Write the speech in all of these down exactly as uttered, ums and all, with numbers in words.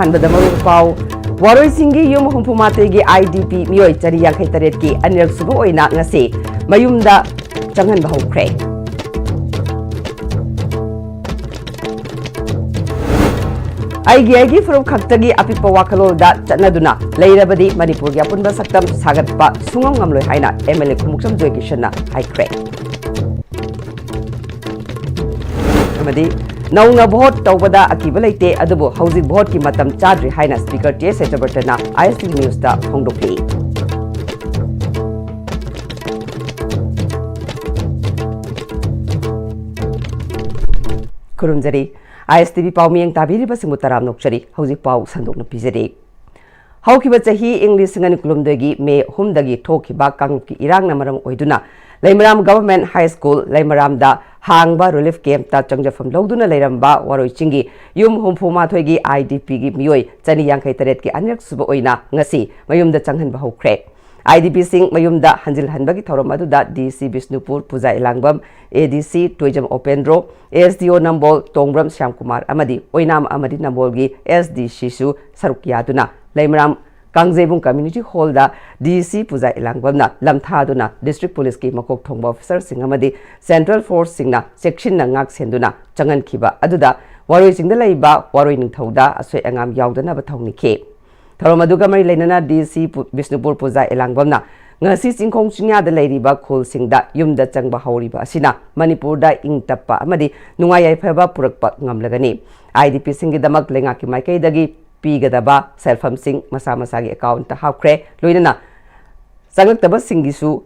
ꯑꯍꯥꯟꯕꯗ ꯃꯔꯨ ꯄꯥꯎ꯫ ꯋꯥꯔꯣꯏꯁꯤꯡꯒꯤ ꯌꯨꯝ ꯍꯨꯝꯐꯨ ꯃꯥꯊꯣꯏꯒꯤ IDP ꯃꯤꯑꯣꯏ ꯆꯅꯤ ꯌꯥꯡꯈꯩ ꯇꯔꯦꯠꯀꯤ ꯑꯅꯤꯔꯛ ꯁꯨꯕ ꯑꯣꯏꯅ ꯉꯁꯤ ꯃꯌꯨꯝꯗ ꯆꯪꯍꯟꯕ ꯍꯧꯈ꯭ꯔꯦ꯫ ꯑꯩꯒꯤ ꯑꯩꯒꯤ ꯐꯨꯔꯨꯞ ꯈꯛꯇꯒꯤ ꯑꯄꯤꯛꯄ ꯋꯥꯈꯜꯂꯣꯟꯗ ꯆꯠꯅꯗꯨꯅ ꯂꯩꯔꯕꯗꯤ ꯃꯅꯤꯄꯨꯔꯒꯤ ꯑꯄꯨꯟꯕ ꯁꯛꯇꯝ ꯁꯥꯒꯠꯄ ꯁꯨꯡꯉꯝ ꯉꯝꯂꯣꯏ ꯍꯥꯏꯅ MLA ꯈꯨꯃꯨꯛꯆꯝ ꯖꯣꯏꯀꯤꯁꯟꯅ ꯍꯥꯏꯈ꯭ꯔꯦ꯫ ꯑꯃꯗꯤ ꯅꯧꯅ ꯚꯣꯠ ꯇꯧꯕꯗ ꯑꯀꯤꯕ ꯂꯩꯇꯦ, ꯑꯗꯨꯕꯨ ꯍꯧꯖꯤꯛ ꯚꯣꯠꯀꯤ ꯃꯇꯝ ꯆꯥꯗ꯭ꯔꯤ ꯍꯥꯏꯅ Speaker T S ꯁꯇ꯭ꯌꯕ꯭ꯔꯇꯅ ISTV Newsꯇ ꯐꯣꯡꯗꯣꯛꯂꯤ꯫ ꯈꯨꯔꯨꯝꯖꯔꯤ꯫ ISTV ꯄꯥꯎ ꯃꯤꯠꯌꯦꯡ ꯇꯥꯕꯤꯔꯤꯕꯁꯤꯡꯕꯨ ꯇꯔꯥꯝꯅ ꯑꯣꯛꯆꯔꯤ꯫ ꯍꯧꯖꯤꯛ ꯄꯥꯎ ꯁꯟꯗꯣꯛꯅ ꯄꯤꯖꯔꯤ꯫ ꯍꯧꯈꯤꯕ ꯆꯍꯤ ꯏꯪ ꯂꯤꯁꯤꯡ ꯑꯅꯤ ꯀꯨꯟꯍꯨꯝꯗꯣꯏꯒꯤ ꯃꯦ ꯑꯍꯨꯝꯗꯒꯤ ꯊꯣꯛꯈꯤꯕ ꯀꯥꯡꯂꯨꯞꯀꯤ ꯏꯔꯥꯡꯅ ꯃꯔꯝ ꯑꯣꯏꯗꯨꯅ ꯂꯩꯃꯔꯥꯝ Government High School ꯂꯩꯃꯔꯥꯝꯗ ꯍꯥꯡꯕ relief campꯇ ꯆꯪꯖꯐꯝ ꯂꯧꯗꯨꯅ ꯂꯩꯔꯝꯕ ꯋꯥꯔꯣꯏ ꯆꯤꯡꯒꯤ ꯌꯨꯝ ꯍꯨꯝꯐꯨ ꯃꯥꯊꯣꯏꯒꯤ IDPꯒꯤ ꯃꯤꯑꯣꯏ ꯆꯅꯤ ꯌꯥꯡꯈꯩ ꯇꯔꯦꯠꯀꯤ ꯑꯅꯤꯔꯛ ꯁꯨꯕ ꯑꯣꯏꯅ ꯉꯁꯤ ꯃꯌꯨꯝꯗ ꯆꯪꯍꯟꯕ ꯍꯧꯈ꯭ꯔꯦ꯫ IDPꯁꯤꯡ ꯃꯌꯨꯝꯗ ꯍꯟꯖꯤꯜꯍꯟꯕꯒꯤ ꯊꯧꯔꯝ ꯑꯗꯨꯗ DC ꯕꯤꯁꯅꯨꯄꯨꯔ ꯄꯨꯖꯥ ꯏꯂꯥꯡꯕꯝ, ADC ꯇꯣꯏꯖꯝ ꯎꯄꯦꯟꯗ꯭ꯔꯣ, SDO ꯅꯝꯕꯣꯜ ꯇꯣꯡꯕ꯭ꯔꯝ ꯁ꯭ꯌꯥꯝꯀꯨꯃꯥꯔ ꯑꯃꯗꯤ ꯑꯣꯏꯅꯥꯝ ꯑꯃꯗꯤ ꯅꯝꯕꯣꯜꯒꯤ SDCꯁꯨ ꯁꯔꯨꯛ ꯌꯥꯗꯨꯅ ꯂꯩꯃꯔꯥꯝ ꯀꯥꯡꯖꯩꯕꯨꯡ Community Hallꯗ DC ꯄꯨꯖꯥ ꯏꯂꯥꯡꯕꯝꯅ ꯂꯝꯊꯥꯗꯨꯅ District Policeꯀꯤ ꯃꯀꯣꯛ ꯊꯣꯡꯕ officerꯁꯤꯡ ꯑꯃꯗꯤ Central Forceꯁꯤꯡꯅ ꯆꯦꯛꯁꯤꯟꯅ ꯉꯥꯛ ꯁꯦꯟꯗꯨꯅ ꯆꯪꯍꯟꯈꯤꯕ ꯑꯗꯨꯗ ꯋꯥꯔꯣꯏ ꯆꯤꯡꯗ ꯂꯩꯕ ꯋꯥꯔꯣꯏ ꯅꯤꯡꯊꯧꯗ ꯑꯁꯣꯏ ꯑꯉꯥꯝ ꯌꯥꯎꯗꯅꯕ ꯊꯧꯅꯤꯈꯤ꯫ ꯊꯧꯔꯝ ꯑꯗꯨꯒ ꯃꯔꯤ ꯂꯩꯅꯅ DC ꯄꯨ-, ꯕꯤꯁꯅꯨꯄꯨꯔ ꯄꯨꯖꯥ ꯏꯂꯥꯡꯕꯝꯅ ꯉꯁꯤ ꯆꯤꯡꯈꯣꯡ ꯆꯤꯡꯌꯥꯗ ꯂꯩꯔꯤꯕ ꯈꯨꯜꯁꯤꯡꯗ ꯌꯨꯝꯗ ꯆꯪꯕ ꯍꯧꯔꯤꯕ ꯑꯁꯤꯅ ꯃꯅꯤꯄꯨꯔꯗ ꯏꯪ ꯇꯞꯄ ꯑꯃꯗꯤ ꯅꯨꯡꯉꯥꯏ ꯌꯥꯏꯐꯕ ꯄꯨꯔꯛꯄ ꯉꯝꯂꯒꯅꯤ꯫ IDPꯁꯤꯡꯒꯤꯗꯃꯛ ꯂꯩꯉꯥꯛꯀꯤ ꯃꯥꯏꯀꯩꯗꯒꯤ ꯄꯤꯒꯗꯕ ꯁꯦꯜꯐꯝꯁꯤꯡ ꯃꯁꯥ ꯃꯁꯥꯒꯤ accountꯇ ꯍꯥꯞꯈ꯭ꯔꯦ꯫ ꯂꯣꯏꯅꯅ ꯆꯪꯂꯛꯇꯕꯁꯤꯡꯒꯤꯁꯨ,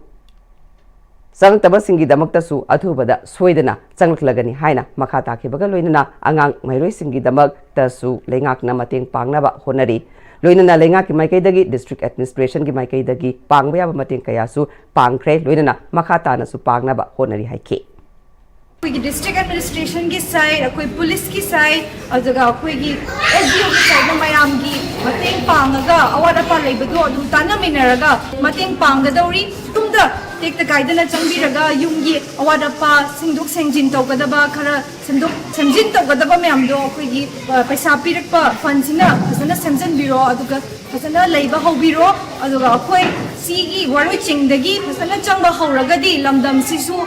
ꯆꯪꯂꯛꯇꯕꯁꯤꯡꯒꯤꯗꯃꯛꯇꯁꯨ ꯑꯊꯨꯕꯗ ꯁꯣꯏꯗꯅ ꯆꯪꯂꯛꯂꯒꯅꯤ ꯍꯥꯏꯅ ꯃꯈꯥ ꯇꯥꯈꯤꯕꯒ ꯂꯣꯏꯅꯅ ꯑꯉꯥꯡ ꯃꯍꯩꯔꯣꯏꯁꯤꯡꯒꯤꯗꯃꯛꯇꯁꯨ ꯂꯩꯉꯥꯛꯅ ꯃꯇꯦꯡ ꯄꯥꯡꯅꯕ ꯍꯣꯠꯅꯔꯤ꯫ ꯂꯣꯏꯅꯅ ꯂꯩꯉꯥꯛꯀꯤ ꯃꯥꯏꯀꯩꯗꯒꯤ, District Administrationꯒꯤ ꯃꯥꯏꯀꯩꯗꯒꯤ ꯄꯥꯡꯕ ꯌꯥꯕ ꯃꯇꯦꯡ ꯀꯌꯥꯁꯨ ꯄꯥꯡꯈ꯭ꯔꯦ, ꯂꯣꯏꯅꯅ ꯃꯈꯥ ꯇꯥꯅꯁꯨ ꯄꯥꯡꯅꯕ ꯍꯣꯠꯅꯔꯤ ꯍꯥꯏꯈꯤ꯫ ꯑꯩꯈꯣꯏꯒꯤ District Administrationꯒꯤ side, ꯑꯩꯈꯣꯏ policeꯀꯤ side, ꯑꯗꯨꯒ ꯑꯩꯈꯣꯏꯒꯤ SDOꯒꯤ sideꯅ ꯃꯌꯥꯝꯒꯤ ꯃꯇꯦꯡ ꯄꯥꯡꯉꯒ ꯑꯋꯥꯠ ꯑꯄꯥ ꯂꯩꯕꯗꯣ ꯑꯗꯨꯝ ꯇꯥꯟꯅꯃꯤꯟꯅꯔꯒ ꯃꯇꯦꯡ ꯄꯥꯡꯒꯗꯧꯔꯤ꯫ ꯁꯣꯝꯗ ꯇꯦꯛꯇ ꯀꯥꯏꯗꯅ ꯆꯪꯕꯤꯔꯒ ꯌꯨꯝꯒꯤ ꯑꯋꯥꯠ ꯑꯄꯥ ꯁꯦꯡꯗꯣꯛ ꯁꯦꯡꯖꯤꯟ ꯇꯧꯒꯗꯕ, ꯈꯔ ꯁꯦꯝꯗꯣꯛ ꯁꯦꯝꯖꯤꯟ ꯇꯧꯒꯗꯕ ꯃꯌꯥꯝꯗꯣ ꯑꯩꯈꯣꯏꯒꯤ, ꯑ, ꯄꯩꯁꯥ ꯄꯤꯔꯛꯄ ꯐꯟꯁꯤꯅ ꯐꯖꯅ ꯁꯦꯝꯖꯤꯟꯕꯤꯔꯣ, ꯑꯗꯨꯒ ꯐꯖꯅ ꯂꯩꯕ ꯍꯧꯕꯤꯔꯣ꯫ ꯑꯗꯨꯒ ꯑꯩꯈꯣꯏ ꯁꯤꯒꯤ ꯋꯥꯔꯣꯏ ꯆꯤꯡꯗꯒꯤ ꯐꯖꯅ ꯆꯪꯕ ꯍꯧꯔꯒꯗꯤ ꯂꯝꯗꯝꯁꯤꯁꯨ,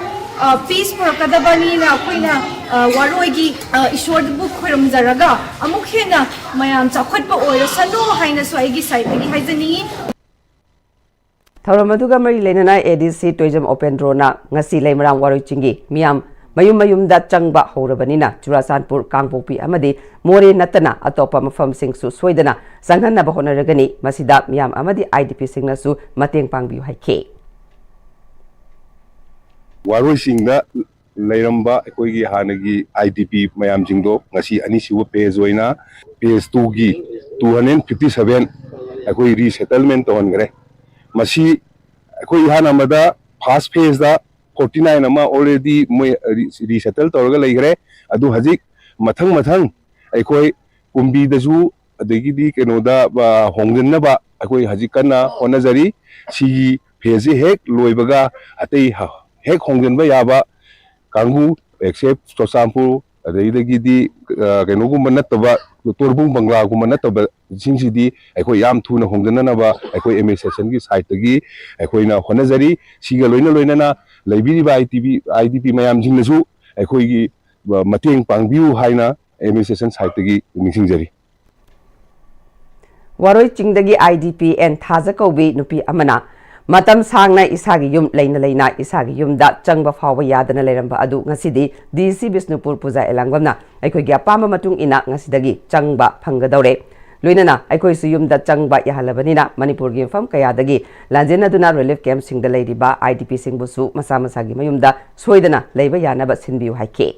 ꯑ, ꯄꯤꯁ ꯄꯨꯔꯛꯀꯗꯕꯅꯤꯅ ꯑꯩꯈꯣꯏꯅ, ꯑ, ꯋꯥꯔꯣꯏꯒꯤ, ꯑ, ꯏꯁꯣꯔꯕꯨ ꯈꯣꯏꯔꯨꯝꯖꯔꯒ ꯑꯃꯨꯛ ꯍꯦꯟꯅ ꯃꯌꯥꯝ ꯆꯥꯎꯈꯠꯄ ꯑꯣꯏꯔꯁꯅꯨ ꯍꯥꯏꯅꯁꯨ ꯑꯩꯒꯤ ꯁꯥꯏꯠꯇꯒꯤ ꯍꯥꯏꯖꯅꯤꯡꯏ꯫ ꯊꯧꯔꯝ ꯑꯗꯨꯒ ꯃꯔꯤ ꯂꯩꯅꯅ ꯑꯦ ꯗꯤ ꯁꯤ ꯇꯣꯏꯖꯝ ꯎꯄꯦꯟꯗ꯭ꯔꯣꯅ ꯉꯁꯤ ꯂꯩꯃꯔꯥꯝ ꯋꯥꯔꯣꯏ ꯆꯤꯡꯒꯤ ꯃꯤꯌꯥꯝ ꯃꯌꯨꯝ ꯃꯌꯨꯝꯗ ꯆꯪꯕ ꯍꯧꯔꯕꯅꯤꯅ ꯆꯨꯔꯥꯆꯥꯟꯄꯨꯔ, ꯀꯥꯡꯄꯣꯛꯄꯤ ꯑꯃꯗꯤ ꯃꯣꯔꯦ ꯅꯠꯇꯅ ꯑꯇꯣꯞꯄ ꯃꯐꯝꯁꯤꯡꯁꯨ ꯁꯣꯏꯗꯅ ꯆꯪꯍꯟꯅꯕ ꯍꯣꯠꯅꯔꯒꯅꯤ꯫ ꯃꯁꯤꯗ ꯃꯤꯌꯥꯝ ꯑꯃꯗꯤ ꯑꯥꯏ ꯗꯤ ꯄꯤꯁꯤꯡꯅꯁꯨ ꯃꯇꯦꯡ ꯄꯥꯡꯕꯤꯌꯨ ꯍꯥꯏꯈꯤ꯫ ꯋꯥꯔꯣꯏꯁꯤꯡꯗ ꯂꯩꯔꯝꯕ ꯑꯩꯈꯣꯏꯒꯤ ꯍꯥꯟꯅꯒꯤ ꯑꯥꯏ ꯗꯤ ꯄꯤ ꯃꯌꯥꯝꯁꯤꯡꯗꯣ ꯉꯁꯤ ꯑꯅꯤꯁꯨꯕ ꯐꯦꯖ ꯑꯣꯏꯅ ꯐꯦꯖ ꯇꯨꯒꯤ two hundred fifty seven ꯑꯩꯈꯣꯏ ꯔꯤꯁꯦꯇꯜꯃꯦꯟ ꯇꯧꯍꯟꯈ꯭ꯔꯦ꯫ ꯃꯁꯤ ꯑꯩꯈꯣꯏ ꯏꯍꯥꯟ ꯑꯃꯗ ꯐꯥꯔꯁ ꯐꯦꯖꯇ forty nine ꯑꯃ already ꯃꯣꯏ ꯔꯤꯁꯦꯇꯜ ꯇꯧꯔꯒ ꯂꯩꯈ꯭ꯔꯦ꯫ ꯑꯗꯨ ꯍꯧꯖꯤꯛ ꯃꯊꯪ ꯃꯊꯪ ꯑꯩꯈꯣꯏ ꯀꯨꯝꯕꯤꯗꯁꯨ ꯑꯗꯒꯤꯗꯤ ꯀꯩꯅꯣꯗ, ꯑ, ꯍꯣꯡꯖꯤꯟꯅꯕ ꯑꯩꯈꯣꯏ ꯍꯧꯖꯤꯛ ꯀꯟꯅ ꯍꯣꯠꯅꯖꯔꯤ꯫ ꯁꯤꯒꯤ ꯐꯦꯖꯁꯤ ꯍꯦꯛ ꯂꯣꯏꯕꯒ ꯑꯇꯩ ꯍ-, ꯍꯦꯛ ꯍꯣꯡꯖꯤꯟꯕ ꯌꯥꯕ ꯀꯥꯡꯕꯨ, ꯑꯦꯛꯁꯦꯞ ꯆꯨꯔꯆꯥꯟꯄꯨꯔ, ꯑꯗꯩꯗꯒꯤꯗꯤ, ꯑ, ꯀꯩꯅꯣꯒꯨꯝꯕ ꯅꯠꯇꯕ, ꯇꯣꯔꯕꯨꯡ ꯕꯪꯒ꯭ꯂꯥꯒꯨꯝꯕ ꯅꯠꯇꯕꯁꯤꯡꯁꯤꯗꯤ ꯑꯩꯈꯣꯏ ꯌꯥꯝ ꯊꯨꯅ ꯍꯣꯡꯖꯤꯟꯅꯅꯕ ꯑꯩꯈꯣꯏ ꯑꯦꯗꯃꯤꯅꯤꯁꯇ꯭ꯔꯦꯁꯟꯒꯤ ꯁꯥꯏꯠꯇꯒꯤ ꯑꯩꯈꯣꯏꯅ ꯍꯣꯠꯅꯖꯔꯤ꯫ ꯁꯤꯒ ꯂꯣꯏꯅ ꯂꯣꯏꯅꯅ ꯂꯩꯕꯤꯔꯤꯕ I D P, I D ꯄꯤ ꯃꯌꯥꯝꯁꯤꯡꯅꯁꯨ ꯑꯩꯈꯣꯏꯒꯤ, ꯑ, ꯃꯇꯦꯡ ꯄꯥꯡꯕꯤꯌꯨ ꯍꯥꯏꯅ ꯑꯦꯗꯃꯤꯅꯤꯁꯇ꯭ꯔꯦꯁꯟ ꯁꯥꯏꯠꯇꯒꯤ ꯅꯤꯡꯁꯤꯡꯖꯔꯤ꯫ ꯋꯥꯔꯣꯏ ꯆꯤꯡꯗꯒꯤ ꯑꯥꯏ ꯗꯤ ꯄꯤ ꯑꯦꯟ ꯊꯥꯖ ꯀꯧꯕꯤ ꯅꯨꯄꯤ ꯑꯃꯅ ꯃꯇꯝ ꯁꯥꯡꯅ ꯏꯁꯥꯒꯤ ꯌꯨꯝ ꯂꯩꯅ ꯂꯩꯅ ꯏꯁꯥꯒꯤ ꯌꯨꯝꯗ ꯆꯪꯕ ꯐꯥꯎꯕ ꯌꯥꯗꯅ ꯂꯩꯔꯝꯕ ꯑꯗꯨ ꯉꯁꯤꯗꯤ ꯗꯤ ꯁꯤ ꯕꯤꯁꯅꯨꯄꯨꯔ ꯄꯨꯖꯥ ꯑꯦꯂꯥꯡꯕꯝꯅ ꯑꯩꯈꯣꯏꯒꯤ ꯑꯄꯥꯝꯕ ꯃꯇꯨꯡ ꯏꯟꯅ ꯉꯁꯤꯗꯒꯤ ꯆꯪꯕ ꯐꯪꯒꯗꯧꯔꯦ꯫ ꯂꯣꯏꯅꯅ ꯑꯩꯈꯣꯏꯁꯨ ꯌꯨꯝꯗ ꯆꯪꯕ ꯌꯥꯍꯜꯂꯕꯅꯤꯅ ꯃꯅꯤꯄꯨꯔꯒꯤ ꯃꯐꯝ ꯀꯌꯥꯗꯒꯤ ꯂꯥꯟꯖꯦꯟꯅꯗꯨꯅ ꯔꯤꯂꯤꯐ ꯀꯦꯝꯞꯁꯤꯡꯗ ꯂꯩꯔꯤꯕ ꯑꯥꯏ ꯗꯤ ꯄꯤꯁꯤꯡꯕꯨꯁꯨ ꯃꯁꯥ ꯃꯁꯥꯒꯤ ꯃꯌꯨꯝꯗ ꯁꯣꯏꯗꯅ ꯂꯩꯕ ꯌꯥꯅꯕ ꯁꯤꯟꯕꯤꯌꯨ ꯍꯥꯏꯈꯤ꯫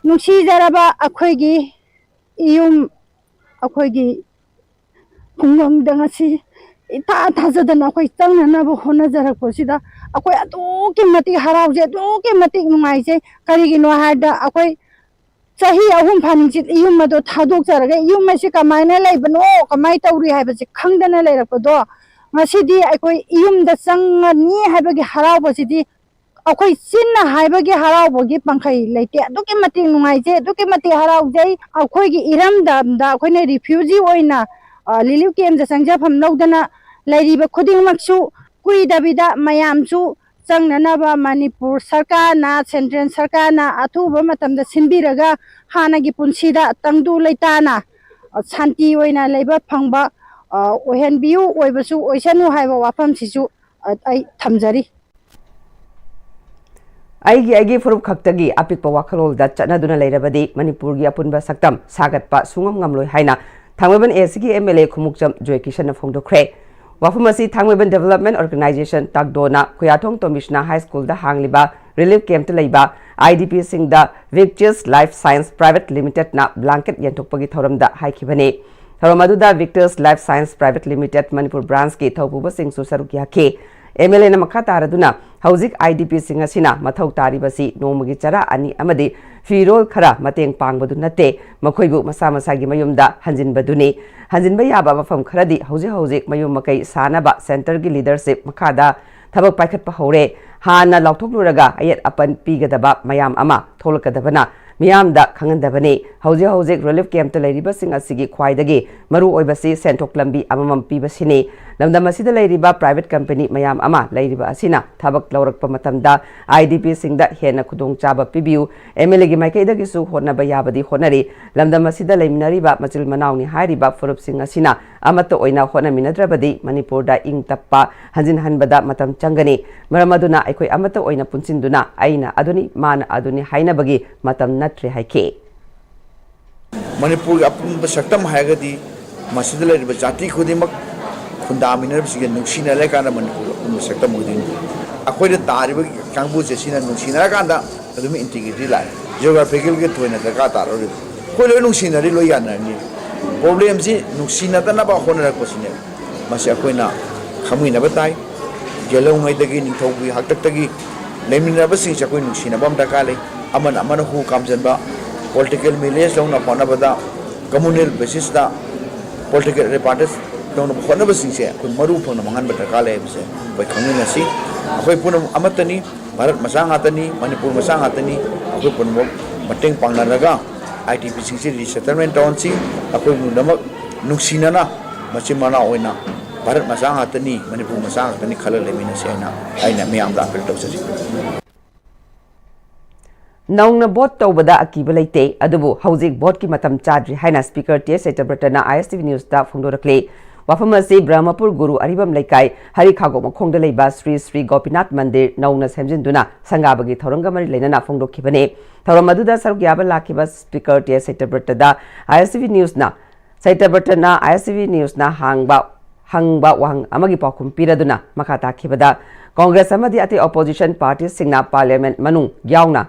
ꯅꯨꯡꯁꯤꯖꯔꯕ ꯑꯩꯈꯣꯏꯒꯤ ꯏꯌꯨꯝ, ꯑꯩꯈꯣꯏꯒꯤ ꯈꯨꯡꯒꯪꯗ ꯉꯁꯤ ꯏꯊꯥ ꯊꯥꯖꯗꯅ ꯑꯩꯈꯣꯏ ꯆꯪꯅꯅꯕ ꯍꯣꯠꯅꯖꯔꯛꯄꯁꯤꯗ ꯑꯩꯈꯣꯏ ꯑꯗꯨꯛꯀꯤ ꯃꯇꯤꯛ ꯍꯔꯥꯎꯖꯩ, ꯑꯗꯨꯛꯀꯤ ꯃꯇꯤꯛ ꯅꯨꯡꯉꯥꯏꯖꯩ꯫ ꯀꯔꯤꯒꯤꯅꯣ ꯍꯥꯏꯕꯗ ꯑꯩꯈꯣꯏ ꯆꯍꯤ ꯑꯍꯨꯝ ꯐꯥꯅꯤꯡꯆꯤꯠ ꯌꯨꯝ ꯑꯗꯣ ꯊꯥꯗꯣꯛꯆꯔꯒ ꯌꯨꯝ ꯑꯁꯤ ꯀꯃꯥꯏꯅ ꯂꯩꯕꯅꯣ, ꯀꯃꯥꯏꯅ ꯇꯧꯔꯤ ꯍꯥꯏꯕꯁꯦ ꯈꯪꯗꯅ ꯂꯩꯔꯛꯄꯗꯣ ꯉꯁꯤꯗꯤ ꯑꯩꯈꯣꯏ ꯌꯨꯝꯗ ꯆꯪꯉꯅꯤ ꯍꯥꯏꯕꯒꯤ ꯍꯔꯥꯎꯕꯁꯤꯗꯤ ꯑꯩꯈꯣꯏ ꯆꯤꯟꯅ ꯍꯥꯏꯕꯒꯤ ꯍꯔꯥꯎꯕꯒꯤ ꯄꯪꯈꯩ ꯂꯩꯇꯦ꯫ ꯑꯗꯨꯛꯀꯤ ꯃꯇꯤꯛ ꯅꯨꯡꯉꯥꯏꯖꯩ, ꯑꯗꯨꯛꯀꯤ ꯃꯇꯤꯛ ꯍꯔꯥꯎꯖꯩ꯫ ꯑꯩꯈꯣꯏꯒꯤ ꯏꯔꯝꯗꯝꯗ ꯑꯩꯈꯣꯏꯅ ꯔꯤꯐ꯭ꯌꯨꯖꯤ ꯑꯣꯏꯅ, ꯑ, ꯔꯤꯂꯤꯐ ꯀꯦꯝꯗ ꯆꯪꯖꯐꯝ ꯂꯧꯗꯅ ꯂꯩꯔꯤꯕ ꯈꯨꯗꯤꯡꯃꯛꯁꯨ ꯀꯨꯏꯗꯕꯤꯗ ꯃꯌꯥꯝꯁꯨ ꯆꯪꯅꯅꯕ ꯃꯅꯤꯄꯨꯔ ꯁꯔꯀꯥꯔꯅ, ꯁꯦꯟꯇ꯭ꯔꯦꯜ ꯁꯔꯀꯥꯔꯅ ꯑꯊꯨꯕ ꯃꯇꯝꯗ ꯁꯤꯟꯕꯤꯔꯒ ꯍꯥꯟꯅꯒꯤ ꯄꯨꯟꯁꯤꯗ ꯇꯪꯗꯨ ꯂꯩꯇꯥꯅ, ꯑ, ꯁꯥꯟꯇꯤ ꯑꯣꯏꯅ ꯂꯩꯕ ꯐꯪꯕ, ꯑ, ꯑꯣꯏꯍꯟꯕꯤꯌꯨ, ꯑꯣꯏꯕꯁꯨ ꯑꯣꯏꯁꯅꯨ ꯍꯥꯏꯕ ꯋꯥꯐꯝꯁꯤꯁꯨ, ꯑ, ꯑꯩ ꯊꯝꯖꯔꯤ꯫ ꯑꯩꯒꯤ ꯑꯩꯒꯤ ꯐꯨꯔꯨꯞ ꯈꯛꯇꯒꯤ ꯑꯄꯤꯛꯄ ꯋꯥꯈꯜꯂꯣꯟꯗ ꯆꯠꯅꯗꯨꯅ ꯂꯩꯔꯕꯗꯤ ꯃꯅꯤꯄꯨꯔꯒꯤ ꯑꯄꯨꯟꯕ ꯁꯛꯇꯝ ꯁꯥꯒꯠꯄ ꯁꯨꯡꯉꯝ ꯉꯝꯂꯣꯏ ꯍꯥꯏꯅ ꯊꯥꯡꯃꯩꯕꯟ ꯑꯦ ꯁꯤꯒꯤ ꯑꯦꯝ ꯑꯦꯜ ꯑꯦ ꯈꯨꯃꯨꯛꯆꯝ ꯖꯣꯏꯀꯤꯁꯟꯅ ꯐꯣꯡꯗꯣꯛꯈ꯭ꯔꯦ꯫ ꯋꯥꯐꯝ ꯑꯁꯤ ꯊꯥꯡꯃꯩꯕꯟ ꯗꯤꯕꯦꯂꯞꯃꯦꯟ ꯑꯣꯔꯒꯅꯥꯏꯖꯦꯁꯟ ꯇꯥꯛꯗꯣꯅ ꯈꯨꯌꯥꯊꯣꯡ ꯇꯣꯝꯕꯤꯁꯅꯥ ꯍꯥꯏ ꯁ꯭ꯀꯨꯜꯗ ꯍꯥꯡꯂꯤꯕ ꯔꯤꯂꯤꯐ ꯀꯦꯝꯞꯇ ꯂꯩꯕ ꯑꯥꯏ ꯗꯤ ꯄꯤꯁꯤꯡꯗ ꯚꯤꯛꯆꯤꯁ ꯂꯥꯏꯐ ꯁꯥꯏꯟꯁ ꯄ꯭ꯔꯥꯏꯚꯦꯠ ꯂꯤꯃꯤꯇꯦꯗꯅ ꯕ꯭ꯂꯥꯡꯀꯦꯠ ꯌꯦꯟꯊꯣꯛꯄꯒꯤ ꯊꯧꯔꯝꯗ ꯍꯥꯏꯈꯤꯕꯅꯤ꯫ ꯊꯧꯔꯝ ꯑꯗꯨꯗ ꯚꯤꯛꯆꯤꯁ life science private limited Manipur ꯕ꯭ꯔꯥꯟꯁꯀꯤ ꯊꯧꯄꯨꯕꯁꯤꯡꯁꯨ ꯁꯔꯨꯛ ꯌꯥꯈꯤ꯫ ꯑꯦꯝ ꯑꯦꯜ ꯑꯦꯅ ꯃꯈꯥ ꯇꯥꯔꯗꯨꯅ, ꯍꯧꯖꯤꯛ ꯑꯥꯏ ꯗꯤ ꯄꯤꯁꯤꯡ ꯑꯁꯤꯅ ꯃꯊꯧ ꯇꯥꯔꯤꯕꯁꯤ ꯅꯣꯡꯃꯒꯤ ꯆꯔꯥ ꯑꯅꯤ ꯑꯃꯗꯤ ꯐꯤꯔꯣꯜ ꯈꯔ ꯃꯇꯦꯡ ꯄꯥꯡꯕꯗꯨ ꯅꯠꯇꯦ, ꯃꯈꯣꯏꯕꯨ ꯃꯁꯥ ꯃꯁꯥꯒꯤ ꯃꯌꯨꯝꯗ ꯍꯟꯖꯤꯟꯕꯗꯨꯅꯤ꯫ ꯍꯟꯖꯤꯟꯕ ꯌꯥꯕ ꯃꯐꯝ ꯈꯔꯗꯤ ꯍꯧꯖꯤꯛ ꯍꯧꯖꯤꯛ ꯃꯌꯨꯝ ꯃꯀꯩ ꯁꯥꯅꯕ ꯁꯦꯟꯇꯔꯒꯤ ꯂꯤꯗꯔꯁꯤꯞ ꯃꯈꯥꯗ ꯊꯕꯛ ꯄꯥꯏꯈꯠꯄ ꯍꯧꯔꯦ꯫ ꯍꯥꯟꯅ ꯂꯥꯎꯊꯣꯛꯂꯨꯔꯒ ꯑꯌꯦꯠ ꯑꯄꯟ ꯄꯤꯒꯗꯕ ꯃꯌꯥꯝ ꯑꯃ ꯊꯣꯛꯂꯛꯀꯗꯕꯅ ꯃꯤꯌꯥꯝꯗ ꯈꯪꯍꯟꯗꯕꯅꯤ꯫ ꯍꯧꯖꯤꯛ ꯍꯧꯖꯤꯛ ꯔꯤꯂꯤꯐ ꯀꯦꯝꯞꯇ ꯂꯩꯔꯤꯕꯁꯤꯡ ꯑꯁꯤꯒꯤ ꯈ꯭ꯋꯥꯏꯗꯒꯤ ꯃꯔꯨ ꯑꯣꯏꯕꯁꯤ ꯁꯦꯟꯊꯣꯛ ꯂꯝꯕꯤ ꯑꯃꯃꯝ ꯄꯤꯕꯁꯤꯅꯤ꯫ ꯂꯝꯗꯝ ꯑꯁꯤꯗ ꯂꯩꯔꯤꯕ ꯄ꯭ꯔꯥꯏꯚꯦꯠ ꯀꯝꯄꯅꯤ ꯃꯌꯥꯝ ꯑꯃ ꯂꯩꯔꯤꯕ ꯑꯁꯤꯅ ꯊꯕꯛ ꯂꯧꯔꯛꯄ ꯃꯇꯝꯗ ꯑꯥꯏ ꯗꯤ ꯄꯤꯁꯤꯡꯗ ꯍꯦꯟꯅ ꯈꯨꯗꯣꯡꯆꯥꯕ ꯄꯤꯕꯤꯌꯨ꯫ ꯑꯦꯝ ꯑꯦꯜ ꯑꯦꯒꯤ ꯃꯥꯏꯀꯩꯗꯒꯤꯁꯨ ꯍꯣꯠꯅꯕ ꯌꯥꯕꯗꯤ ꯍꯣꯠꯅꯔꯤ꯫ ꯂꯝꯗꯝ ꯑꯁꯤꯗ ꯂꯩꯃꯤꯟꯅꯔꯤꯕ ꯃꯆꯤꯜ ꯃꯅꯥꯎꯅꯤ ꯍꯥꯏꯔꯤꯕ ꯐꯨꯔꯨꯞꯁꯤꯡ ꯑꯁꯤꯅ ꯑꯃꯠꯇ ꯑꯣꯏꯅ ꯍꯣꯠꯅꯃꯤꯟꯅꯗ꯭ꯔꯕꯗꯤ ꯃꯅꯤꯄꯨꯔꯗ ꯏꯪ ꯇꯞꯄ ꯍꯟꯖꯤꯟꯍꯟꯕꯗ ꯃꯇꯝ ꯆꯪꯒꯅꯤ꯫ ꯃꯔꯝ ꯑꯗꯨꯅ ꯑꯩꯈꯣꯏ ꯑꯃꯠꯇ ꯑꯣꯏꯅ ꯄꯨꯟꯁꯤꯟꯗꯨꯅ ꯑꯩꯅ ꯑꯗꯨꯅꯤ, ꯃꯥꯅ ꯑꯗꯨꯅꯤ ꯍꯥꯏꯅꯕꯒꯤ ꯃꯇꯝ ꯅꯠꯇ꯭ꯔꯦ ꯍꯥꯏꯈꯤ꯫ ꯃꯅꯤꯄꯨꯔꯒꯤ ꯑꯄꯨꯟꯕ ꯁꯛꯇꯝ ꯍꯥꯏꯔꯒꯗꯤ ꯃꯁꯤꯗ ꯂꯩꯔꯤꯕ ꯖꯥꯇꯤ ꯈꯨꯗꯤꯡꯃꯛ ꯈꯨꯟꯗꯥꯃꯤꯟꯅꯔꯤꯕꯁꯤꯡꯒꯤ ꯅꯨꯡꯁꯤꯅ ꯂꯩꯀꯥꯟꯗ ꯃꯅꯤꯄꯨꯔꯒꯤ ꯑꯄꯨꯟꯕ ꯁꯛꯇꯝ ꯑꯣꯏꯗꯣꯏꯅꯤ꯫ ꯑꯩꯈꯣꯏꯅ ꯇꯥꯔꯤꯕ ꯀꯥꯡꯕꯨꯁꯦ ꯁꯤꯅ ꯅꯨꯡꯁꯤꯅꯔꯀꯥꯟꯗ ꯑꯗꯨꯝ ꯏꯟꯇꯤꯒ꯭ꯔꯤꯇꯤ ꯂꯥꯛꯑꯦ꯫ ꯖꯤꯑꯣꯒ꯭ꯔꯥꯐꯤꯀꯦꯜꯒꯤ ꯊꯣꯏꯅ ꯗꯔꯀꯥꯔ ꯇꯥꯔꯔꯣꯏꯕ꯫ ꯑꯩꯈꯣꯏ ꯂꯣꯏ ꯅꯨꯡꯁꯤꯅꯔꯤ, ꯂꯣꯏ ꯌꯥꯅꯔꯅꯤ꯫ ꯄ꯭ꯔꯣꯕ꯭ꯂꯦꯝꯁꯤ ꯅꯨꯡꯁꯤꯅꯗꯅꯕ ꯍꯣꯠꯅꯔꯛꯄꯁꯤꯅꯦ꯫ ꯃꯁꯤ ꯑꯩꯈꯣꯏꯅ ꯈꯪꯃꯤꯟꯅꯕ ꯇꯥꯏ꯫ ꯒꯦꯜꯍꯧꯉꯩꯗꯒꯤ ꯅꯤꯡꯊꯧꯒꯤ ꯍꯥꯛꯇꯛꯇꯒꯤ ꯂꯩꯃꯤꯟꯅꯕꯁꯤꯡꯁꯦ ꯑꯩꯈꯣꯏ ꯅꯨꯡꯁꯤꯅꯕ ꯑꯃ ꯗꯔꯀꯥꯔ ꯂꯩ꯫ ꯑꯃꯅ ꯑꯃꯅ ꯍꯨ ꯀꯥꯝꯖꯟꯕ, ꯄꯣꯂꯤꯇꯤꯀꯦꯜ ꯃꯤꯂꯦꯖ ꯂꯧꯅ ꯍꯣꯠꯅꯕꯗ ꯀꯝꯃꯨꯅꯦꯜ ꯕꯦꯁꯤꯁꯇ ꯄꯣꯂꯤꯇꯤꯀꯦꯜ ꯑꯦꯗꯚꯥꯟꯇꯦꯖ ꯇꯧꯅꯕ ꯍꯣꯠꯅꯕꯁꯤꯡꯁꯦ ꯑꯩꯈꯣꯏ ꯃꯔꯨ ꯐꯪꯅ ꯃꯥꯡꯍꯟꯕ ꯗꯔꯀꯥꯔ ꯂꯩ ꯍꯥꯏꯕꯁꯦ ꯑꯩꯈꯣꯏ ꯈꯪꯃꯤꯟꯅꯁꯤ꯫ ꯑꯩꯈꯣꯏ ꯄꯨꯝꯅꯃꯛ ꯑꯃꯠꯇꯅꯤ, ꯚꯥꯔꯠ ꯃꯆꯥ ꯉꯥꯛꯇꯅꯤ, ꯃꯅꯤꯄꯨꯔ ꯃꯆꯥ ꯉꯥꯛꯇꯅꯤ꯫ ꯑꯩꯈꯣꯏ ꯄꯨꯝꯅꯃꯛ ꯃꯇꯦꯡ ꯄꯥꯡꯅꯔꯒ ꯑꯥꯏ ꯗꯤ ꯄꯤꯁꯤꯡꯁꯤ ꯔꯤꯁꯦꯇꯜꯃꯦꯟ ꯇꯧꯍꯟꯁꯤ꯫ ꯑꯩꯈꯣꯏ ꯄꯨꯝꯅꯃꯛ ꯅꯨꯡꯁꯤꯅꯅ ꯃꯆꯤꯟ ꯃꯅꯥꯎ ꯑꯣꯏꯅ ꯚꯥꯔꯠ ꯃꯆꯥ ꯉꯥꯛꯇꯅꯤ, ꯃꯅꯤꯄꯨꯔ ꯃꯆꯥ ꯉꯥꯛꯇꯅꯤ ꯈꯜꯂ ꯂꯩꯃꯤꯟꯅꯁꯤ ꯍꯥꯏꯅ ꯑꯩꯅ ꯃꯤꯌꯥꯝꯗ ꯑꯥꯄꯤꯜ ꯇꯧꯖꯔꯤ꯫ ꯅꯧꯅ ꯚꯣꯠ ꯇꯧꯕꯗ ꯑꯀꯤꯕ ꯂꯩꯇꯦ, ꯑꯗꯨꯕꯨ ꯍꯧꯖꯤꯛ ꯚꯣꯠꯀꯤ ꯃꯇꯝ ꯆꯥꯗ꯭ꯔꯤ ꯍꯥꯏꯅ ꯁ꯭ꯄꯤꯀꯔ ꯇꯤ ꯑꯦꯁ ꯁꯇ꯭ꯌꯕ꯭ꯔꯇꯅ ꯑꯥꯏ ꯑꯦꯁ ꯇꯤ ꯚꯤ ꯅ꯭ꯌꯨꯁꯇ ꯐꯣꯡꯗꯣꯔꯛꯂꯤ꯫ ꯋꯥꯐꯝ ꯑꯁꯤ ꯕ꯭ꯔꯍꯃꯄꯨꯔ ꯒꯨꯔꯨ ꯑꯔꯤꯕꯝ ꯂꯩꯀꯥꯏ ꯍꯔꯤ ꯈꯥꯒꯣꯛ ꯃꯈꯣꯡꯗ ꯂꯩꯕ ꯁ꯭ꯔꯤ ꯁ꯭ꯔꯤ ꯒꯣꯄꯤꯅꯥꯊ ꯃꯟꯗꯤꯔ ꯅꯧꯅ ꯁꯦꯝꯖꯤꯟꯗꯨꯅ ꯁꯪꯒꯥꯕꯒꯤ ꯊꯧꯔꯝꯒ ꯃꯔꯤ ꯂꯩꯅꯅ ꯐꯣꯡꯗꯣꯛꯈꯤꯕꯅꯤ꯫ ꯊꯧꯔꯝ ꯑꯗꯨꯗ ꯁꯔꯨꯛ ꯌꯥꯕ ꯂꯥꯛꯈꯤꯕ ꯁ꯭ꯄꯤꯀꯔ ꯇꯤ ꯑꯦꯁ ꯁꯇ꯭ꯌꯕ꯭ꯔꯇꯗ ꯑꯥꯏ ꯑꯦꯁ ꯇꯤ ꯚꯤ ꯅ꯭ꯌꯨꯁꯅ ꯁꯇ꯭ꯌꯕ꯭ꯔꯇꯅ ꯑꯥꯏ ꯑꯦꯁ ꯇꯤ ꯚꯤ ꯅ꯭ꯌꯨꯁꯅ ꯍꯥꯡꯕ ꯍꯪꯕ ꯋꯥꯍꯪ ꯑꯃꯒꯤ ꯄꯥꯎꯈꯨꯝ ꯄꯤꯔꯗꯨꯅ ꯃꯈꯥ ꯇꯥꯈꯤꯕꯗ, ꯀꯣꯡꯒ꯭ꯔꯦꯁ ꯑꯃꯗꯤ ꯑꯇꯩ ꯑꯣꯄꯣꯖꯤꯁꯟ ꯄꯥꯔꯇꯤꯁꯤꯡꯅ ꯄꯥꯔꯂꯤꯌꯥꯃꯦꯟꯠ ꯃꯅꯨꯡ ꯌꯥꯎꯅ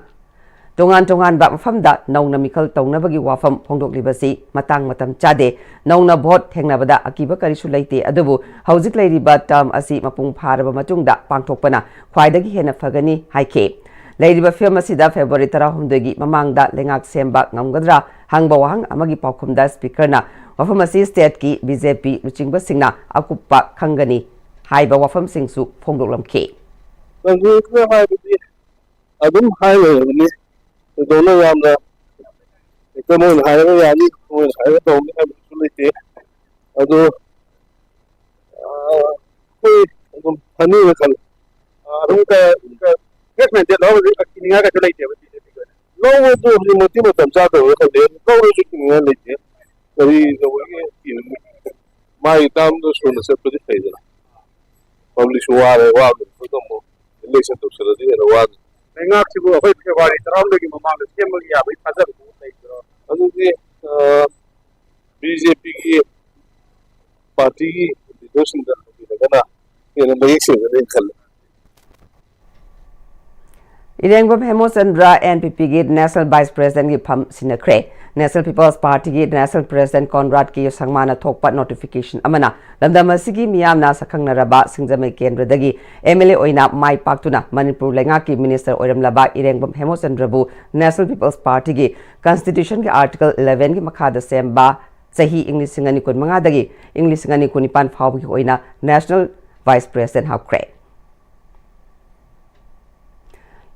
ꯇꯣꯉꯥꯟ ꯇꯣꯉꯥꯟꯕ ꯃꯐꯝꯗ ꯅꯧꯅ ꯃꯤꯈꯜ ꯇꯧꯅꯕꯒꯤ ꯋꯥꯐꯝ ꯐꯣꯡꯗꯣꯛꯂꯤꯕꯁꯤ ꯃꯇꯥꯡ ꯃꯇꯝ ꯆꯥꯗꯦ꯫ ꯅꯧꯅ ꯚꯣꯠ ꯊꯦꯡꯅꯕꯗ ꯑꯀꯤꯕ ꯀꯔꯤꯁꯨ ꯂꯩꯇꯦ, ꯑꯗꯨꯕꯨ ꯍꯧꯖꯤꯛ ꯂꯩꯔꯤꯕ ꯇꯔꯝ ꯑꯁꯤ ꯃꯄꯨꯡ ꯐꯥꯔꯕ ꯃꯇꯨꯡꯗ ꯄꯥꯡꯊꯣꯛꯄꯅ ꯈ꯭ꯋꯥꯏꯗꯒꯤ ꯍꯦꯟꯅ ꯐꯒꯅꯤ ꯍꯥꯏꯈꯤ꯫ ꯂꯩꯔꯤꯕ ꯐꯤꯚꯝ ꯑꯁꯤꯗ ꯐꯦꯕ꯭ꯔꯨꯋꯥꯔꯤ ꯇꯔꯥꯍꯨꯝꯗꯣꯏꯒꯤ ꯃꯃꯥꯡꯗ ꯂꯩꯉꯥꯛ ꯁꯦꯝꯕ ꯉꯝꯒꯗ꯭ꯔꯥ ꯍꯪꯕ ꯋꯥꯍꯪ ꯑꯃꯒꯤ ꯄꯥꯎꯈꯨꯝꯗ ꯁ꯭ꯄꯤꯀꯔꯅ ꯋꯥꯐꯝ ꯑꯁꯤ ꯁ꯭ꯇꯦꯠꯀꯤ ꯕꯤ ꯖꯦ ꯄꯤ ꯂꯨꯆꯤꯡꯕꯁꯤꯡꯅ ꯑꯀꯨꯞꯄ ꯈꯪꯒꯅꯤ ꯍꯥꯏꯕ ꯋꯥꯐꯝꯁꯤꯡꯁꯨ ꯐꯣꯡꯗꯣꯛꯂꯝꯈꯤ꯫ ꯀꯪꯒ꯭ꯔꯦꯁꯅ ꯍꯥꯏꯕꯗꯤ ꯑꯗꯨꯝ ꯍꯥꯏ ꯂꯩꯔꯕꯅꯤ꯫ ꯊꯣꯏꯗꯣꯛꯅ ꯌꯥꯝꯅ ꯍꯦꯛꯇ ꯃꯣꯏꯅ ꯍꯥꯏꯔꯒ ꯌꯥꯅꯤ, ꯃꯣꯏꯅ ꯍꯥꯏꯔꯒ ꯇꯧꯅꯤ ꯍꯥꯏꯕꯁꯨ ꯂꯩꯇꯦ꯫ ꯑꯗꯨ ꯑꯩꯈꯣꯏ ꯑꯗꯨꯝ ꯐꯅꯤꯅ ꯈꯜꯂꯤ꯫ ꯑꯗꯨꯝ ꯐ꯭ꯔꯦꯁ ꯃꯥꯏꯟꯗꯦꯗ ꯂꯧꯔꯒꯗꯤ ꯀꯤꯅꯤꯡꯉꯥꯏ ꯀꯩꯁꯨ ꯂꯩꯇꯦꯕ ꯕꯤ ꯖꯦ ꯄꯤꯒꯤ ꯑꯣꯏꯅ꯫ ꯂꯧꯕꯗꯨ ꯍꯧꯖꯤꯛꯃꯛꯇꯤ ꯃꯇꯝ ꯆꯥꯗꯕ꯭ꯔꯥ ꯈꯪꯗꯦ꯫ ꯂꯧꯔꯁꯨ ꯀꯤꯅꯤꯡꯉꯥꯏ ꯂꯩꯇꯦ꯫ ꯀꯔꯤ ꯇꯧꯕꯒꯤ ꯀꯤꯔꯨꯅꯤ? ꯃꯥꯒꯤ ꯇꯥꯝꯗꯣ ꯁꯨꯅ ꯆꯠꯄꯗꯤ ꯐꯩꯗꯅ꯫ ꯄꯕ꯭ꯂꯤꯛꯁꯨ ꯋꯥꯔꯦ, ꯋꯥꯕꯗꯨꯗ ꯑꯃꯨꯛ ꯏꯂꯦꯛꯁꯟ ꯇꯧꯁꯜꯂꯗꯤ ꯍꯦꯟꯅ ꯋꯥꯅꯤ꯫ ꯂꯩꯉꯥꯛꯁꯤꯕꯨ ꯑꯩꯈꯣꯏ ꯐꯦꯕ꯭ꯔꯨꯋꯥꯔꯤ ꯇꯔꯥꯍꯨꯝꯗꯣꯏꯒꯤ ꯃꯃꯥꯡꯗ ꯁꯦꯝꯕꯒꯤ ꯌꯥꯕꯒꯤ ꯊꯥꯖꯕ ꯂꯩꯕ꯭ꯔꯣ? ꯑꯗꯨꯗꯤ ꯕꯤ ꯖꯦ ꯄꯤꯒꯤ ꯄꯥꯔꯇꯤꯒꯤ ꯂꯤꯗꯔꯁꯤꯡꯗ ꯍꯪꯕꯤꯔꯒꯅ ꯍꯦꯟꯅ ꯃꯌꯦꯛ ꯁꯦꯡꯒꯅꯤ ꯈꯜꯂꯤ꯫ ꯏꯔꯦꯡꯕꯝ ꯍꯦꯃꯣꯆꯟꯗ꯭ꯔ ꯑꯦꯟ ꯄꯤ ꯄꯤꯒꯤ ꯅꯦꯁꯅꯦꯜ ꯚꯥꯏꯁ ꯄ꯭ꯔꯦꯁꯤꯗꯦꯟꯠꯀꯤ ꯐꯝ ꯁꯤꯟꯅꯈ꯭ꯔꯦ꯫ ꯅꯦꯁꯅꯦꯜ ꯄꯤꯄꯜꯁ ꯄꯥꯔꯇꯤꯒꯤ ꯅꯦꯁꯅꯦꯜ ꯄ꯭ꯔꯦꯁꯤꯗꯦꯟꯠ ꯀꯣꯟꯔꯥꯗ ꯀꯦ ꯁꯪꯃꯥꯅ ꯊꯣꯛꯄ ꯅꯣꯇꯤꯐꯤꯀꯦꯁꯟ ꯑꯃꯅ ꯂꯝꯗꯝ ꯑꯁꯤꯒꯤ ꯃꯤꯌꯥꯝꯅ ꯁꯛꯈꯪꯅꯔꯕ ꯁꯤꯡꯖꯃꯩ ꯀꯦꯟꯗ꯭ꯔꯗꯒꯤ ꯑꯦꯝ ꯑꯦꯜ ꯑꯦ ꯑꯣꯏꯅ ꯃꯥꯏ ꯄꯥꯛꯇꯨꯅ ꯃꯅꯤꯄꯨꯔ ꯂꯩꯉꯥꯛꯀꯤ ꯃꯤꯅꯤꯁꯇꯔ ꯑꯣꯏꯔꯝꯂꯕ ꯏꯔꯦꯡꯕꯝ ꯍꯦꯃꯣꯆꯟꯗ꯭ꯔꯕꯨ ꯅꯦꯁꯅꯦꯜ ꯄꯤꯄꯜꯁ ꯄꯥꯔꯇꯤꯒꯤ ꯀꯟꯁꯇꯤꯇ꯭ꯌꯨꯁꯟꯒꯤ ꯑꯥꯔꯇꯤꯀꯜ ꯏꯂꯦꯚꯦꯟꯒꯤ ꯃꯈꯥꯗ ꯁꯦꯝꯕ ꯆꯍꯤ ꯏꯪ ꯂꯤꯁꯤꯡ ꯑꯅꯤ ꯀꯨꯟꯃꯉꯥꯗꯒꯤ ꯏꯪ ꯂꯤꯁꯤꯡ ꯑꯅꯤ ꯀꯨꯟꯅꯤꯄꯥꯟ ꯐꯥꯎꯕꯒꯤ ꯑꯣꯏꯅ National Vice President ꯍꯥꯞꯈ꯭ꯔꯦ꯫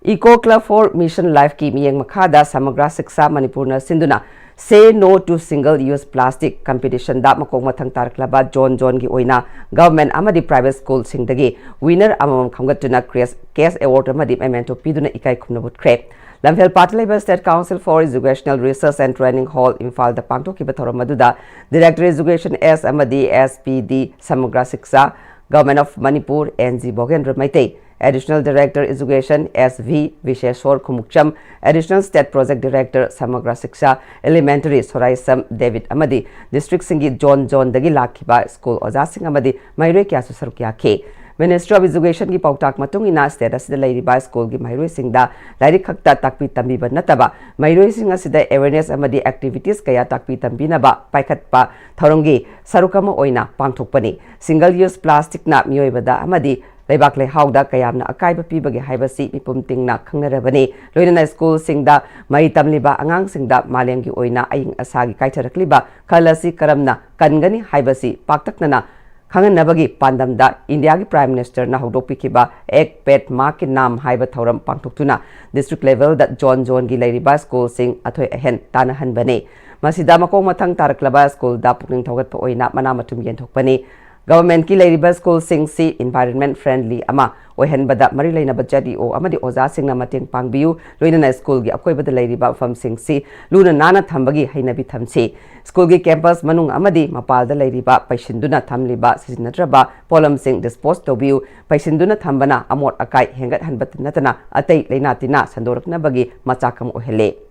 Eco Club for Mission Lifeꯀꯤ ꯃꯤꯠꯌꯦꯡ ꯃꯈꯥꯗ ꯁꯃꯒ꯭ꯔꯥ ꯁꯤꯛꯁꯥ ꯃꯅꯤꯄꯨꯔꯅ ꯁꯤꯟꯗꯨꯅ Say No to Single Use Plastic competitionꯗ ꯃꯀꯣꯛ ꯃꯊꯪ ꯇꯥꯔꯛꯂꯕ zone zoneꯒꯤ ꯑꯣꯏꯅ government ꯑꯃꯗꯤ private schoolꯁꯤꯡꯗꯒꯤ winner ꯑꯃꯃꯝ ꯈꯟꯒꯠꯇꯨꯅ cash, cash award ꯑꯃꯗꯤ memento ꯄꯤꯗꯨꯅ ꯏꯀꯥꯏ ꯈꯨꯝꯅꯕ ꯎꯠꯈ꯭ꯔꯦ꯫ ꯂꯝꯐꯦꯜ ꯄꯥꯠꯇ ꯂꯩꯕ State Council for Educational Research and Training Hall ꯏꯝꯐꯥꯜꯗ ꯄꯥꯡꯊꯣꯛꯈꯤꯕ ꯊꯧꯔꯝ ꯑꯗꯨꯗ Director Education S ꯑꯃꯗꯤ S P D Samagra Shiksha, Government of Manipur, N G Bhogendra Meitei, Additional Director Education S V Bisheshor Khumukcham, Additional State Project Director Samagra Shiksha Elementary Soraisam ꯗꯦꯕꯤꯠ ꯑꯃꯗꯤ districtꯁꯤꯡꯒꯤ zone zoneꯗꯒꯤ ꯂꯥꯛꯈꯤꯕ school ꯑꯣꯖꯥꯁꯤꯡ ꯑꯃꯗꯤ ꯃꯍꯩꯔꯣꯏ ꯀꯌꯥꯁꯨ ꯁꯔꯨꯛ ꯌꯥꯈꯤ꯫ Ministry of Educationꯒꯤ ꯄꯥꯎꯇꯥꯛ ꯃꯇꯨꯡ ꯏꯟꯅ state ꯑꯁꯤꯗ ꯂꯩꯔꯤꯕ schoolꯒꯤ ꯃꯍꯩꯔꯣꯏꯁꯤꯡꯗ ꯂꯥꯏꯔꯤꯛ ꯈꯛꯇ ꯇꯥꯛꯄꯤ ꯇꯝꯕꯤꯕ ꯅꯠꯇꯕ ꯃꯍꯩꯔꯣꯏꯁꯤꯡ ꯑꯁꯤꯗ awareness ꯑꯃꯗꯤ activities ꯀꯌꯥ ꯇꯥꯛꯄꯤ ꯇꯝꯕꯤꯅꯕ ꯄꯥꯏꯈꯠꯄ ꯊꯧꯔꯝꯒꯤ ꯁꯔꯨꯛ ꯑꯃ ꯑꯣꯏꯅ ꯄꯥꯡꯊꯣꯛꯄꯅꯤ꯫ Single use plasticꯅ ꯃꯤꯑꯣꯏꯕꯗ ꯑꯃꯗꯤ ꯂꯩꯕꯥꯛ ꯂꯩꯍꯥꯎꯗ ꯀꯌꯥꯝꯅ ꯑꯀꯥꯏꯕ ꯄꯤꯕꯒꯦ ꯍꯥꯏꯕꯁꯤ ꯃꯤꯄꯨꯝ ꯇꯤꯡꯅ ꯈꯪꯅꯔꯕꯅꯤ꯫ ꯂꯣꯏꯅꯅ schoolꯁꯤꯡꯗ ꯃꯍꯩ ꯇꯝꯂꯤꯕ ꯑꯉꯥꯡꯁꯤꯡꯗ ꯃꯥꯂꯦꯝꯒꯤ ꯑꯣꯏꯅ ꯑꯏꯪ ꯑꯁꯥꯒꯤ ꯀꯥꯏꯊꯔꯛꯂꯤꯕ ꯈꯜ ꯑꯁꯤ ꯀꯔꯝꯅ ꯀꯟꯒꯅꯤ ꯍꯥꯏꯕꯁꯤ ꯄꯥꯛꯇꯛꯅꯅ ꯈꯪꯍꯟꯅꯕꯒꯤ ꯄꯥꯟꯗꯝꯗ ꯏꯟꯗꯤꯌꯥꯒꯤ Prime Ministerꯅ ꯍꯧꯗꯣꯛꯄꯤꯈꯤꯕ Ek Ped Maa Ke Naam ꯍꯥꯏꯕ ꯊꯧꯔꯝ ꯄꯥꯡꯊꯣꯛꯇꯨꯅ district levelꯗ zone zoneꯒꯤ ꯂꯩꯔꯤꯕ schoolꯁꯤꯡ ꯑꯊꯣꯏ ꯑꯍꯦꯟ ꯇꯥꯟꯅꯍꯟꯕꯅꯤ꯫ ꯃꯁꯤꯗ ꯃꯈꯣꯡ ꯃꯊꯪ ꯇꯥꯔꯛꯂꯕ schoolꯗ ꯄꯨꯛꯅꯤꯡ ꯊꯧꯒꯠꯄ ꯑꯣꯏꯅ ꯃꯅꯥ ꯃꯊꯨꯝ ꯌꯦꯟꯊꯣꯛꯄꯅꯤ꯫ Governmentꯀꯤ ꯂꯩꯔꯤꯕ schoolꯁꯤꯡꯁꯤ environment friendly ꯑꯃ ꯑꯣꯏꯍꯟꯕꯗ ꯃꯔꯤ ꯂꯩꯅꯕ Z E O ꯑꯃꯗꯤ ꯑꯣꯖꯥꯁꯤꯡꯅ ꯃꯇꯦꯡ ꯄꯥꯡꯕꯤꯌꯨ꯫ ꯂꯣꯏꯅꯅ schoolꯒꯤ ꯑꯀꯣꯏꯕꯗ ꯂꯩꯔꯤꯕ ꯃꯐꯝꯁꯤꯡꯁꯤ ꯂꯨꯅ ꯅꯥꯟꯅ ꯊꯝꯕꯒꯤ ꯍꯩꯅꯕꯤ ꯊꯝꯁꯤ꯫ Schoolꯒꯤ campus ꯃꯅꯨꯡ ꯑꯃꯗꯤ ꯃꯄꯥꯜꯗ ꯂꯩꯔꯤꯕ ꯄꯩꯁꯤꯟꯗꯨꯅ ꯊꯝꯂꯤꯕ ꯁꯤꯖꯤꯟꯅꯗ꯭ꯔꯕ ꯄꯣꯠꯂꯝꯁꯤꯡ dispose ꯇꯧꯕꯤꯌꯨ꯫ ꯄꯩꯁꯤꯟꯗꯨꯅ ꯊꯝꯕꯅ ꯑꯃꯣꯠ ꯑꯀꯥꯏ ꯍꯦꯟꯒꯠꯍꯟꯕꯇ ꯅꯠꯇꯅ ꯑꯇꯩ ꯂꯥꯏꯅꯥ ꯇꯤꯟꯅꯥ ꯁꯟꯗꯣꯔꯛꯅꯕꯒꯤ ꯃꯆꯥꯛ ꯑꯃ ꯑꯣꯏꯍꯜꯂꯤ꯫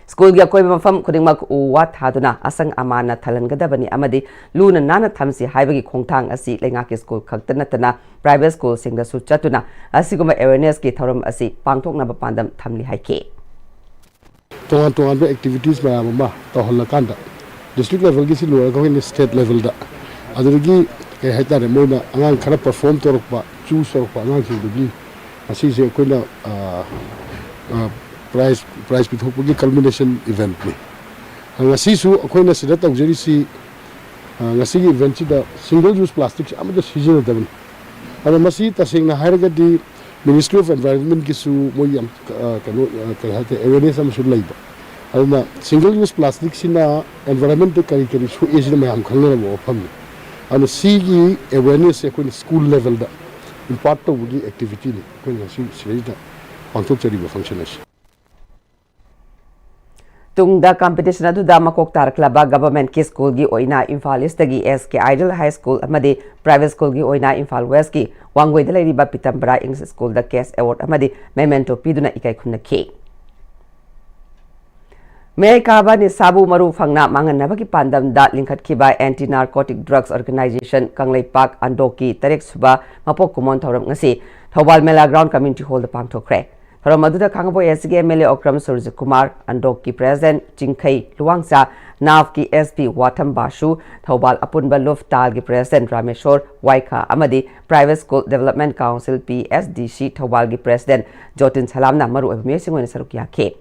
Schoolꯒꯤ ꯑꯀꯣꯏꯕ ꯃꯐꯝ ꯈꯨꯗꯤꯡꯃꯛ ꯎ ꯋꯥ ꯊꯥꯗꯨꯅ ꯑꯁꯪ ꯑꯃꯥꯟꯅ ꯊꯜꯍꯟꯒꯗꯕꯅꯤ ꯑꯃꯗꯤ ꯂꯨꯅ ꯅꯥꯟꯅ ꯊꯝꯁꯤ ꯍꯥꯏꯕꯒꯤ ꯈꯣꯡꯊꯥꯡ ꯑꯁꯤ ꯂꯩꯉꯥꯛꯀꯤ school ꯈꯛꯇ ꯅꯠꯇꯅ private schoolꯁꯤꯡꯗꯁꯨ ꯆꯠꯇꯨꯅ ꯑꯁꯤꯒꯨꯝꯕ awarenessꯀꯤ ꯊꯧꯔꯝ ꯑꯁꯤ ꯄꯥꯡꯊꯣꯛꯅꯕ ꯄꯥꯟꯗꯝ ꯊꯝꯂꯤ ꯍꯥꯏꯈꯤ꯫ ꯇꯣꯉꯥꯟ ꯇꯣꯉꯥꯟꯕ activities ꯃꯌꯥꯝ ꯑꯃ ꯇꯧꯍꯜꯂꯀꯥꯟꯗ district levelꯒꯤꯁꯤ ꯂꯣꯏꯔꯒ ꯑꯩꯈꯣꯏꯅ state levelꯗ ꯑꯗꯨꯗꯒꯤ ꯀꯩ ꯍꯥꯏꯇꯥꯔꯦ ꯃꯣꯏꯅ ꯑꯉꯥꯡ ꯈꯔ perform ꯇꯧꯔꯛꯄ choose ꯇꯧꯔꯛꯄ ꯑꯉꯥꯡꯁꯤꯡꯗꯨꯒꯤ ꯉꯁꯤꯁꯦ ꯑꯩꯈꯣꯏꯅ prize prize ꯄꯤꯊꯣꯛꯄꯒꯤ culmination eventꯅꯤ꯫ ꯉꯁꯤꯁꯨ ꯑꯩꯈꯣꯏꯅ ꯁꯤꯗ ꯇꯧꯖꯔꯤꯁꯤ, ꯑ, ꯉꯁꯤꯒꯤ ꯏꯚꯦꯟꯠꯁꯤꯗ ꯁꯤꯡꯒꯜ ꯌꯨꯁ ꯄ꯭ꯂꯥꯁꯇꯤꯛꯁꯦ ꯑꯃꯠꯇ ꯁꯤꯖꯤꯟꯅꯗꯕꯅꯤ꯫ ꯑꯗꯣ ꯃꯁꯤ ꯇꯁꯦꯡꯅ ꯍꯥꯏꯔꯒꯗꯤ ꯃꯤꯅꯤꯁꯇ꯭ꯔꯤ ꯑꯣꯐ ꯑꯦꯟꯚꯥꯏꯔꯟꯃꯦꯟꯠꯀꯤꯁꯨ ꯃꯣꯏ ꯌꯥꯝ, ꯑ, ꯀꯩꯅꯣ, ꯑ, ꯀꯩ ꯍꯥꯏꯇꯥꯔꯦ, ꯑꯦꯋꯦꯔꯅꯦꯁ ꯑꯃꯁꯨ ꯂꯩꯕ꯫ ꯑꯗꯨꯅ ꯁꯤꯡꯒꯜ ꯌꯨꯁ ꯄ꯭ꯂꯥꯁꯇꯤꯛꯁꯤꯅ ꯑꯦꯟꯚꯥꯏꯔꯟꯃꯦꯟꯠꯇ ꯀꯔꯤ ꯀꯔꯤ ꯁꯣꯛꯑꯦ ꯁꯤꯅ ꯃꯌꯥꯝ ꯈꯪꯅꯔꯕ ꯋꯥꯐꯝꯅꯤ꯫ ꯑꯗꯨꯅ ꯁꯤꯒꯤ ꯑꯦꯋꯦꯔꯅꯦꯁꯁꯦ ꯑꯩꯈꯣꯏꯅ ꯁ꯭ꯀꯨꯜ ꯂꯦꯚꯦꯜꯗ ꯏꯝꯄꯥꯔꯠ ꯇꯧꯕꯒꯤ ꯑꯦꯛꯇꯤꯚꯤꯇꯤꯅꯤ ꯑꯩꯈꯣꯏꯅ ꯉꯁꯤ ꯁꯤꯗꯩꯗ ꯄꯥꯡꯊꯣꯛꯆꯔꯤꯕ ꯐꯪꯁꯟ ꯑꯁꯤ꯫ ꯇꯨꯡꯗ ꯀꯝꯄꯤꯇꯤꯁꯟ ꯑꯗꯨꯗ ꯃꯀꯣꯛ ꯇꯥꯔꯛꯂꯕ ꯒꯚꯔꯟꯃꯦꯟꯠꯀꯤ ꯁ꯭ꯀꯨꯜꯒꯤ ꯑꯣꯏꯅ ꯏꯝꯐꯥꯜ ꯏꯁ꯭ꯠꯇꯒꯤ ꯑꯦꯁ ꯀꯦ ꯑꯥꯏꯗꯜ ꯍꯥꯏ ꯁ꯭ꯀꯨꯜ ꯑꯃꯗꯤ ꯄ꯭ꯔꯥꯏꯚꯦꯠ ꯁ꯭ꯀꯨꯜꯒꯤ ꯑꯣꯏꯅ ꯏꯝꯐꯥꯜ ꯋꯦꯁ꯭ꯠꯀꯤ ꯋꯥꯡꯒꯣꯏꯗ ꯂꯩꯔꯤꯕ ꯄꯤꯇꯝꯕꯔꯥ ꯏꯪꯂꯤꯁ ꯁ꯭ꯀꯨꯜꯗ ꯀꯦꯁ ꯑꯦꯋꯥꯔꯗ ꯑꯃꯗꯤ ꯃꯦꯃꯦꯟꯇꯣ ꯄꯤꯗꯨꯅ ꯏꯀꯥꯏ ꯈꯨꯝꯅꯈꯤ꯫ ꯃꯌꯥꯏ ꯀꯥꯕ ꯅꯤꯁꯥꯕꯨ ꯃꯔꯨ ꯐꯪꯅ ꯃꯥꯡꯍꯟꯅꯕꯒꯤ ꯄꯥꯟꯗꯝꯗ ꯂꯤꯡꯈꯠꯈꯤꯕ ꯑꯦꯟꯇꯤ ꯅꯥꯔꯀꯣꯇꯤꯛ ꯗ꯭ꯔꯒꯁ ꯑꯣꯔꯒꯅꯥꯏꯖꯦꯁꯟ ꯀꯪꯂꯩꯄꯥꯛ ꯑꯟꯗꯣꯛꯀꯤ ꯇꯔꯦꯠ ꯁꯨꯕ ꯃꯄꯣꯛ ꯀꯨꯝꯑꯣꯟ ꯊꯧꯔꯝ ꯉꯁꯤ ꯊꯧꯕꯥꯜ ꯃꯦꯂꯥ ꯒ꯭ꯔꯥꯎꯟ ꯀꯝꯃ꯭ꯌꯨꯅꯤꯇꯤ ꯍꯣꯜꯗ ꯄꯥꯡꯊꯣꯛꯈ꯭ꯔꯦ꯫ ꯊꯧꯔꯝ ꯑꯗꯨꯗ ꯈꯥꯡꯉꯕꯣꯛ ꯑꯦꯁ ꯁꯤꯒꯤ M L A Okram Surajkumar, ꯑꯟꯗꯣꯛꯀꯤ ꯄ꯭ꯔꯦꯁꯤꯗꯦꯟꯠ ꯆꯤꯡꯈꯩ ꯂꯨꯋꯥꯡꯆꯥ, ꯅꯥꯐꯀꯤ ꯑꯦꯁ ꯄꯤ ꯋꯥꯊꯝ ꯕꯥꯁꯨ, ꯊꯧꯕꯥꯜ ꯑꯄꯨꯟꯕ ꯂꯨꯞ ꯇꯥꯜꯒꯤ ꯄ꯭ꯔꯦꯁꯤꯗꯦꯟꯠ ꯔꯥꯃꯦꯁꯣꯔ ꯋꯥꯏꯈꯥ ꯑꯃꯗꯤ private school development council, P S D C, ꯊꯧꯕꯥꯜꯒꯤ ꯄ꯭ꯔꯦꯁꯤꯗꯦꯟꯠ ꯖꯣꯇꯤꯟ ꯁꯂꯥꯝꯅ ꯃꯔꯨꯑꯣꯏꯕ ꯃꯤꯑꯣꯏꯁꯤꯡ ꯑꯣꯏꯅ ꯁꯔꯨꯛ ꯌꯥꯈꯤ꯫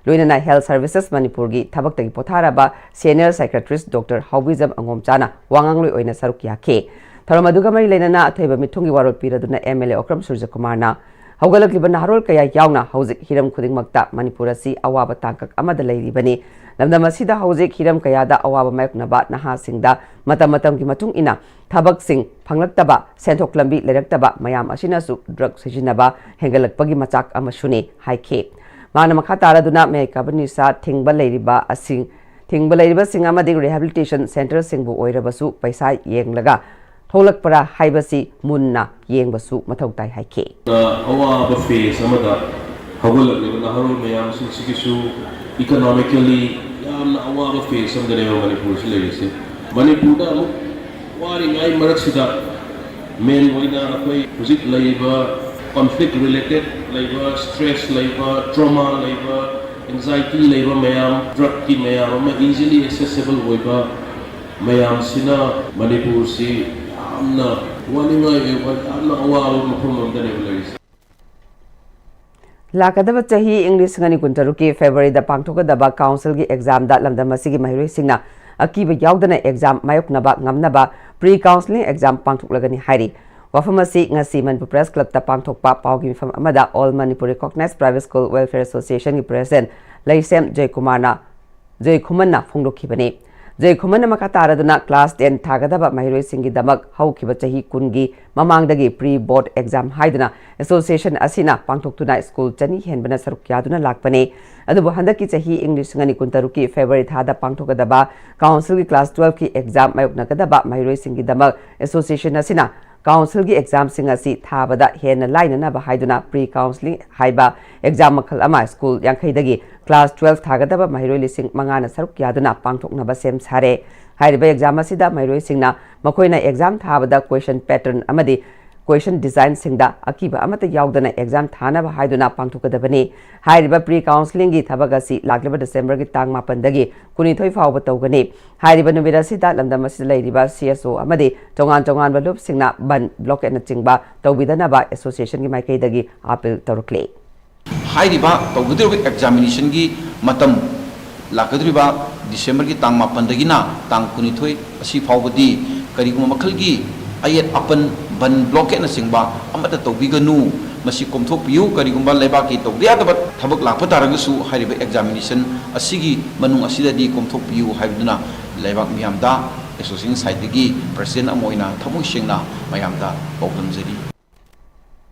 ꯂꯣꯏꯅꯅ ꯍꯦꯜꯊ ꯁꯔꯚꯤꯁꯦꯁ ꯃꯅꯤꯄꯨꯔꯒꯤ ꯊꯕꯛꯇꯒꯤ ꯄꯣꯊꯥꯔꯕ ꯁꯦꯅꯤꯌꯔ ꯁꯥꯏꯀ꯭ꯔꯦꯇ꯭ꯔꯤꯁ ꯗꯣꯛꯇꯔ ꯍꯥꯎꯕꯤꯖꯝ ꯑꯉꯣꯝꯆꯥꯅ ꯋꯥꯉꯥꯡꯂꯣꯏ ꯑꯣꯏꯅ ꯁꯔꯨꯛ ꯌꯥꯈꯤ꯫ ꯊꯧꯔꯝ ꯑꯗꯨꯒ ꯃꯔꯤ ꯂꯩꯅꯅ ꯑꯊꯣꯏꯕ ꯃꯤꯊꯨꯡꯒꯤ ꯋꯥꯔꯣꯜ ꯄꯤꯔꯗꯨꯅ ꯑꯦꯝ ꯑꯦꯜ ꯑꯦ ꯑꯣꯀ꯭ꯔꯝ ꯁꯨꯔꯖꯀꯨꯃꯥꯔꯅ ꯍꯧꯒꯠꯂꯛꯂꯤꯕ ꯅꯍꯥꯔꯣꯜ ꯀꯌꯥ ꯌꯥꯎꯅ ꯍꯧꯖꯤꯛ ꯍꯤꯔꯝ ꯈꯨꯗꯤꯡꯃꯛꯇ ꯃꯅꯤꯄꯨꯔ ꯑꯁꯤ ꯑꯋꯥꯕ ꯇꯥꯡꯀꯛ ꯑꯃꯗ ꯂꯩꯔꯤꯕꯅꯤ꯫ ꯂꯝꯗꯝ ꯑꯁꯤꯗ ꯍꯧꯖꯤꯛ ꯍꯤꯔꯝ ꯀꯌꯥꯗ ꯑꯋꯥꯕ ꯃꯥꯌꯣꯛꯅꯕ ꯅꯍꯥꯁꯤꯡꯗ ꯃꯇꯝ ꯃꯇꯝꯒꯤ ꯃꯇꯨꯡ ꯏꯟꯅ ꯊꯕꯛꯁꯤꯡ ꯐꯪꯂꯛꯇꯕ, ꯁꯦꯟꯊꯣꯛ ꯂꯝꯕꯤ ꯂꯩꯔꯛꯇꯕ ꯃꯌꯥꯝ ꯑꯁꯤꯅꯁꯨ ꯗ꯭ꯔꯒ ꯁꯤꯖꯤꯟꯅꯕ ꯍꯦꯟꯒꯠꯂꯛꯄꯒꯤ ꯃꯆꯥꯛ ꯑꯃꯁꯨꯅꯤ ꯍꯥꯏꯈꯤ꯫ ꯃꯥꯅ ꯃꯈꯥ ꯇꯥꯔꯗꯨꯅ ꯃꯌꯥꯏ ꯀꯥꯕ ꯅꯤꯁꯥ ꯊꯤꯡꯕ ꯂꯩꯔꯤꯕ ꯑꯁꯤꯡ, ꯊꯤꯡꯕ ꯂꯩꯔꯤꯕꯁꯤꯡ ꯑꯃꯗꯤ ꯔꯤꯍꯦꯕꯤꯂꯤꯇꯦꯁꯟ ꯁꯦꯟꯇꯔꯁꯤꯡꯕꯨ ꯑꯣꯏꯔꯕꯁꯨ ꯄꯩꯁꯥ ꯌꯦꯡꯂꯒ ꯊꯣꯛꯂꯛꯄ꯭ꯔꯥ ꯍꯥꯏꯕꯁꯤ ꯃꯨꯟꯅ ꯌꯦꯡꯕꯁꯨ ꯃꯊꯧ ꯇꯥꯏ ꯍꯥꯏꯈꯤ꯫ ꯑꯋꯥꯕ ꯐꯦꯁ ꯑꯃꯗ ꯍꯧꯒꯠꯂꯛꯂꯤꯕ ꯅꯍꯥꯔꯣꯜ ꯃꯌꯥꯝꯁꯤꯡꯁꯤꯒꯤꯁꯨ ꯏꯀꯣꯅꯣꯃꯤꯀꯦꯜꯂꯤ ꯌꯥꯝꯅ ꯑꯋꯥꯕ ꯐꯦꯁ ꯑꯃꯗꯅꯦꯕ ꯃꯅꯤꯄꯨꯔꯁꯤ ꯂꯩꯔꯤꯁꯦ꯫ ꯃꯅꯤꯄꯨꯔꯗ ꯑꯃꯨꯛ ꯋꯥꯔꯤꯉꯥꯏ ꯃꯔꯛꯁꯤꯗ ꯃꯦꯟ ꯑꯣꯏꯅ ꯑꯩꯈꯣꯏ ꯍꯧꯖꯤꯛ ꯂꯩꯔꯤꯕ ꯀꯣꯟꯐ꯭ꯂꯤꯛ ꯔꯤꯂꯦꯇꯦꯠ ꯂꯩꯕ, ꯁ꯭ꯇ꯭ꯔꯦꯁ ꯂꯩꯕ, ꯇ꯭ꯔꯣꯃꯥ ꯂꯩꯕ, ꯑꯦꯡꯖꯥꯏꯇꯤ ꯂꯩꯕ ꯃꯌꯥꯝ, ꯗ꯭ꯔꯒꯀꯤ ꯃꯌꯥꯝ ꯑꯃ ꯏꯖꯤꯂꯤ ꯑꯦꯛꯁꯦꯁꯤꯕꯜ ꯑꯣꯏꯕ ꯃꯌꯥꯝꯁꯤꯅ ꯃꯅꯤꯄꯨꯔꯁꯤ ꯌꯥꯝꯅ ꯋꯥꯅꯤꯡꯉꯥꯏ ꯑꯣꯏꯕ, ꯌꯥꯝꯅ ꯑꯋꯥꯕ ꯃꯐꯝ ꯑꯃꯗꯅꯦꯕ ꯂꯩꯔꯤꯁꯦ꯫ ꯂꯥꯛꯀꯗꯕ ꯆꯍꯤ ꯏꯪ ꯂꯤꯁꯤꯡ ꯑꯅꯤ ꯀꯨꯟꯇꯔꯨꯛꯀꯤ ꯐꯦꯕ꯭ꯔꯨꯋꯥꯔꯤꯗ ꯄꯥꯡꯊꯣꯛꯀꯗꯕ ꯀꯥꯎꯟꯁꯤꯜꯒꯤ ꯑꯦꯛꯖꯥꯝꯗ ꯂꯝꯗꯝ ꯑꯁꯤꯒꯤ ꯃꯍꯩꯔꯣꯏꯁꯤꯡꯅ ꯑꯀꯤꯕ ꯌꯥꯎꯗꯅ ꯑꯦꯛꯖꯥꯝ ꯃꯥꯌꯣꯛꯅꯕ ꯉꯝꯅꯕ ꯄ꯭ꯔꯤ ꯀꯥꯎꯟꯁꯤꯂꯤꯡ ꯑꯦꯛꯖꯥꯝ ꯄꯥꯡꯊꯣꯛꯂꯒꯅꯤ ꯍꯥꯏꯔꯤ꯫ ꯋꯥꯐꯝ ꯑꯁꯤ ꯉꯁꯤ ꯃꯅꯤꯄꯨꯔ ꯄ꯭ꯔꯦꯁ ꯀ꯭ꯂꯕꯇ ꯄꯥꯡꯊꯣꯛꯄ ꯄꯥꯎꯒꯤ ꯃꯤꯐꯝ ꯑꯃꯗ All Manipur Recognized Private School Welfare Associationꯒꯤ ꯄ꯭ꯔꯦꯁꯤꯗꯦꯟꯠ ꯂꯩꯁꯦꯝ ꯖꯣꯏꯀꯨꯃꯥꯔꯅ, ꯖꯣꯏꯈꯨꯃꯟꯅ ꯐꯣꯡꯗꯣꯛꯈꯤꯕꯅꯤ꯫ ꯖꯣꯏꯈꯨꯃꯟꯅ ꯃꯈꯥ ꯇꯥꯔꯗꯨꯅ ꯀ꯭ꯂꯥꯁ ꯇꯦꯟ ꯊꯥꯒꯗꯕ ꯃꯍꯩꯔꯣꯏꯁꯤꯡꯒꯤꯗꯃꯛ ꯍꯧꯈꯤꯕ ꯆꯍꯤ ꯀꯨꯟꯒꯤ ꯃꯃꯥꯡꯗꯒꯤ ꯄ꯭ꯔꯤ ꯕꯣꯔꯗ ꯑꯦꯛꯖꯥꯝ ꯍꯥꯏꯗꯨꯅ ꯑꯦꯁꯣꯁꯤꯌꯦꯁꯟ ꯑꯁꯤꯅ ꯄꯥꯡꯊꯣꯛꯇꯨꯅ ꯁ꯭ꯀꯨꯜ ꯆꯅꯤ ꯍꯦꯟꯕꯅ ꯁꯔꯨꯛ ꯌꯥꯗꯨꯅ ꯂꯥꯛꯄꯅꯤ꯫ ꯑꯗꯨꯕꯨ ꯍꯟꯗꯛꯀꯤ ꯆꯍꯤ ꯏꯪ ꯂꯤꯁꯤꯡ ꯑꯅꯤ ꯀꯨꯟꯇꯔꯨꯛꯀꯤ ꯐꯦꯕ꯭ꯔꯨꯋꯥꯔꯤ ꯊꯥꯗ ꯄꯥꯡꯊꯣꯛꯀꯗꯕ ꯀꯥꯎꯟꯁꯤꯜꯒꯤ ꯀ꯭ꯂꯥꯁ ꯇꯨꯋꯦꯜꯐꯀꯤ ꯑꯦꯛꯖꯥꯝ ꯃꯥꯌꯣꯛꯅꯒꯗꯕ ꯃꯍꯩꯔꯣꯏꯁꯤꯡꯒꯤꯗꯃꯛ ꯑꯦꯁꯣꯁꯤꯌꯦꯁꯟ ꯑꯁꯤꯅ ꯀꯥꯎꯟꯁꯤꯜꯒꯤ ꯑꯦꯛꯖꯥꯝꯁꯤꯡ ꯑꯁꯤ ꯊꯥꯕꯗ ꯍꯦꯟꯅ ꯂꯥꯏꯅꯅꯕ ꯍꯥꯏꯗꯨꯅ ꯄ꯭ꯔꯤ ꯀꯥꯎꯟꯁꯤꯂꯤꯡ ꯍꯥꯏꯕ ꯑꯦꯛꯖꯥꯝ ꯃꯈꯜ ꯑꯃ ꯁ꯭ꯀꯨꯜ ꯌꯥꯡꯈꯩꯗꯒꯤ ꯀ꯭ꯂꯥꯁ ꯇꯨꯋꯦꯜꯐ ꯊꯥꯒꯗꯕ ꯃꯍꯩꯔꯣꯏ ꯂꯤꯁꯤꯡ ꯃꯉꯥꯅ ꯁꯔꯨꯛ ꯌꯥꯗꯨꯅ ꯄꯥꯡꯊꯣꯛꯅꯕ ꯁꯦꯝ ꯁꯥꯔꯦ꯫ ꯍꯥꯏꯔꯤꯕ ꯑꯦꯛꯖꯥꯝ ꯑꯁꯤꯗ ꯃꯍꯩꯔꯣꯏꯁꯤꯡꯅ ꯃꯈꯣꯏꯅ ꯑꯦꯛꯖꯥꯝ ꯊꯥꯕꯗ ꯀ꯭ꯋꯦꯁꯟ ꯄꯦꯇꯔꯟ ꯑꯃꯗꯤ ꯀ꯭ꯋꯦꯁꯟ ꯗꯤꯖꯥꯏꯟꯁꯤꯡꯗ ꯑꯀꯤꯕ ꯑꯃꯠꯇ ꯌꯥꯎꯗꯅ ꯑꯦꯛꯖꯥꯝ ꯊꯥꯅꯕ ꯍꯥꯏꯗꯨꯅ ꯄꯥꯡꯊꯣꯛꯀꯗꯕꯅꯤ꯫ ꯍꯥꯏꯔꯤꯕ ꯄ꯭ꯔꯤ ꯀꯥꯎꯟꯁꯤꯂꯤꯡꯒꯤ ꯊꯕꯛ ꯑꯁꯤ ꯂꯥꯛꯂꯤꯕ ꯗꯤꯁꯦꯝꯕꯔꯒꯤ ꯇꯥꯡ ꯃꯥꯄꯟꯗꯒꯤ ꯀꯨꯟꯅꯤꯊꯣꯏ ꯐꯥꯎꯕ ꯇꯧꯒꯅꯤ꯫ ꯍꯥꯏꯔꯤꯕ ꯅꯨꯃꯤꯠ ꯑꯁꯤꯗ ꯂꯝꯗꯝ ꯑꯁꯤꯗ ꯂꯩꯔꯤꯕ ꯁꯤ ꯑꯦꯁ ꯑꯣ ꯑꯃꯗꯤ ꯇꯣꯉꯥꯟ ꯇꯣꯉꯥꯟꯕ ꯂꯨꯞꯁꯤꯡꯅ ꯕꯟ, ꯕ꯭ꯂꯣꯀꯦꯠꯅꯆꯤꯡꯕ ꯇꯧꯕꯤꯗꯅꯕ ꯑꯦꯁꯣꯁꯤꯌꯦꯁꯟꯒꯤ ꯃꯥꯏꯀꯩꯗꯒꯤ ꯑꯥꯄꯤꯜ ꯇꯧꯔꯛꯂꯤ꯫ ꯍꯥꯏꯔꯤꯕ ꯇꯧꯒꯗꯧꯔꯤꯕ ꯑꯦꯛꯖꯥꯃꯤꯅꯦꯁꯟꯒꯤ ꯃꯇꯝ ꯂꯥꯛꯀꯗꯧꯔꯤꯕ ꯗꯤꯁꯦꯝꯕꯔꯒꯤ ꯇꯥꯡ ꯃꯥꯄꯟꯗꯒꯤꯅ ꯇꯥꯡ ꯀꯨꯟꯅꯤꯊꯣꯏ ꯑꯁꯤ ꯐꯥꯎꯕꯗꯤ ꯀꯔꯤꯒꯨꯝꯕ ꯃꯈꯜꯒꯤ ꯑꯌꯦꯠ ꯑꯄꯟ, ꯕꯟ, ꯕ꯭ꯂꯣꯀꯦꯠꯅꯆꯤꯡꯕ ꯑꯃꯠꯇ ꯇꯧꯕꯤꯒꯅꯨ꯫ ꯃꯁꯤ ꯀꯣꯝꯊꯣꯛꯄꯤꯌꯨ꯫ ꯀꯔꯤꯒꯨꯝꯕ ꯂꯩꯕꯥꯛꯀꯤ ꯇꯧꯗ ꯌꯥꯗꯕ ꯊꯕꯛ ꯂꯥꯛꯄ ꯇꯥꯔꯒꯁꯨ ꯍꯥꯏꯔꯤꯕ ꯑꯦꯛꯖꯥꯃꯤꯅꯦꯁꯟ ꯑꯁꯤꯒꯤ ꯃꯅꯨꯡ ꯑꯁꯤꯗꯗꯤ ꯀꯣꯝꯊꯣꯛꯄꯤꯌꯨ ꯍꯥꯏꯕꯗꯨꯅ ꯂꯩꯕꯥꯛ ꯃꯤꯌꯥꯝꯗ ꯑꯦꯁꯣꯁꯤꯌꯦꯁꯟ ꯁꯥꯏꯠꯇꯒꯤ ꯄ꯭ꯔꯁꯤꯗꯦꯟꯠ ꯑꯃ ꯑꯣꯏꯅ ꯊꯃꯣꯏ ꯁꯦꯡꯅ ꯃꯌꯥꯝꯗ ꯄꯥꯎꯗꯝꯖꯔꯤ꯫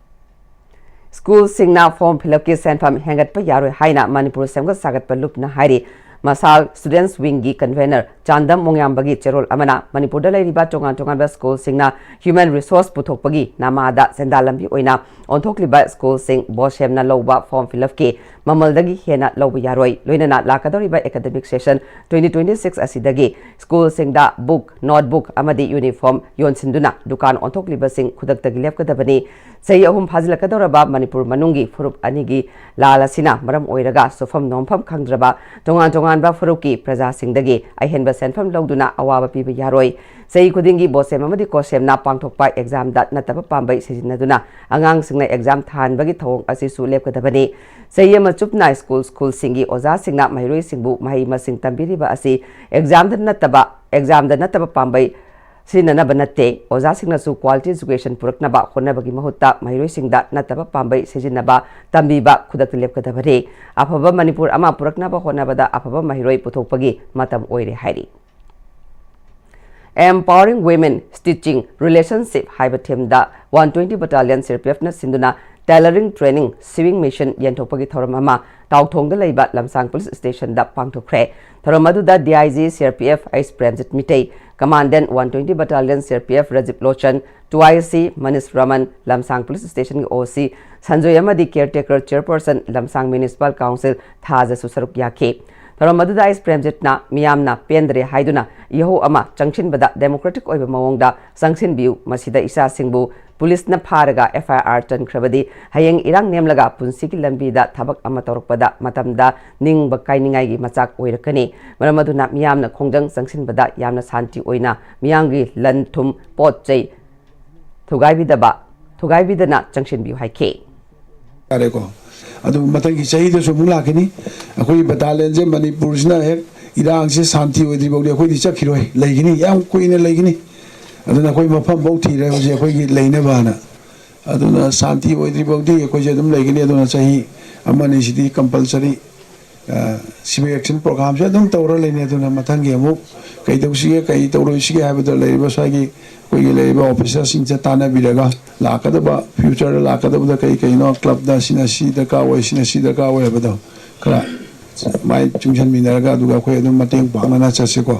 ꯁ꯭ꯀꯨꯜꯁꯤꯡꯅ ꯐꯣꯔꯝ ꯐꯤꯜ ꯑꯞꯀꯤ ꯁꯦꯟꯐꯝ ꯍꯦꯟꯒꯠꯄ ꯌꯥꯔꯣꯏ ꯍꯥꯏꯅ ꯃꯅꯤꯄꯨꯔ ꯁꯦꯝꯒꯠ ꯁꯥꯒꯠꯄ ꯂꯨꯞꯅ ꯍꯥꯏꯔꯤ꯫ ꯃꯁꯥꯜ ꯁ꯭ꯇꯨꯗꯦꯟꯠꯁ ꯋꯤꯡꯒꯤ ꯀꯟꯚꯦꯅꯔ ꯆꯥꯟꯗꯝ ꯃꯣꯡꯌꯥꯝꯕꯒꯤ ꯆꯦꯔꯣꯜ ꯑꯃꯅ ꯃꯅꯤꯄꯨꯔꯗ ꯂꯩꯔꯤꯕ ꯇꯣꯉꯥꯟ ꯇꯣꯉꯥꯟꯕ ꯁ꯭ꯀꯨꯜꯁꯤꯡꯅ ꯍ꯭ꯌꯨꯃꯦꯟ ꯔꯤꯁꯣꯔꯁ ꯄꯨꯊꯣꯛꯄꯒꯤ ꯅꯃꯥꯗ ꯁꯦꯟꯗꯥꯟ ꯂꯝꯕꯤ ꯑꯣꯏꯅ ꯑꯣꯟꯊꯣꯛꯂꯤꯕ ꯁ꯭ꯀꯨꯜꯁꯤꯡ ꯕꯣꯁꯦꯝꯅ ꯂꯧꯕ ꯐꯣꯔꯝ ꯐꯤꯜ ꯑꯞꯀꯤ ꯃꯃꯜꯗꯒꯤ ꯍꯦꯟꯅ ꯂꯧꯕ ꯌꯥꯔꯣꯏ꯫ ꯂꯣꯏꯅꯅ ꯂꯥꯛꯀꯗꯧꯔꯤꯕ academic session twenty twenty six ꯑꯁꯤꯗꯒꯤ ꯁ꯭ꯀꯨꯜꯁꯤꯡꯗ ꯕꯨꯛ, ꯅꯣꯠꯕꯨꯛ ꯑꯃꯗꯤ ꯌꯨꯅꯤꯐꯣꯔꯝ ꯌꯣꯟꯁꯤꯟꯗꯨꯅ ꯗꯨꯀꯥꯟ ꯑꯣꯟꯊꯣꯛꯂꯤꯕꯁꯤꯡ ꯈꯨꯗꯛꯇꯒꯤ ꯂꯦꯞꯀꯗꯕꯅꯤ꯫ ꯆꯍꯤ ꯑꯍꯨꯝ ꯐꯥꯖꯤꯜꯂꯛꯀꯗꯧꯔꯕ ꯃꯅꯤꯄꯨꯔ ꯃꯅꯨꯡꯒꯤ ꯐꯨꯔꯨꯞ ꯑꯅꯤꯒꯤ ꯂꯥꯜ ꯑꯁꯤꯅ ꯃꯔꯝ ꯑꯣꯏꯔꯒ ꯁꯨꯐꯝ ꯅꯣꯝꯐꯝ ꯈꯪꯗ꯭ꯔꯕ ꯇꯣꯉꯥꯟ ꯇꯣꯉꯥꯟꯕ ꯐꯨꯔꯨꯞꯀꯤ ꯄ꯭ꯔꯖꯥꯁꯤꯡꯗꯒꯤ ꯑꯍꯦꯟꯕ ꯁꯦꯟꯐꯝ ꯂꯧꯗꯨꯅ ꯑꯋꯥꯕ ꯄꯤꯕ ꯌꯥꯔꯣꯏ꯫ ꯆꯍꯤ ꯈꯨꯗꯤꯡꯒꯤ ꯕꯣꯁꯦꯝ ꯑꯃꯗꯤ ꯀꯣꯁꯦꯝꯅ ꯄꯥꯡꯊꯣꯛꯄ ꯑꯦꯛꯖꯥꯝꯗ ꯅꯠꯇꯕ ꯄꯥꯝꯕꯩ ꯁꯤꯖꯤꯟꯅꯗꯨꯅ ꯑꯉꯥꯡꯁꯤꯡꯅ ꯑꯦꯛꯖꯥꯝ ꯊꯥꯍꯟꯕꯒꯤ ꯊꯧꯑꯣꯡ ꯑꯁꯤꯁꯨ ꯂꯦꯞꯀꯗꯕꯅꯤ꯫ ꯆꯍꯤ ꯑꯃ ꯆꯨꯞꯅ ꯁ꯭ꯀꯨꯜ ꯁ꯭ꯀꯨꯜꯁꯤꯡꯒꯤ ꯑꯣꯖꯥꯁꯤꯡꯅ ꯃꯍꯩꯔꯣꯏꯁꯤꯡꯕꯨ ꯃꯍꯩ ꯃꯁꯤꯡ ꯇꯝꯕꯤꯔꯤꯕ ꯑꯁꯤ ꯑꯦꯛꯖꯥꯝꯗ ꯅꯠꯇꯕ ꯑꯦꯛꯖꯥꯝꯗ ꯅꯠꯇꯕ ꯄꯥꯝꯕꯩ ꯁꯤꯖꯤꯟꯅꯅꯕ ꯅꯠꯇꯦ꯫ ꯑꯣꯖꯥꯁꯤꯡꯅꯁꯨ quality education ꯄꯨꯔꯛꯅꯕ ꯍꯣꯠꯅꯕꯒꯤ ꯃꯍꯨꯠꯇ ꯃꯍꯩꯔꯣꯏꯁꯤꯡꯗ ꯅꯠꯇꯕ ꯄꯥꯝꯕꯩ ꯁꯤꯖꯤꯟꯅꯕ ꯇꯝꯕꯤꯕ ꯈꯨꯗꯛꯇ ꯂꯦꯞꯀꯗꯕꯅꯤ꯫ ꯑꯐꯕ ꯃꯅꯤꯄꯨꯔ ꯑꯃ ꯄꯨꯔꯛꯅꯕ ꯍꯣꯠꯅꯕꯗ ꯑꯐꯕ ꯃꯍꯩꯔꯣꯏ ꯄꯨꯊꯣꯛꯄꯒꯤ ꯃꯇꯝ ꯑꯣꯏꯔꯦ ꯍꯥꯏꯔꯤ꯫ Empowering Women Stitching Relationship ꯍꯥꯏꯕ themeꯗ one twenty Battalion C R P Fꯅ ꯁꯤꯟꯗꯨꯅ tailoring training sewing machine ꯌꯦꯟꯊꯣꯛꯄꯒꯤ ꯊꯧꯔꯝ ꯑꯃ ꯇꯥꯎꯊꯣꯡꯗ ꯂꯩꯕ ꯂꯝꯁꯥꯡ ꯄꯨꯂꯤꯁ ꯁ꯭ꯇꯦꯁꯟꯗ ꯄꯥꯡꯊꯣꯛꯈ꯭ꯔꯦ꯫ ꯊꯧꯔꯝ ꯑꯗꯨꯗ D I G C R P F H Premjit Mitei, Commandant one twenty Battalion C R P F Rajiv Lochan, two I C Manish Raman, ꯂꯝꯁꯥꯡ police ꯁ꯭ꯇꯦꯁꯟꯒꯤ O C Sanjoy ꯑꯃꯗꯤ caretaker chairperson ꯂꯝꯁꯥꯡ Municipal Council ꯊꯥꯖꯁꯨ ꯁꯔꯨꯛ ꯌꯥꯈꯤ꯫ ꯊꯧꯔꯝ ꯑꯗꯨꯗ ꯑꯩꯁ ꯄ꯭ꯔꯦꯝꯖꯤꯠꯅ ꯃꯤꯌꯥꯝꯅ ꯄꯦꯟꯗ꯭ꯔꯦ ꯍꯥꯏꯗꯨꯅ ꯏꯍꯧ ꯑꯃ ꯆꯪꯁꯤꯟꯕꯗ democratic ꯑꯣꯏꯕ ꯃꯑꯣꯡꯗ ꯆꯪꯁꯤꯟꯕꯤꯌꯨ, ꯃꯁꯤꯗ ꯏꯆꯥꯁꯤꯡꯕꯨ ꯄꯨꯂꯤꯁꯅ ꯐꯥꯔꯒ F I R ꯆꯟꯈ꯭ꯔꯕꯗꯤ ꯍꯌꯦꯡ ꯏꯔꯥꯡ ꯅꯦꯝꯂꯒ ꯄꯨꯟꯁꯤꯒꯤ ꯂꯝꯕꯤꯗ ꯊꯕꯛ ꯑꯃ ꯇꯧꯔꯛꯄꯗ ꯃꯇꯝꯗ ꯅꯤꯡꯕ ꯀꯥꯏꯅꯤꯡꯉꯥꯏꯒꯤ ꯃꯆꯥꯛ ꯑꯣꯏꯔꯛꯀꯅꯤ꯫ ꯃꯔꯝ ꯑꯗꯨꯅ ꯃꯤꯌꯥꯝꯅ ꯈꯣꯡꯖꯪ ꯆꯪꯁꯤꯟꯕꯗ ꯌꯥꯝꯅ ꯁꯥꯟꯇꯤ ꯑꯣꯏꯅ ꯃꯤꯌꯥꯝꯒꯤ ꯂꯟ ꯊꯨꯝ ꯄꯣꯠ ꯆꯩ ꯊꯨꯒꯥꯏꯕꯤꯗꯕ ꯊꯨꯒꯥꯏꯕꯤꯗꯅ ꯆꯪꯁꯤꯟꯕꯤꯌꯨ ꯍꯥꯏꯈꯤ꯫ ꯌꯥꯔꯦꯀꯣ꯫ ꯑꯗꯨ ꯃꯊꯪꯒꯤ ꯆꯍꯤꯗꯁꯨ ꯑꯃꯨꯛ ꯂꯥꯛꯈꯤꯅꯤ꯫ ꯑꯩꯈꯣꯏꯒꯤ ꯕꯇꯥꯂꯤꯌꯟꯁꯦ ꯃꯅꯤꯄꯨꯔꯁꯤꯅ ꯍꯦꯛ ꯏꯔꯥꯡꯁꯦ ꯁꯥꯟꯇꯤ ꯑꯣꯏꯗ꯭ꯔꯤ ꯐꯥꯎꯗꯤ ꯑꯩꯈꯣꯏꯗꯤ ꯆꯠꯈꯤꯔꯣꯏ, ꯂꯩꯒꯅꯤ, ꯌꯥꯝ ꯀꯨꯏꯅ ꯂꯩꯒꯅꯤ꯫ ꯑꯗꯨꯅ ꯑꯩꯈꯣꯏ ꯃꯐꯝꯐꯥꯎ ꯊꯤꯔꯦ ꯍꯧꯖꯤꯛ ꯑꯩꯈꯣꯏꯒꯤ ꯂꯩꯅꯕꯅ꯫ ꯑꯗꯨꯅ ꯁꯥꯟꯇꯤ ꯑꯣꯏꯗ꯭ꯔꯤ ꯐꯥꯎꯗꯤ ꯑꯩꯈꯣꯏꯁꯦ ꯑꯗꯨꯝ ꯂꯩꯒꯅꯤ꯫ ꯑꯗꯨꯅ ꯆꯍꯤ ꯑꯃ ꯑꯅꯤꯁꯤꯗꯤ compulsory civil action programꯁꯦ ꯑꯗꯨꯝ ꯇꯧꯔ ꯂꯩꯅꯤ꯫ ꯑꯗꯨꯅ ꯃꯊꯪꯒꯤ ꯑꯃꯨꯛ ꯀꯩ ꯇꯧꯁꯤꯒꯦ, ꯀꯩ ꯇꯧꯔꯣꯏꯁꯤꯒꯦ ꯍꯥꯏꯕꯗꯣ ꯂꯩꯔꯤꯕ ꯁ꯭ꯋꯥꯏꯒꯤ ꯑꯩꯈꯣꯏꯒꯤ ꯂꯩꯔꯤꯕ officerꯁꯤꯡꯁꯦ ꯇꯥꯟꯅꯕꯤꯔꯒ ꯂꯥꯛꯀꯗꯕ futureꯗ ꯂꯥꯛꯀꯗꯕꯗ ꯀꯩ ꯀꯩꯅꯣ clubꯇ ꯁꯤꯅ ꯁꯤ ꯗꯔꯀꯥꯔ ꯑꯣꯏ, ꯁꯤꯅ ꯁꯤ ꯗꯔꯀꯥꯔ ꯑꯣꯏ ꯍꯥꯏꯕꯗꯣ ꯈꯔ ꯃꯥꯏ ꯆꯨꯡꯁꯤꯟꯃꯤꯟꯅꯔꯒ ꯑꯗꯨꯒ ꯑꯩꯈꯣꯏ ꯑꯗꯨꯝ ꯃꯇꯦꯡ ꯄꯥꯡꯅꯅ ꯆꯠꯁꯤꯀꯣ꯫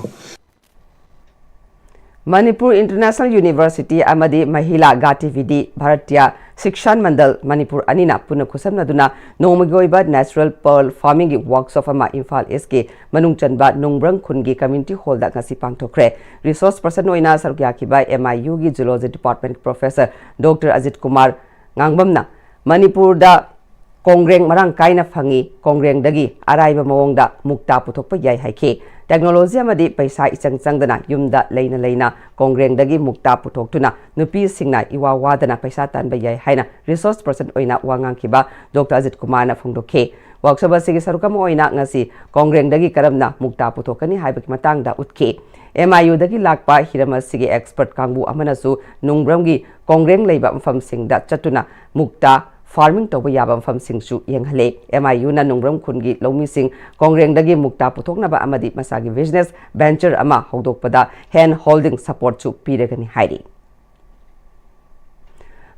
ꯃꯅꯤꯄꯨꯔ International University ꯑꯃꯗꯤ ꯃꯍꯤꯂꯥ ꯒꯥꯇꯤꯚꯤꯗꯤ ꯚꯥꯔꯇꯤꯌꯥ ꯁꯤꯛꯁꯥꯟ ꯃꯟꯗꯜ ꯃꯅꯤꯄꯨꯔ ꯑꯅꯤꯅ ꯄꯨꯟꯅ ꯈꯨꯠꯁꯝꯅꯗꯨꯅ ꯅꯣꯡꯃꯒꯤ ꯑꯣꯏꯕ natural pearl farmingꯒꯤ workshop ꯑꯃ ꯏꯝꯐꯥꯜ Eastꯀꯤ ꯃꯅꯨꯡ ꯆꯟꯕ ꯅꯨꯡꯕ꯭ꯔꯪ ꯈꯨꯟꯒꯤ community hallꯗ ꯉꯁꯤ ꯄꯥꯡꯊꯣꯛꯈ꯭ꯔꯦ꯫ Resource person ꯑꯣꯏꯅ ꯁꯔꯨꯛ ꯌꯥꯈꯤꯕ M I Uꯒꯤ Zoology Department Professor Doctor Ajit Kumar ꯉꯥꯡꯕꯝꯅ ꯃꯅꯤꯄꯨꯔꯗ ꯀꯣꯡꯒ꯭ꯔꯦꯡ ꯃꯔꯥꯡ ꯀꯥꯏꯅ ꯐꯪꯉꯤ, ꯀꯣꯡꯒ꯭ꯔꯦꯡꯗꯒꯤ ꯑꯔꯥꯏꯕ ꯃꯑꯣꯡꯗ ꯃꯨꯛꯇꯥ ꯄꯨꯊꯣꯛꯄ ꯌꯥꯏ ꯍꯥꯏꯈꯤ꯫ ꯇꯦꯛꯅꯣꯂꯣꯖꯤ ꯑꯃꯗꯤ ꯄꯩꯁꯥ ꯏꯆꯪ ꯆꯪꯗꯅ ꯌꯨꯝꯗ ꯂꯩꯅ ꯂꯩꯅ ꯀꯣꯡꯒ꯭ꯔꯦꯡꯗꯒꯤ ꯃꯨꯛꯇꯥ ꯄꯨꯊꯣꯛꯇꯨꯅ ꯅꯨꯄꯤꯁꯤꯡꯅ ꯏꯋꯥ ꯋꯥꯗꯅ ꯄꯩꯁꯥ ꯇꯥꯟꯕ ꯌꯥꯏ ꯍꯥꯏꯅ resource person ꯑꯣꯏꯅ ꯋꯥ ꯉꯥꯡꯈꯤꯕ ꯗꯣꯛꯇꯔ ꯑꯖꯤꯠ ꯀꯨꯃꯥꯔꯅ ꯐꯣꯡꯗꯣꯛꯈꯤ꯫ Workshop ꯑꯁꯤꯒꯤ ꯁꯔꯨꯛ ꯑꯃ ꯑꯣꯏꯅ ꯉꯁꯤ ꯀꯣꯡꯒ꯭ꯔꯦꯡꯗꯒꯤ ꯀꯔꯝꯅ ꯃꯨꯛꯇꯥ ꯄꯨꯊꯣꯛꯀꯅꯤ ꯍꯥꯏꯕꯒꯤ ꯃꯇꯥꯡꯗ ꯎꯠꯈꯤ꯫ M I U ꯗꯒꯤ ꯂꯥꯛꯄ ꯍꯤꯔꯝ ꯑꯁꯤꯒꯤ expert ꯀꯥꯡꯕꯨ ꯑꯃꯅꯁꯨ ꯅꯨꯡꯕ꯭ꯔꯝꯒꯤ ꯀꯣꯡꯒ꯭ꯔꯦꯡ ꯂꯩꯕ ꯃꯐꯝꯁꯤꯡꯗ ꯆꯠꯇꯨꯅ ꯃꯨꯛꯇꯥ farming ꯇꯧꯕ ꯌꯥꯕ ꯃꯐꯝꯁꯤꯡꯁꯨ ꯌꯦꯡꯍꯜꯂꯦ꯫ M I U ꯅ ꯅꯨꯡꯕ꯭ꯔꯝ ꯈꯨꯟꯒꯤ ꯂꯧꯃꯤꯁꯤꯡ ꯀꯣꯡꯒ꯭ꯔꯦꯡꯗꯒꯤ ꯃꯨꯛꯇꯥ ꯄꯨꯊꯣꯛꯅꯕ ꯑꯃꯗꯤ ꯃꯁꯥꯒꯤ business venture ꯑꯃ ꯍꯧꯗꯣꯛꯄꯗ hand holding support ꯁꯨ ꯄꯤꯔꯒꯅꯤ ꯍꯥꯏꯔꯤ꯫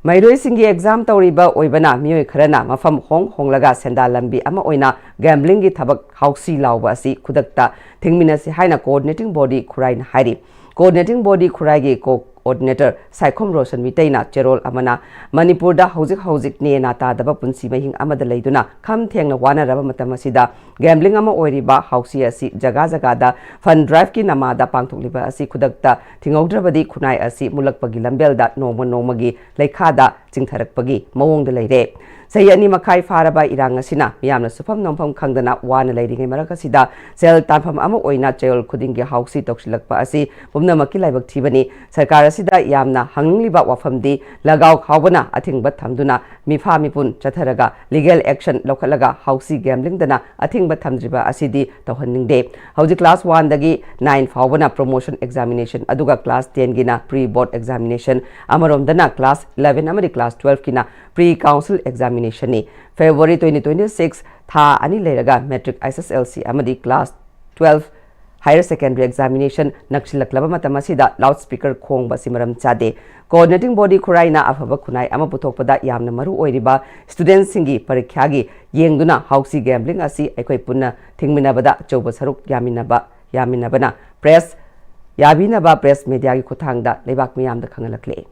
ꯃꯍꯩꯔꯣꯏꯁꯤꯡꯒꯤ exam ꯇꯧꯔꯤꯕ ꯑꯣꯏꯕꯅ ꯃꯤꯑꯣꯏ ꯈꯔꯅ ꯃꯐꯝ ꯍꯣꯡ ꯍꯣꯡꯂꯒ ꯁꯦꯟꯗꯥꯟ ꯂꯝꯕꯤ ꯑꯃ ꯑꯣꯏꯅ gambling ꯒꯤ ꯊꯕꯛ ꯍꯥꯎꯁꯤ ꯂꯥꯎꯕ ꯑꯁꯤ ꯈꯨꯗꯛꯇ ꯊꯤꯡꯃꯤꯟꯅꯁꯤ ꯍꯥꯏꯅ coordinating body ꯈꯨꯔꯥꯏꯅ ꯍꯥꯏꯔꯤ꯫ Coordinating body ꯈꯨꯔꯥꯏꯒꯤ coordinator Saikhom Roshan ꯃꯤꯇꯩꯅ ꯆꯦꯔꯣꯜ ꯑꯃꯅ ꯃꯅꯤꯄꯨꯔꯗ ꯍꯧꯖꯤꯛ ꯍꯧꯖꯤꯛ ꯅꯦꯅꯥ ꯇꯥꯗꯕ ꯄꯨꯟꯁꯤ ꯃꯍꯤꯡ ꯑꯃꯗ ꯂꯩꯗꯨꯅ ꯈꯝ ꯊꯦꯡꯅ ꯋꯥꯅꯔꯕ ꯃꯇꯝ ꯑꯁꯤꯗ gambling ꯑꯃ ꯑꯣꯏꯔꯤꯕ ꯍꯥꯎꯁꯤ ꯑꯁꯤ ꯖꯒꯥ ꯖꯒꯥꯗ fund drive ꯀꯤ ꯅꯃꯥꯗ ꯄꯥꯡꯊꯣꯛꯂꯤꯕ ꯑꯁꯤ ꯈꯨꯗꯛꯇ ꯊꯤꯡꯍꯧꯗ꯭ꯔꯕꯗꯤ ꯈꯨꯟꯅꯥꯏ ꯑꯁꯤ ꯃꯨꯠꯂꯛꯄꯒꯤ ꯂꯝꯕꯦꯜꯗ ꯅꯣꯡꯃ ꯅꯣꯡꯃꯒꯤ ꯂꯩꯈꯥꯗ ꯆꯤꯡꯊꯔꯛꯄꯒꯤ ꯃꯑꯣꯡꯗ ꯂꯩꯔꯦ꯫ ꯆꯍꯤ ꯑꯅꯤ ꯃꯈꯥꯏ ꯐꯥꯔꯕ ꯏꯔꯥꯡ ꯑꯁꯤꯅ ꯃꯤꯌꯥꯝꯅ ꯁꯨꯐꯝ ꯅꯣꯝꯐꯝ ꯈꯪꯗꯅ ꯋꯥꯅ ꯂꯩꯔꯤꯉꯩ ꯃꯔꯛ ꯑꯁꯤꯗ ꯁꯦꯜ ꯇꯥꯟꯐꯝ ꯑꯃ ꯑꯣꯏꯅ ꯆꯌꯣꯜ ꯈꯨꯗꯤꯡꯒꯤ ꯍꯥꯎꯁꯤ ꯇꯧꯁꯤꯜꯂꯛꯄ ꯑꯁꯤ ꯄꯨꯝꯅꯃꯛꯀꯤ ꯂꯥꯏꯕꯛ ꯊꯤꯕꯅꯤ꯫ ꯁꯔꯀꯥꯔ ꯑꯁꯤꯗ ꯌꯥꯝꯅ ꯍꯪꯅꯤꯡꯂꯤꯕ ꯋꯥꯐꯝꯗꯤ ꯂꯒꯥꯎ ꯈꯥꯎꯕꯅ ꯑꯊꯤꯡꯕ ꯊꯝꯗꯨꯅ ꯃꯤꯐꯥ ꯃꯤꯄꯨꯟ ꯆꯠꯊꯔꯒ legal action ꯂꯧꯈꯠꯂꯒ ꯍꯥꯎꯁꯤ gambling ꯗꯅ ꯑꯊꯤꯡꯕ ꯊꯝꯗ꯭ꯔꯤꯕ ꯑꯁꯤꯗꯤ ꯇꯧꯍꯟꯅꯤꯡꯗꯦ꯫ ꯍꯧꯖꯤꯛ class one ꯗꯒꯤ nine ꯐꯥꯎꯕꯅ promotion examination, ꯑꯗꯨꯒ class ten ꯒꯤꯅ pre board examination, ꯑꯃꯔꯣꯝꯗꯅ class eleven ꯑꯃꯗꯤ class twelve ꯀꯤꯅ pre council examination ꯅꯤ꯫ February twenty twenty six, ꯊꯥ ꯑꯅꯤ ꯂꯩꯔꯒ matric, S S L C ꯑꯃꯗꯤ class twelve higher secondary examination ꯅꯛꯁꯤꯜꯂꯛꯂꯕ ꯃꯇꯝ ꯑꯁꯤꯗ loud speaker ꯈꯣꯡꯕ ꯑꯁꯤ ꯃꯔꯝ ꯆꯥꯗꯦ꯫ Coordinating body ꯈꯨꯔꯥꯏꯅ ꯑꯐꯕ ꯈꯨꯟꯅꯥꯏ ꯑꯃ ꯄꯨꯊꯣꯛꯄꯗ ꯌꯥꯝꯅ ꯃꯔꯨ ꯑꯣꯏꯔꯤꯕ student ꯁꯤꯡꯒꯤ ꯄꯔꯤꯈ꯭ꯌꯥꯒꯤ ꯌꯦꯡꯗꯨꯅ ꯍꯥꯎꯁꯤ gambling ꯑꯁꯤ ꯑꯩꯈꯣꯏ ꯄꯨꯟꯅ ꯊꯤꯡꯃꯤꯟꯅꯕꯗ ꯑꯆꯧꯕ ꯁꯔꯨꯛ ꯌꯥꯃꯤꯟꯅꯕ, ꯌꯥꯃꯤꯟꯅꯕꯅ press, ꯌꯥꯕꯤꯅꯕ press media ꯒꯤ ꯈꯨꯠꯊꯥꯡꯗ ꯂꯩꯕꯥꯛ ꯃꯤꯌꯥꯝꯗ ꯈꯪꯍꯜꯂꯛꯂꯤ꯫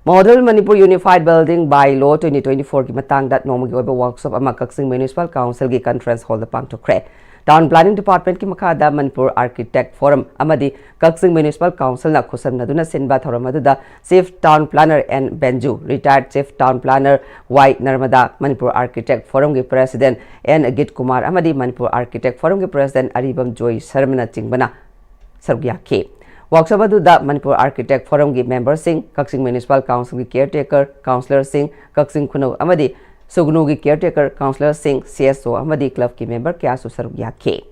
Model Manipur Unified Building Bylaw twenty twenty four ꯒꯤ ꯃꯇꯥꯡꯗ ꯅꯣꯡꯃꯒꯤ ꯑꯣꯏꯕ workshop ꯑꯃ ꯀꯛꯆꯤꯡ Municipal Council ꯒꯤ conference hall ꯗ ꯄꯥꯡꯊꯣꯛꯈ꯭ꯔꯦ꯫ Town Planning Department ꯀꯤ ꯃꯈꯥꯗ Manipur Architect Forum ꯑꯃꯗꯤ Kakching Municipal Council ꯅ ꯈꯨꯠꯁꯝꯅꯗꯨꯅ ꯁꯤꯟꯕ ꯊꯧꯔꯝ ꯑꯗꯨꯗ Chief Town Planner N Benju, Retired Chief Town Planner Y Narmada, Manipur Architect Forum ꯒꯤ President N Agit Kumar ꯑꯃꯗꯤ Manipur Architect Forum ꯒꯤ President ꯑꯔꯤꯕꯝ ꯖꯣꯏ ꯁꯔꯃꯅ ꯆꯤꯡꯕꯅ ꯁꯔꯨꯛ ꯌꯥꯈꯤ꯫ Workshop ꯑꯗꯨꯗ Manipur Architect Forum ꯒꯤ member ꯁꯤꯡ, Kakching Municipal Council ꯒꯤ caretaker councillor ꯁꯤꯡ, Kakching ꯈꯨꯅꯧ ꯑꯃꯗꯤ ꯁꯨꯒꯅꯨꯒꯤ caretaker councillor ꯁꯤꯡ, C S O ꯑꯃꯗꯤ club ꯀꯤ member ꯀꯌꯥꯁꯨ ꯁꯔꯨꯛ ꯌꯥꯈꯤ꯫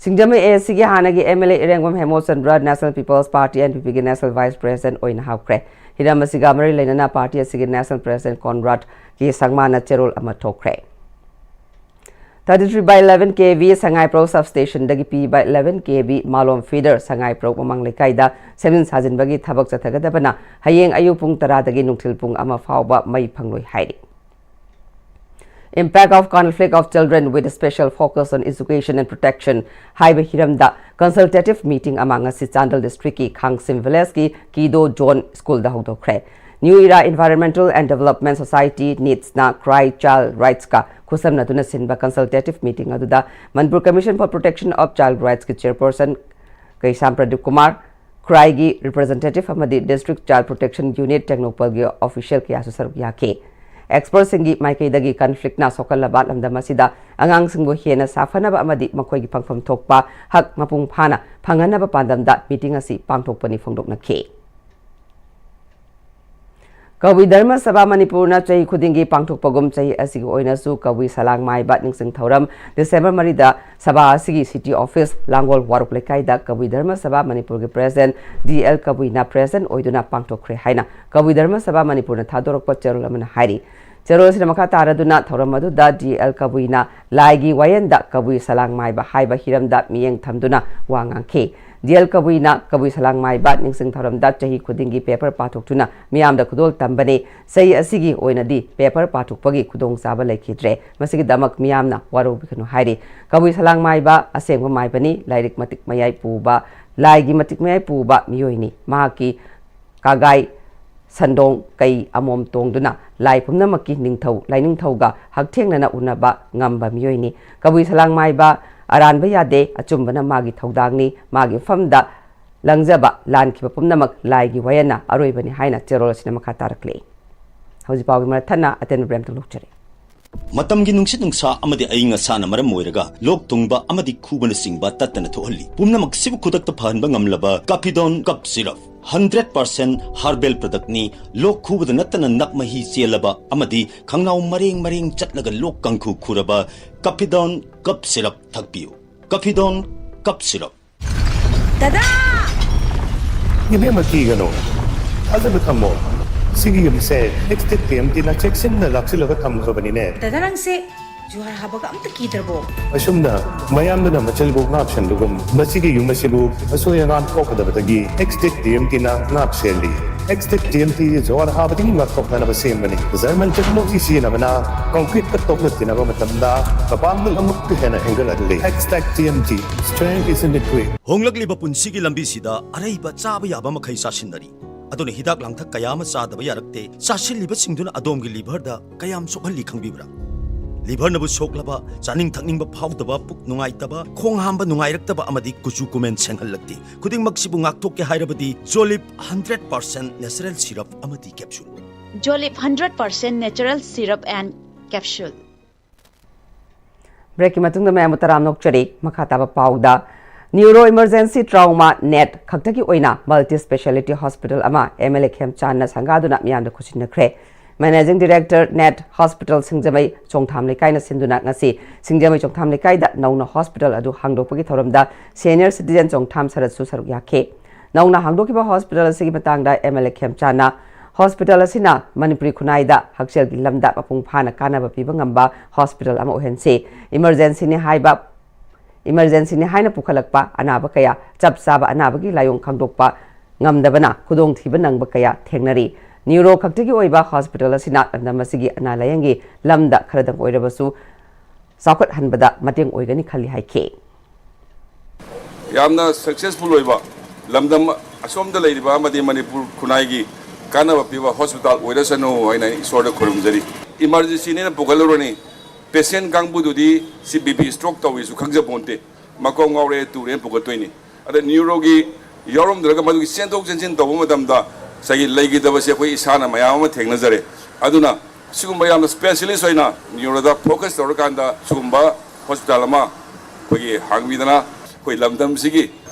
ꯁꯤꯡꯖꯃꯩ A S C ꯒꯤ ꯍꯥꯟꯅꯒꯤ M L A ꯏꯔꯦꯡꯕꯝ ꯍꯦꯃꯣꯆꯟꯗ꯭ꯔ National People's Party, N P P ꯒꯤ National Vice President ꯑꯣꯏꯅ ꯍꯥꯞꯈ꯭ꯔꯦ꯫ ꯍꯤꯔꯝ ꯑꯁꯤꯒ ꯃꯔꯤ ꯂꯩꯅꯅ party ꯑꯁꯤꯒꯤ National President Conrad K ꯁꯪꯃꯥꯅ ꯆꯦꯔꯣꯜ ꯑꯃ ꯊꯣꯛꯈ꯭ꯔꯦ꯫ Thirty-three by eleven K V ꯁꯉꯥꯏꯄ꯭ꯔꯧ substation ꯗꯒꯤ P by eleven K V Malom feeder ꯁꯉꯥꯏꯄ꯭ꯔꯧ ꯃꯃꯥꯡ ꯂꯩꯀꯥꯏꯗ ꯁꯦꯝꯖꯤꯟ ꯁꯥꯖꯤꯟꯕꯒꯤ ꯊꯕꯛ ꯆꯠꯊꯒꯗꯕꯅ ꯍꯌꯦꯡ ꯑꯌꯨꯛ ꯄꯨꯡ ꯇꯔꯥꯗꯒꯤ ꯅꯨꯡꯊꯤꯜ ꯄꯨꯡ ꯑꯃ ꯐꯥꯎꯕ ꯃꯩ ꯐꯪꯂꯣꯏ ꯍꯥꯏꯔꯤ꯫ Impact of Conflict of Children with Special Focus on Education and Protection ꯍꯥꯏꯕ ꯍꯤꯔꯝꯗ consultative meeting ꯑꯃ ꯉꯁꯤ ꯆꯥꯟꯗꯦꯜ district ꯀꯤ ꯈꯥꯡꯁꯤꯝ village ꯀꯤ ꯀꯤꯗꯣ ꯖꯣꯟ ꯁ꯭ꯀꯨꯜꯗ ꯍꯧꯗꯣꯛꯈ꯭ꯔꯦ꯫ New Era Environmental and Development Society, NEEDS ꯅ CRY Child Rights ꯀ ꯈꯨꯠꯁꯝꯅꯗꯨꯅ ꯁꯤꯟꯕ consultative meeting ꯑꯗꯨꯗ Manipur Commission for Protection of Child Rights ꯀꯤ chairperson ꯀꯩꯁꯥꯝ ꯄ꯭ꯔꯗꯤꯞ ꯀꯨꯃꯥꯔ, CRY ꯒꯤ representative ꯑꯃꯗꯤ District Child Protection Unit ꯇꯦꯡꯅꯧꯄꯜꯒꯤ official ꯀꯌꯥꯁꯨ ꯁꯔꯨꯛ ꯌꯥꯈꯤ꯫ Expert ꯁꯤꯡꯒꯤ ꯃꯥꯏꯀꯩꯗꯒꯤ conflict ꯅ ꯁꯣꯛꯍꯜꯂꯕ ꯂꯝꯗꯝ ꯑꯁꯤꯗ ꯑꯉꯥꯡꯁꯤꯡꯕꯨ ꯍꯦꯟꯅ ꯁꯥꯐꯅꯕ ꯑꯃꯗꯤ ꯃꯈꯣꯏꯒꯤ ꯐꯪꯐꯝ ꯊꯣꯛꯄ ꯍꯛ ꯃꯄꯨꯡ ꯐꯥꯅ ꯐꯪꯍꯟꯅꯕ ꯄꯥꯟꯗꯝꯗ meeting ꯑꯁꯤ ꯄꯥꯡꯊꯣꯛꯄꯅꯤ ꯐꯣꯡꯗꯣꯛꯅꯈꯤ꯫ ꯀꯕꯨꯏ ꯙꯔꯃ ꯁꯚꯥ ꯃꯅꯤꯄꯨꯔꯅ ꯆꯍꯤ ꯈꯨꯗꯤꯡꯒꯤ ꯄꯥꯡꯊꯣꯛꯄꯒꯨꯝ ꯆꯍꯤ ꯑꯁꯤꯒꯤ ꯑꯣꯏꯅꯁꯨ ꯀꯕꯨꯏ ꯁꯂꯥꯡ ꯃꯥꯏꯕ ꯅꯤꯡꯁꯤꯡ ꯊꯧꯔꯝ December ꯃꯔꯤꯗ ꯁꯚꯥ ꯑꯁꯤꯒꯤ city office ꯂꯥꯡꯒꯣꯜ ꯋꯥꯔꯣꯛ ꯂꯩꯀꯥꯏꯗ ꯀꯕꯨꯏ ꯙꯔꯃ ꯁꯚꯥ ꯃꯅꯤꯄꯨꯔꯒꯤ President D L ꯀꯕꯨꯏꯅ President ꯑꯣꯏꯗꯨꯅ ꯄꯥꯡꯊꯣꯛꯈ꯭ꯔꯦ ꯍꯥꯏꯅ ꯀꯕꯨꯏ ꯙꯔꯃ ꯁꯚꯥ ꯃꯅꯤꯄꯨꯔꯅ ꯊꯥꯗꯣꯔꯛꯄ ꯆꯦꯔꯣꯜ ꯑꯃꯅ ꯍꯥꯏꯔꯤ꯫ ꯆꯦꯔꯣꯜ ꯑꯁꯤꯅ ꯃꯈꯥ ꯇꯥꯔꯗꯨꯅ ꯊꯧꯔꯝ ꯑꯗꯨꯗ D L ꯀꯕꯨꯏꯅ ꯂꯥꯏꯒꯤ ꯋꯥꯌꯦꯜꯗ ꯀꯕꯨꯏ ꯁꯂꯥꯡ ꯃꯥꯏꯕ ꯍꯥꯏꯕ ꯍꯤꯔꯝꯗ ꯃꯤꯠꯌꯦꯡ ꯊꯝꯗꯨꯅ ꯋꯥ ꯉꯥꯡꯈꯤ꯫ D L ꯀꯕꯨꯏꯅ ꯀꯕꯨꯏ ꯁꯂꯥꯡ ꯃꯥꯏꯕ ꯅꯤꯡꯁꯤꯡ ꯊꯧꯔꯝꯗ ꯆꯍꯤ ꯈꯨꯗꯤꯡꯒꯤ paper ꯄꯥꯊꯣꯛꯇꯨꯅ ꯃꯤꯌꯥꯝꯗ ꯈꯨꯗꯣꯜ ꯇꯝꯕꯅꯤ꯫ ꯆꯍꯤ ꯑꯁꯤꯒꯤ ꯑꯣꯏꯅꯗꯤ paper ꯄꯥꯊꯣꯛꯄꯒꯤ ꯈꯨꯗꯣꯡꯆꯥꯕ ꯂꯩꯈꯤꯗ꯭ꯔꯦ꯫ ꯃꯁꯤꯒꯤꯗꯃꯛ ꯃꯤꯌꯥꯝꯅ ꯋꯥꯔꯧꯕꯤꯒꯅꯨ ꯍꯥꯏꯔꯤ꯫ ꯀꯕꯨꯏ ꯁꯂꯥꯡ ꯃꯥꯏꯕ ꯑꯁꯦꯡꯕ ꯃꯥꯏꯕꯅꯤ꯫ ꯂꯥꯏꯔꯤꯛ ꯃꯇꯤꯛ ꯃꯌꯥꯏ ꯄꯨꯕ, ꯂꯥꯏꯒꯤ ꯃꯇꯤꯛ ꯃꯌꯥꯏ ꯄꯨꯕ ꯃꯤꯑꯣꯏꯅꯤ꯫ ꯃꯍꯥꯛꯀꯤ ꯀꯥꯒꯥꯏ ꯁꯟꯗꯣꯡ ꯀꯩ ꯑꯃꯣꯝ ꯇꯣꯡꯗꯨꯅ ꯂꯥꯏ ꯄꯨꯝꯅꯃꯛꯀꯤ ꯅꯤꯡꯊꯧ ꯂꯥꯏꯅꯤꯡꯊꯧꯒ ꯍꯛꯊꯦꯡꯅꯅ ꯎꯅꯕ ꯉꯝꯕ ꯃꯤꯑꯣꯏꯅꯤ꯫ ꯀꯕꯨꯏ ꯁꯂꯥꯡ ꯃꯥꯏꯕ ꯑꯔꯥꯟꯕ ꯌꯥꯗꯦ, ꯑꯆꯨꯝꯕꯅ ꯃꯥꯒꯤ ꯊꯧꯗꯥꯡꯅꯤ, ꯃꯥꯒꯤ ꯃꯐꯝꯗ ꯂꯪꯖꯕ ꯂꯥꯟꯈꯤꯕ ꯄꯨꯝꯅꯃꯛ ꯂꯥꯏꯒꯤ ꯋꯥꯌꯦꯜꯅ ꯑꯔꯣꯏꯕꯅꯤ ꯍꯥꯏꯅ ꯆꯦꯔꯣꯜ ꯑꯁꯤꯅ ꯃꯈꯥ ꯇꯥꯔꯛꯂꯤ꯫ ꯍꯧꯖꯤꯛ ꯄꯥꯎꯒꯤ ꯃꯔꯛ ꯊꯠꯅ ꯑꯇꯦꯟꯕ ꯕ꯭ꯔꯦꯛ ꯑꯃꯇꯪ ꯂꯧꯖꯔꯤ꯫ ꯃꯇꯝꯒꯤ ꯅꯨꯡꯁꯤꯠ ꯅꯨꯡꯁꯥ ꯑꯃꯗꯤ ꯑꯏꯪ ꯑꯁꯥꯅ ꯃꯔꯝ ꯑꯣꯏꯔꯒ ꯂꯣꯛ ꯊꯨꯡꯕ ꯑꯃꯗꯤ ꯈꯨꯕꯅꯆꯤꯡꯕ ꯇꯠꯇꯅ ꯊꯣꯛꯍꯜꯂꯤ꯫ ꯄꯨꯝꯅꯃꯛꯁꯤꯕꯨ ꯈꯨꯗꯛꯇ ꯐꯍꯟꯕ ꯉꯝꯂꯕ ꯀꯥꯐꯤꯗꯣꯟ ꯀꯞ ꯁꯤꯔꯞ, ꯍꯟꯗ꯭ꯔꯦꯠ ꯄꯥꯔꯁꯦꯟ ꯍꯥꯔꯕꯦꯜ ꯄ꯭ꯔꯗꯛꯅꯤ꯫ ꯂꯣꯛ ꯈꯨꯕꯗ ꯅꯠꯇꯅ ꯅꯞ ꯃꯍꯤ ꯆꯦꯜꯂꯕ ꯑꯃꯗꯤ ꯈꯪꯅꯥꯎ ꯃꯔꯦꯡ ꯃꯔꯦꯡ ꯆꯠꯂꯒ ꯂꯣꯛ ꯀꯥꯡꯈꯨ ꯈꯨꯔꯕ ꯀꯥꯐꯤꯗꯣꯟ ꯀꯞ ꯁꯤꯔꯞ ꯊꯛꯄꯤꯌꯨ꯫ ꯀꯥꯐꯤꯗꯣꯟ ꯀꯞ ꯁꯤꯔꯞ꯫ ꯗꯗꯥ! ꯏꯕꯦꯝꯃ, ꯀꯤꯒꯅꯨ, ꯊꯥꯖꯕ ꯊꯝꯃꯣ꯫ ꯁꯤꯒꯤ ꯌꯨꯝꯁꯦ ꯑꯦꯛꯁꯇꯦꯛ ꯇꯤ ꯑꯦꯝ ꯇꯤꯅ ꯆꯦꯛꯁꯤꯟꯅ ꯂꯥꯛꯁꯤꯜꯂꯒ ꯊꯝꯈ꯭ꯔꯕꯅꯤꯅꯦ꯫ ꯗꯗꯥ, ꯅꯪꯁꯦ ꯖꯨꯍꯥꯔ ꯍꯥꯕꯒ ꯑꯝꯇ ꯀꯤꯗ꯭ꯔꯕꯣ? ꯑꯁꯨꯝꯅ ꯃꯌꯥꯝꯗꯨꯅ ꯃꯆꯤꯜꯕꯨ ꯉꯥꯛ ꯁꯦꯟꯕꯒꯨꯝ, ꯃꯁꯤꯒꯤ ꯌꯨꯝ ꯑꯁꯤꯕꯨ ꯑꯁꯣꯏ ꯑꯉꯥꯝ ꯊꯣꯛꯀꯗꯕꯗꯒꯤ ꯑꯦꯛꯁꯇꯦꯛ ꯇꯤ ꯑꯦꯝ ꯇꯤꯅ ꯉꯥꯛ ꯁꯦꯜꯂꯤ꯫ ꯑꯦꯛꯁꯇꯦꯛ ꯇꯤ ꯑꯦꯝ ꯇꯤ ꯖꯨꯍꯥꯔ ꯍꯥꯕꯗꯒꯤ ꯉꯥꯛꯊꯣꯛꯅꯅꯕ ꯁꯦꯝꯕꯅꯤ꯫ ꯖꯔꯃꯟ ꯇꯦꯛꯅꯣꯂꯣꯖꯤ ꯁꯤꯖꯤꯟꯅꯕꯅ ꯀꯪꯀ꯭ꯔꯤꯠꯀ ꯇꯣꯛꯅ ꯇꯤꯟꯅꯕ ꯃꯇꯝꯗ ꯃꯄꯥꯡꯒꯜ ꯑꯃꯨꯛꯀ ꯍꯦꯟꯅ ꯍꯦꯟꯒꯠꯍꯜꯂꯤ꯫ ꯑꯦꯛꯁꯇꯦꯛ T M T, strength is in the grit꯫ ꯍꯣꯡꯂꯛꯂꯤꯕ ꯄꯨꯟꯁꯤꯒꯤ ꯂꯝꯕꯤꯁꯤꯗ ꯑꯔꯩꯕ ꯆꯥꯕ ꯌꯥꯕ ꯃꯈꯩ ꯆꯥꯁꯤꯟꯅꯔꯤ꯫ ꯑꯗꯨꯅ ꯍꯤꯗꯥꯛ ꯂꯥꯡꯊꯛ ꯀꯌꯥ ꯑꯃ ꯆꯥꯗꯕ ꯌꯥꯔꯛꯇꯦ꯫ ꯆꯥꯁꯤꯜꯂꯤꯕꯁꯤꯡꯗꯨꯅ ꯑꯗꯣꯝꯒꯤ ꯂꯤꯚꯔꯗ ꯀꯌꯥꯝ ꯁꯣꯛꯍꯜꯂꯤ ꯈꯪꯕꯤꯕ꯭ꯔꯥ? ꯂꯤꯚꯔꯅꯕꯨ ꯁꯣꯛꯂꯕ, ꯆꯥꯅꯤꯡ ꯊꯛꯅꯤꯡꯕ ꯐꯥꯎꯗꯕ, ꯄꯨꯛ ꯅꯨꯡꯉꯥꯏꯇꯕ, ꯈꯣꯡ ꯍꯥꯝꯕ ꯅꯨꯡꯉꯥꯏꯔꯛꯇꯕ ꯑꯃꯗꯤ ꯀꯨꯆꯨ ꯀꯨꯃꯦꯟ ꯁꯦꯡꯍꯜꯂꯛꯇꯦ꯫ ꯈꯨꯗꯤꯡꯃꯛꯁꯤꯕꯨ ꯉꯥꯛꯊꯣꯛꯀꯦ ꯍꯥꯏꯔꯕꯗꯤ ꯖꯣꯂꯤꯞ ꯍꯟꯗ꯭ꯔꯦꯠ ꯄꯥꯔꯁꯦꯟ ꯅꯦꯆꯔꯦꯜ ꯁꯤꯔꯞ ꯑꯃꯗꯤ capsule. Jolib hundred percent natural syrup and capsule. ꯕ꯭ꯔꯦꯛꯀꯤ ꯃꯇꯨꯡꯗ ꯃꯌꯥꯝꯕꯨ ꯇꯔꯥꯝꯅ ꯑꯣꯛꯆꯔꯤ꯫ ꯃꯈꯥ ꯇꯥꯕ ꯄꯥꯎꯗ, ꯅ꯭ꯌꯨꯔꯣ ꯏꯃꯔꯖꯦꯟꯁꯤ ꯇ꯭ꯔꯥꯎꯃꯥ ꯅꯦꯠ ꯈꯛꯇꯒꯤ ꯑꯣꯏꯅ ꯃꯜꯇꯤ ꯁ꯭ꯄꯦꯁꯤꯌꯦꯂꯤꯇꯤ ꯍꯣꯁꯄꯤꯇꯥꯜ ꯑꯃ ꯑꯦꯝ ꯑꯦꯜ ꯑꯦ ꯈꯦꯝꯆꯥꯟꯅ ꯁꯪꯒꯥꯗꯨꯅ ꯃꯤꯌꯥꯝꯗ ꯈꯨꯠꯁꯤꯟꯅꯈ꯭ꯔꯦ꯫ ꯃꯦꯅꯦꯖꯤꯡ ꯗꯤꯔꯦꯛꯇꯔ, ꯅꯦꯠ ꯍꯣꯁꯄꯤꯇꯥꯜ ꯁꯤꯡꯖꯃꯩ ꯆꯣꯡꯊꯥꯝ ꯂꯩꯀꯥꯏꯅ ꯁꯤꯟꯗꯨꯅ ꯉꯁꯤ ꯁꯤꯡꯖꯃꯩ ꯆꯣꯡꯊꯥꯝ ꯂꯩꯀꯥꯏꯗ ꯅꯧꯅ ꯍꯣꯁꯄꯤꯇꯥꯜ ꯑꯗꯨ ꯍꯥꯡꯗꯣꯛꯄꯒꯤ ꯊꯧꯔꯝꯗ ꯁꯦꯅꯤꯌꯔ ꯁꯤꯇꯤꯖꯦꯟ ꯆꯣꯡꯊꯥꯝ ꯁꯔꯠꯁꯨ ꯁꯔꯨꯛ ꯌꯥꯈꯤ꯫ ꯅꯧꯅ ꯍꯥꯡꯗꯣꯛꯈꯤꯕ ꯍꯣꯁꯄꯤꯇꯥꯜ ꯑꯁꯤꯒꯤ ꯃꯇꯥꯡꯗ ꯑꯦꯝ ꯑꯦꯜ ꯑꯦ ꯈꯦꯝꯆꯥꯟꯅ, ꯍꯣꯁꯄꯤꯇꯥꯜ ꯑꯁꯤꯅ ꯃꯅꯤꯄꯨꯔꯤ ꯈꯨꯟꯅꯥꯏꯗ ꯍꯛꯁꯦꯜꯒꯤ ꯂꯝꯗ ꯃꯄꯨꯡ ꯐꯥꯅ ꯀꯥꯟꯅꯕ ꯄꯤꯕ ꯉꯝꯕ ꯍꯣꯁꯄꯤꯇꯥꯜ ꯑꯃ ꯑꯣꯏꯍꯟꯁꯤ꯫ ꯏꯃꯔꯖꯦꯟꯁꯤꯅꯤ ꯍꯥꯏꯕ, ꯏꯃꯔꯖꯦꯟꯁꯤꯅꯤ ꯍꯥꯏꯅ ꯄꯨꯈꯠꯂꯛꯄ ꯑꯅꯥꯕ ꯀꯌꯥ, ꯆꯞ ꯆꯥꯕ ꯑꯅꯥꯕꯒꯤ ꯂꯥꯏꯑꯣꯡ ꯈꯪꯗꯣꯛꯄ ꯉꯝꯗꯕꯅ ꯈꯨꯗꯣꯡꯊꯤꯕ ꯅꯪꯕ ꯀꯌꯥ ꯊꯦꯡꯅꯔꯤ꯫ ꯅ꯭ꯌꯨꯔꯣ ꯈꯛꯇꯒꯤ ꯑꯣꯏꯕ ꯍꯣꯁꯄꯤꯇꯥꯜ ꯑꯁꯤꯅ ꯂꯝꯗꯝ ꯑꯁꯤꯒꯤ ꯑꯅꯥ ꯂꯥꯌꯦꯡꯒꯤ ꯂꯝꯗ ꯈꯔꯗꯪ ꯑꯣꯏꯔꯕꯁꯨ ꯆꯥꯎꯈꯠꯍꯟꯕꯗ ꯃꯇꯦꯡ ꯑꯣꯏꯒꯅꯤ ꯈꯜꯂꯤ ꯍꯥꯏꯈꯤ꯫ ꯌꯥꯝꯅ ꯁꯛꯁꯦꯁꯐꯨꯜ ꯑꯣꯏꯕ ꯂꯝꯗꯝ ꯑꯁꯣꯝꯗ ꯂꯩꯔꯤꯕ ꯑꯃꯗꯤ ꯃꯅꯤꯄꯨꯔ ꯈꯨꯟꯅꯥꯏꯒꯤ ꯀꯥꯟꯅꯕ ꯄꯤꯕ ꯍꯣꯁꯄꯤꯇꯥꯜ ꯑꯣꯏꯔꯁꯅꯨ ꯍꯥꯏꯅ ꯏꯁꯣꯔꯗ ꯈꯨꯔꯨꯝꯖꯔꯤ꯫ ꯏꯃꯥꯔꯖꯦꯟꯁꯤꯅꯦꯅ ꯄꯨꯈꯠꯂꯨꯔꯅꯤ, patient ꯀꯥꯡꯕꯨꯗꯨꯗꯤ C B P stroke ꯇꯧꯏꯁꯨ ꯈꯪꯖꯄꯣꯟꯇꯦ, ꯃꯀꯣꯛ ꯉꯥꯎꯔꯦ ꯇꯨꯔꯦꯅ ꯄꯨꯈꯠꯇꯣꯏꯅꯤ꯫ ꯑꯗ ꯅ꯭ꯌꯨꯔꯣꯒꯤ ꯌꯥꯎꯔꯝꯗ꯭ꯔꯒ ꯃꯗꯨꯒꯤ ꯆꯦꯟꯊꯣꯛ ꯆꯦꯟꯁꯤꯟ ꯇꯧꯕ ꯃꯇꯝꯗ ꯉꯁꯥꯏꯒꯤ ꯂꯩꯈꯤꯗꯕꯁꯦ ꯑꯩꯈꯣꯏ ꯏꯁꯥꯅ ꯃꯌꯥꯝ ꯑꯃ ꯊꯦꯡꯅꯖꯔꯦ꯫ ꯑꯗꯨꯅ ꯁꯤꯒꯨꯝꯕ ꯌꯥꯝꯅ ꯁ꯭ꯄꯦꯁꯤꯌꯦꯂꯤꯁ ꯑꯣꯏꯅ ꯅ꯭ꯌꯨꯔꯣꯗ ꯐꯣꯀꯁ ꯇꯧꯔꯀꯥꯟꯗ ꯁꯤꯒꯨꯝꯕ ꯍꯣꯁꯄꯤꯇꯥꯜ ꯑꯃ ꯑꯩꯈꯣꯏꯒꯤ ꯍꯥꯡꯕꯤꯗꯅ ꯑꯩꯈꯣꯏ ꯂꯝꯗꯝꯁꯤꯒꯤ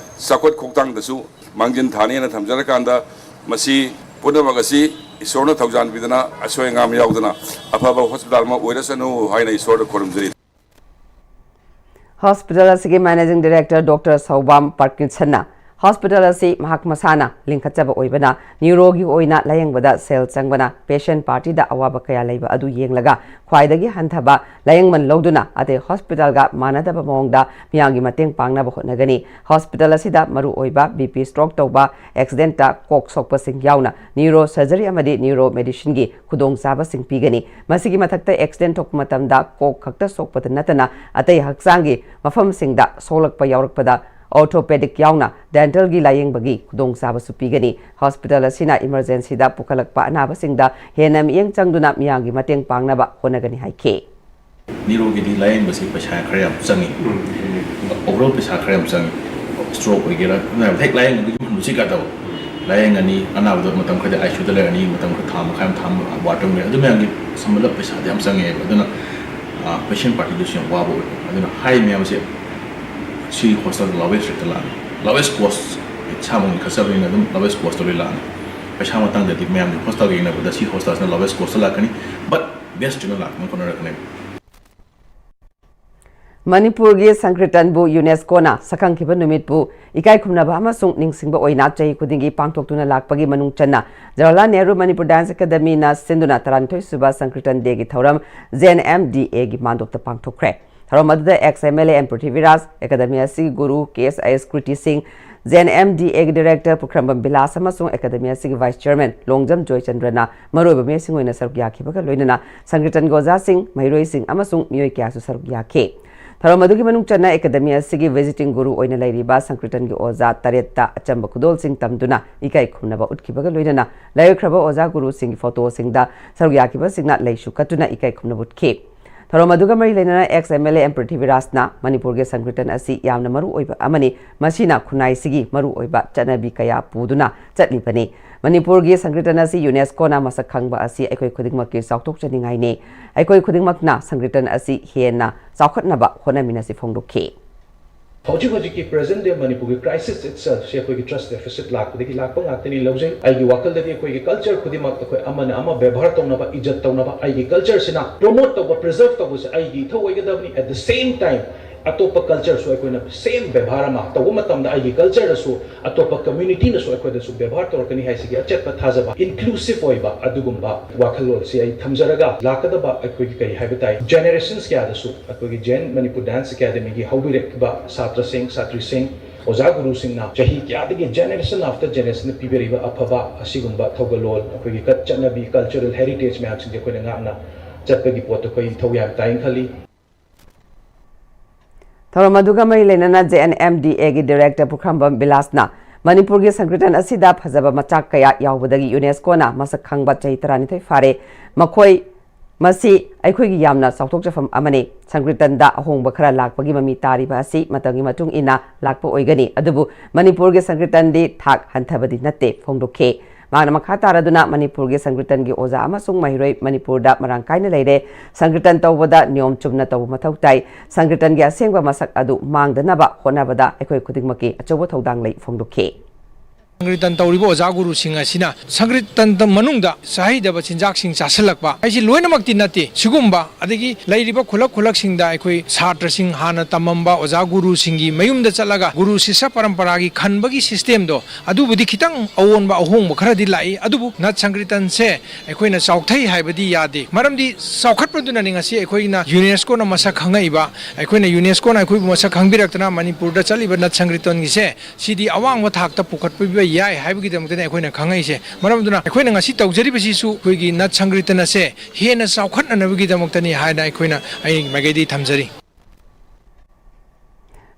ꯆꯥꯎꯈꯠ ꯈꯣꯡꯊꯥꯡꯗꯁꯨ ꯃꯥꯡꯖꯤꯟ ꯊꯥꯅꯤꯅ ꯊꯝꯖꯔꯀꯥꯟꯗ ꯃꯁꯤ ꯄꯨꯝꯅꯃꯛ ꯑꯁꯤ ꯏꯁꯣꯔꯅ ꯊꯧꯖꯥꯟꯕꯤꯗꯅ ꯑꯁꯣꯏ ꯑꯉꯥꯝ ꯌꯥꯎꯗꯅ ꯑꯐꯕ ꯍꯣꯁꯄꯤꯇꯥꯜ ꯑꯃ ꯑꯣꯏꯔꯁꯅꯨ ꯍꯥꯏꯅ ꯏꯁꯣꯔꯗ ꯈꯨꯔꯨꯝꯖꯔꯤ꯫ ꯍꯣꯁꯄꯤꯇꯥꯜ ꯑꯁꯤꯒꯤ ꯃꯦꯅꯦꯖꯤꯡ ꯗꯤꯔꯦꯛꯇꯔ ꯗꯣꯛꯇꯔ ꯁꯧꯕꯥꯝ ꯄꯥꯔꯀꯤꯟꯁꯟꯅ ꯍꯣꯁꯄꯤꯇꯥꯜ ꯑꯁꯤ ꯃꯍꯥꯛ ꯃꯁꯥꯅ ꯂꯤꯡꯈꯠꯆꯕ ꯑꯣꯏꯕꯅ ꯅ꯭ꯌꯨꯔꯣꯒꯤ ꯑꯣꯏꯅ ꯂꯥꯌꯦꯡꯕꯗ ꯁꯦꯜ ꯆꯪꯕꯅ ꯄꯦꯁꯦꯟ ꯄꯥꯔꯇꯤꯗ ꯑꯋꯥꯕ ꯀꯌꯥ ꯂꯩꯕ ꯑꯗꯨ ꯌꯦꯡꯂꯒ ꯈ꯭ꯋꯥꯏꯗꯒꯤ ꯍꯟꯊꯕ ꯂꯥꯌꯦꯡꯃꯟ ꯂꯧꯗꯨꯅ ꯑꯇꯩ ꯍꯣꯁꯄꯤꯇꯥꯜꯒ ꯃꯥꯟꯅꯗꯕ ꯃꯑꯣꯡꯗ ꯃꯤꯌꯥꯝꯒꯤ ꯃꯇꯦꯡ ꯄꯥꯡꯅꯕ ꯍꯣꯠꯅꯒꯅꯤ꯫ ꯍꯣꯁꯄꯤꯇꯥꯜ ꯑꯁꯤꯗ ꯃꯔꯨꯑꯣꯏꯕ ꯕꯤ ꯄꯤ ꯁ꯭ꯇ꯭ꯔꯣꯛ ꯇꯧꯕ, ꯑꯦꯛꯁꯤꯗꯦꯟꯇ ꯀꯣꯛ ꯁꯣꯛꯄꯁꯤꯡ ꯌꯥꯎꯅ ꯅ꯭ꯌꯨꯔꯣ ꯁꯔꯖꯔꯤ ꯑꯃꯗꯤ ꯅ꯭ꯌꯨꯔꯣ ꯃꯦꯗꯤꯁꯤꯟꯒꯤ ꯈꯨꯗꯣꯡꯆꯥꯕꯁꯤꯡ ꯄꯤꯒꯅꯤ꯫ ꯃꯁꯤꯒꯤ ꯃꯊꯛꯇ ꯑꯦꯛꯁꯤꯗꯦꯟ ꯊꯣꯛꯄ ꯃꯇꯝꯗ ꯀꯣꯛ ꯈꯛꯇ ꯁꯣꯛꯄꯗ ꯅꯠꯇꯅ ꯑꯇꯩ ꯍꯛꯆꯥꯡꯒꯤ ꯃꯐꯝꯁꯤꯡꯗ ꯁꯣꯛꯂꯛꯄ ꯌꯥꯎꯔꯛꯄꯗ ꯑꯣꯔꯊꯣꯄꯦꯗꯤꯛ ꯌꯥꯎꯅ ꯗꯦꯟꯇꯜꯒꯤ ꯂꯥꯌꯦꯡꯕꯒꯤ ꯈꯨꯗꯣꯡꯆꯥꯕꯁꯨ ꯄꯤꯒꯅꯤ꯫ ꯍꯣꯁꯄꯤꯇꯥꯜ ꯑꯁꯤꯅ ꯏꯃꯔꯖꯦꯟꯁꯤꯗ ꯄꯨꯈꯠꯂꯛꯄ ꯑꯅꯥꯕꯁꯤꯡꯗ ꯍꯦꯟꯅ ꯃꯤꯠꯌꯦꯡ ꯆꯪꯗꯨꯅ ꯃꯤꯌꯥꯝꯒꯤ ꯃꯇꯦꯡ ꯄꯥꯡꯅꯕ ꯍꯣꯠꯅꯒꯅꯤ ꯍꯥꯏꯈꯤ꯫ ꯅ꯭ꯌꯨꯔꯣꯒꯤꯗꯤ ꯂꯥꯌꯦꯡꯕꯁꯤ ꯄꯩꯁꯥ ꯈꯔ ꯌꯥꯝ ꯆꯪꯉꯤ꯫ ꯑꯣꯚꯔ ꯑꯣꯜ ꯄꯩꯁꯥ ꯈꯔ ꯌꯥꯝ ꯆꯪꯉꯤ꯫ ꯁ꯭ꯇ꯭ꯔꯣꯛ ꯑꯣꯏꯒꯦꯔꯥ, ꯑꯅꯥꯕꯗ ꯍꯦꯛ ꯂꯥꯌꯦꯡꯕꯗꯒꯤ ꯍꯟꯕꯁꯤ ꯀꯥꯗꯕ꯫ ꯂꯥꯌꯦꯡꯉꯅꯤ, ꯑꯅꯥꯕꯗꯣ ꯃꯇꯝ ꯈꯔꯗꯤ ꯑꯥꯏ ꯁꯤ ꯌꯨꯗ ꯂꯩꯔꯅꯤ, ꯃꯇꯝ ꯈꯔ ꯊꯥ ꯃꯈꯥꯏ ꯑꯃ, ꯊꯥ ꯑꯃ ꯋꯥꯔꯗꯇ ꯑꯃꯨꯛ ꯂꯩꯔꯅꯤ꯫ ꯑꯗꯨ ꯃꯌꯥꯝꯒꯤ ꯁꯝꯕꯗ ꯄꯩꯁꯥꯗꯤ ꯌꯥꯝ ꯆꯪꯉꯦꯕ꯫ ꯑꯗꯨꯅ ꯄꯦꯁꯦꯟ ꯄꯥꯔꯇꯤꯗꯨꯁꯨ ꯌꯥꯝ ꯋꯥꯕ ꯑꯣꯏꯕ꯫ ꯑꯗꯨꯅ ꯍꯥꯏꯔꯤꯕ ꯃꯌꯥꯝꯁꯦ ꯁꯤ ꯍꯣꯁꯄꯤꯇꯥꯜꯗ ꯂꯥꯋꯦꯁ ꯔꯦꯠꯇ ꯂꯥꯛꯑꯅꯤ꯫ ꯂꯥꯋꯦꯁ ꯀꯣꯁ, ꯏꯁꯥꯃꯛ ꯂꯤꯡꯈꯠꯆꯕꯅꯤꯅ ꯑꯗꯨꯝ ꯂꯥꯋꯦꯁ ꯀꯣꯁꯇ ꯂꯣꯏ ꯂꯥꯛꯑꯅꯤ꯫ ꯄꯩꯁꯥ ꯃꯇꯥꯡꯗꯗꯤ ꯃꯌꯥꯝꯒꯤ ꯍꯣꯁꯄꯤꯇꯥꯜꯒ ꯌꯦꯡꯅꯕꯗ ꯁꯤ ꯍꯣꯁꯄꯤꯇꯥꯜꯁꯤꯅ ꯂꯥꯋꯦꯁ ꯀꯣꯁꯇ ꯂꯥꯛꯀꯅꯤ꯫ ꯕꯠ ꯕꯦꯁ ꯇ꯭ꯔꯤꯠꯃꯦꯟ ꯂꯥꯛꯅꯕ ꯍꯣꯠꯅꯔꯛꯀꯅꯦꯕ꯫ ꯃꯅꯤꯄꯨꯔꯒꯤ ꯁꯪꯀ꯭ꯔꯤꯇꯟꯕꯨ ꯌꯨꯅꯦꯁꯀꯣꯅ ꯁꯛꯈꯪꯈꯤꯕ ꯅꯨꯃꯤꯠꯄꯨ ꯏꯀꯥꯏ ꯈꯨꯝꯅꯕ ꯑꯃꯁꯨꯡ ꯅꯤꯡꯁꯤꯡꯕ ꯑꯣꯏꯅ ꯆꯍꯤ ꯈꯨꯗꯤꯡꯒꯤ ꯄꯥꯡꯊꯣꯛꯇꯨꯅ ꯂꯥꯛꯄꯒꯤ ꯃꯅꯨꯡ ꯆꯟꯅ ꯖꯋꯥꯍꯔꯂꯥꯜ ꯅꯦꯍꯔꯨ ꯃꯅꯤꯄꯨꯔ ꯗꯥꯟꯁ ꯑꯦꯀꯥꯗꯃꯤꯅ ꯁꯤꯟꯗꯨꯅ ꯇꯔꯥꯅꯤꯊꯣꯏ ꯁꯨꯕ ꯁꯪꯀ꯭ꯔꯤꯇꯟ ꯗꯦꯒꯤ ꯊꯧꯔꯝ ꯖꯦ ꯑꯦꯟ ꯑꯦꯝ ꯗꯤ ꯑꯦꯒꯤ ꯃꯥꯟꯗꯣꯞꯇ ꯄꯥꯡꯊꯣꯛꯈ꯭ꯔꯦ꯫ ꯊꯧꯔꯝ ꯑꯗꯨꯗ X M L A N Prithviraj, academy ꯑꯁꯤꯒꯤ ꯒꯨꯔꯨ ꯀꯦ ꯑꯦꯁ ꯑꯥꯏ ꯑꯦꯁ ꯀ꯭ꯔꯤꯇꯤ ꯁꯤꯡ, ꯖꯦ ꯑꯦꯟ ꯑꯦꯝ ꯗꯤ ꯑꯦꯒꯤ ꯗꯤꯔꯦꯛꯇꯔ ꯄꯨꯈ꯭ꯔꯝꯕꯝ ꯕꯤꯂꯥꯁ ꯑꯃꯁꯨꯡ ꯑꯦꯀꯥꯗꯃꯤ ꯑꯁꯤꯒꯤ ꯚꯥꯏꯁ ꯆꯤꯌꯔꯃꯦꯟ ꯂꯣꯡꯖꯝ ꯖꯣꯏꯆꯟꯗ꯭ꯔꯅ ꯃꯔꯨꯑꯣꯏꯕ ꯃꯤꯑꯣꯏꯁꯤꯡ ꯑꯣꯏꯅ ꯁꯔꯨꯛ ꯌꯥꯈꯤꯕꯒ ꯂꯣꯏꯅꯅ ꯁꯪꯀ꯭ꯔꯤꯇꯟꯒꯤ ꯑꯣꯖꯥꯁꯤꯡ, ꯃꯍꯩꯔꯣꯏꯁꯤꯡ ꯑꯃꯁꯨꯡ ꯃꯤꯑꯣꯏ ꯀꯌꯥꯁꯨ ꯁꯔꯨꯛ ꯌꯥꯈꯤ꯫ ꯊꯧꯔꯝ ꯑꯗꯨꯒꯤ ꯃꯅꯨꯡ ꯆꯟꯅ ꯑꯦꯀꯥꯗꯃꯤ ꯑꯁꯤꯒꯤ ꯚꯤꯖꯤꯇꯤꯡ ꯒꯨꯔꯨ ꯑꯣꯏꯅ ꯂꯩꯔꯤꯕ ꯁꯪꯀ꯭ꯔꯤꯇꯟꯒꯤ ꯑꯣꯖꯥ ꯇꯔꯦꯠꯇ ꯑꯆꯝꯕ ꯈꯨꯗꯣꯜꯁꯤꯡ ꯇꯝꯗꯨꯅ ꯏꯀꯥꯏ ꯈꯨꯝꯅꯕ ꯎꯠꯈꯤꯕꯒ ꯂꯣꯏꯅꯅ ꯂꯥꯏꯑꯣꯏꯈ꯭ꯔꯕ ꯑꯣꯖꯥ ꯒꯨꯔꯨꯁꯤꯡꯒꯤ ꯐꯣꯇꯣꯁꯤꯡꯗ ꯁꯔꯨꯛ ꯌꯥꯈꯤꯕꯁꯤꯡꯅ ꯂꯩꯁꯨ ꯀꯠꯇꯨꯅ ꯏꯀꯥꯏ ꯈꯨꯝꯅꯕ ꯎꯠꯈꯤ꯫ ꯊꯧꯔꯝ ꯑꯗꯨꯒ ꯃꯔꯤ ꯂꯩꯅꯅ ex M L A M ꯄ꯭ꯔꯤꯊꯤꯕꯤꯔꯥꯖꯅ ꯃꯅꯤꯄꯨꯔꯒꯤ ꯁꯪꯀ꯭ꯔꯤꯇꯟ ꯑꯁꯤ ꯌꯥꯝꯅ ꯃꯔꯨ ꯑꯣꯏꯕ ꯑꯃꯅꯤ, ꯃꯁꯤꯅ ꯈꯨꯟꯅꯥꯏꯁꯤꯒꯤ ꯃꯔꯨ ꯑꯣꯏꯕ ꯆꯠꯅꯕꯤ ꯀꯌꯥ ꯄꯨꯗꯨꯅ ꯆꯠꯂꯤꯕꯅꯤ꯫ ꯃꯅꯤꯄꯨꯔꯒꯤ ꯁꯪꯀ꯭ꯔꯤꯇꯟ ꯑꯁꯤ ꯌꯨꯅꯦꯁꯀꯣꯅ ꯃꯁꯛ ꯈꯪꯕ ꯑꯁꯤ ꯑꯩꯈꯣꯏ ꯈꯨꯗꯤꯡꯃꯛꯀꯤ ꯆꯥꯎꯊꯣꯛꯆꯅꯤꯡꯉꯥꯏꯅꯤ꯫ ꯑꯩꯈꯣꯏ ꯈꯨꯗꯤꯡꯃꯛꯅ ꯁꯪꯀ꯭ꯔꯤꯇꯟ ꯑꯁꯤ ꯍꯦꯟꯅ ꯆꯥꯎꯈꯠꯅꯕ ꯍꯣꯠꯅꯃꯤꯟꯅꯁꯤ ꯐꯣꯡꯗꯣꯛꯈꯤ꯫ ꯍꯧꯖꯤꯛ ꯍꯧꯖꯤꯛꯀꯤ present day ꯃꯅꯤꯄꯨꯔꯒꯤ crisis itself ꯁꯦ ꯑꯩꯈꯣꯏꯒꯤ trust deficit ꯂꯥꯛꯄꯗꯒꯤ ꯂꯥꯛꯄ ꯉꯥꯛꯇꯅꯤ ꯂꯧꯖꯩ꯫ ꯑꯩꯒꯤ ꯋꯥꯈꯜꯗꯗꯤ ꯑꯩꯈꯣꯏꯒꯤ culture ꯈꯨꯗꯤꯡꯃꯛ ꯑꯩꯈꯣꯏ ꯑꯃꯅ ꯑꯃ ꯕꯦꯕꯥꯔ ꯇꯧꯅꯕ, ꯏꯖꯠ ꯇꯧꯅꯕ, ꯑꯩꯒꯤ culture ꯁꯤꯅ promote ꯇꯧꯕ, preserve ꯇꯧꯕꯁꯦ ꯑꯩꯒꯤ ꯏꯊꯧ ꯑꯣꯏꯒꯗꯕꯅꯤ꯫ At the same time ꯑꯇꯣꯞꯄ culture ꯁꯨ ꯑꯩꯈꯣꯏꯅ same ꯕꯦꯕꯥꯔ ꯑꯃ ꯇꯧꯕ ꯃꯇꯝꯗ ꯑꯩꯒꯤ culture ꯗꯁꯨ ꯑꯇꯣꯞꯄ community ꯅꯁꯨ ꯑꯩꯈꯣꯏꯗꯁꯨ ꯕꯦꯕꯥꯔ ꯇꯧꯔꯛꯀꯅꯤ ꯍꯥꯏꯁꯤꯒꯤ ꯑꯆꯦꯠꯄ ꯊꯥꯖꯕ, inclusive ꯑꯣꯏꯕ ꯑꯗꯨꯒꯨꯝꯕ ꯋꯥꯈꯜꯂꯣꯟꯁꯤ ꯑꯩ ꯊꯝꯖꯔꯒ ꯂꯥꯛꯀꯗꯕ ꯑꯩꯈꯣꯏꯒꯤ ꯀꯔꯤ ꯍꯥꯏꯕ ꯇꯥꯏ, generations ꯀꯌꯥꯗꯁꯨ ꯑꯩꯈꯣꯏꯒꯤ Jain Manipur Dance Academy ꯒꯤ ꯍꯧꯕꯤꯔꯛꯈꯤꯕ ꯁꯥꯇ꯭ꯔꯁꯤꯡ, ꯁꯥꯇ꯭ꯔꯤꯁꯤꯡ, ꯑꯣꯖꯥ ꯒꯨꯔꯨꯁꯤꯡꯅ ꯆꯍꯤ ꯀꯌꯥꯗꯒꯤ generation after generation ꯄꯤꯕꯤꯔꯤꯕ ꯑꯐꯕ ꯑꯁꯤꯒꯨꯝꯕ ꯊꯧꯒꯜꯂꯣꯟ, ꯑꯩꯈꯣꯏꯒꯤ ꯀꯠ ꯆꯠꯅꯕꯤ, cultural heritage ꯃꯌꯥꯝꯁꯤꯡꯁꯦ ꯑꯩꯈꯣꯏꯅ ꯉꯥꯛꯅ ꯆꯠꯄꯒꯤ ꯄꯣꯠꯇ ꯑꯩꯈꯣꯏ ꯏꯊꯧ ꯌꯥꯝ ꯇꯥꯏꯅ ꯈꯜꯂꯤ꯫ ꯊꯧꯔꯝ ꯑꯗꯨꯒ ꯃꯔꯤ ꯂꯩꯅꯅ J N M D A ꯒꯤ director ꯄꯨꯈ꯭ꯔꯝꯕꯝ ꯕꯤꯂꯥꯁꯅ ꯃꯅꯤꯄꯨꯔꯒꯤ ꯁꯪꯀ꯭ꯔꯤꯇꯟ ꯑꯁꯤꯗ ꯐꯖꯕ ꯃꯆꯥꯛ ꯀꯌꯥ ꯌꯥꯎꯕꯗꯒꯤ ꯌꯨꯅꯦꯁꯀꯣꯅ ꯃꯁꯛ ꯈꯪꯕ ꯆꯍꯤ ꯇꯔꯥꯅꯤꯊꯣꯏ ꯐꯥꯔꯦ꯫ ꯃꯈꯣꯏ, ꯃꯁꯤ ꯑꯩꯈꯣꯏꯒꯤ ꯌꯥꯝꯅ ꯆꯥꯎꯊꯣꯛꯆꯐꯝ ꯑꯃꯅꯤ꯫ ꯁꯪꯀ꯭ꯔꯤꯇꯟꯗ ꯑꯍꯣꯡꯕ ꯈꯔ ꯂꯥꯛꯄꯒꯤ ꯃꯃꯤ ꯇꯥꯔꯤꯕ ꯑꯁꯤ ꯃꯇꯝꯒꯤ ꯃꯇꯨꯡ ꯏꯟꯅ ꯂꯥꯛꯄ ꯑꯣꯏꯒꯅꯤ, ꯑꯗꯨꯕꯨ ꯃꯅꯤꯄꯨꯔꯒꯤ ꯁꯪꯀ꯭ꯔꯤꯇꯟꯗꯤ ꯊꯥꯛ ꯍꯟꯊꯕꯗꯤ ꯅꯠꯇꯦ ꯐꯣꯡꯗꯣꯛꯈꯤ꯫ ꯃꯍꯥꯛꯅ ꯃꯈꯥ ꯇꯥꯔꯗꯨꯅ ꯃꯅꯤꯄꯨꯔꯒꯤ ꯁꯪꯀ꯭ꯔꯤꯇꯟꯒꯤ ꯑꯣꯖꯥ ꯑꯃꯁꯨꯡ ꯃꯍꯩꯔꯣꯏ ꯃꯅꯤꯄꯨꯔꯗ ꯃꯔꯥꯡ ꯀꯥꯏꯅ ꯂꯩꯔꯦ꯫ ꯁꯪꯀ꯭ꯔꯤꯇꯟ ꯇꯧꯕꯗ ꯅꯤꯌꯣꯝ ꯆꯨꯝꯅ ꯇꯧꯕ ꯃꯊꯧ ꯇꯥꯏ꯫ ꯁꯪꯀ꯭ꯔꯤꯇꯟꯒꯤ ꯑꯁꯦꯡꯕ ꯃꯁꯛ ꯑꯗꯨ ꯃꯥꯡꯗꯅꯕ ꯍꯣꯠꯅꯕꯗ ꯑꯩꯈꯣꯏ ꯈꯨꯗꯤꯡꯃꯛꯀꯤ ꯑꯆꯧꯕ ꯊꯧꯗꯥꯡ ꯂꯩ ꯐꯣꯡꯗꯣꯛꯈꯤ꯫ ꯁꯪꯀ꯭ꯔꯤꯇꯟ ꯇꯧꯔꯤꯕ ꯑꯣꯖꯥ ꯒꯨꯔꯨꯁꯤꯡ ꯑꯁꯤꯅ ꯁꯪꯀ꯭ꯔꯤꯇꯟ ꯃꯅꯨꯡꯗ ꯆꯥꯍꯩꯗꯕ ꯆꯤꯟꯖꯥꯛꯁꯤꯡ ꯆꯥꯁꯤꯜꯂꯛꯄ ꯍꯥꯏꯁꯤ ꯂꯣꯏꯅꯃꯛꯇꯤ ꯅꯠꯇꯦ꯫ ꯁꯤꯒꯨꯝꯕ ꯑꯗꯒꯤ ꯂꯩꯔꯤꯕ ꯈꯨꯂꯛ ꯈꯨꯂꯛꯁꯤꯡꯗ ꯑꯩꯈꯣꯏ ꯁꯥꯇ꯭ꯔꯁꯤꯡ ꯍꯥꯟꯅ ꯇꯝꯃꯝꯕ ꯑꯣꯖꯥ ꯒꯨꯔꯨꯁꯤꯡꯒꯤ ꯃꯌꯨꯝꯗ ꯆꯠꯂꯒ ꯒꯨꯔꯨ ꯁꯤꯁ꯭ꯌ ꯄꯔꯝꯄꯔꯥꯒꯤ ꯈꯟꯕꯒꯤ system ꯗꯣ ꯑꯗꯨꯕꯨꯗꯤ ꯈꯤꯇꯪ ꯑꯑꯣꯟꯕ ꯑꯍꯣꯡꯕ ꯈꯔꯗꯤ ꯂꯥꯛꯏ꯫ ꯑꯗꯨꯕꯨ ꯅꯠ ꯁꯪꯀ꯭ꯔꯤꯇꯟꯁꯦ ꯑꯩꯈꯣꯏꯅ ꯆꯥꯎꯊꯩ ꯍꯥꯏꯕꯗꯤ ꯌꯥꯗꯦ꯫ ꯃꯔꯝꯗꯤ ꯆꯥꯎꯈꯠꯄꯗꯨꯅꯅꯤ ꯉꯁꯤ ꯑꯩꯈꯣꯏꯅ ꯌꯨꯅꯦꯁꯀꯣꯅ ꯃꯁꯛ ꯈꯪꯉꯛꯏꯕ꯫ ꯑꯩꯈꯣꯏꯅ ꯌꯨꯅꯦꯁꯀꯣꯅ ꯑꯩꯈꯣꯏꯕꯨ ꯃꯁꯛ ꯈꯪꯕꯤꯔꯛꯇꯅ ꯃꯅꯤꯄꯨꯔꯗ ꯆꯠꯂꯤꯕ ꯅꯠ ꯁꯪꯀ꯭ꯔꯤꯇꯟꯒꯤꯁꯦ ꯁꯤꯗꯤ ꯑꯋꯥꯡꯕ ꯊꯥꯛꯇ ꯄꯨꯈꯠꯄꯤꯕ ꯌꯥꯏ ꯍꯥꯏꯕꯒꯤꯗꯃꯛꯇꯅꯤ ꯑꯩꯈꯣꯏꯅ ꯈꯪꯉꯛꯏꯁꯦ꯫ ꯃꯔꯝ ꯑꯗꯨꯅ ꯑꯩꯈꯣꯏꯅ ꯉꯁꯤ ꯇꯧꯖꯔꯤꯕꯁꯤꯁꯨ ꯑꯩꯈꯣꯏꯒꯤ ꯅꯠ ꯁꯪꯀ꯭ꯔꯤꯇꯟ ꯑꯁꯦ ꯍꯦꯟꯅ ꯆꯥꯎꯈꯠꯅꯅꯕꯒꯤꯗꯃꯛꯇꯅꯤ ꯍꯥꯏꯅ ꯑꯩꯈꯣꯏꯅ ꯑꯩ ꯃꯥꯏꯀꯩꯗꯒꯤ ꯊꯝꯖꯔꯤ꯫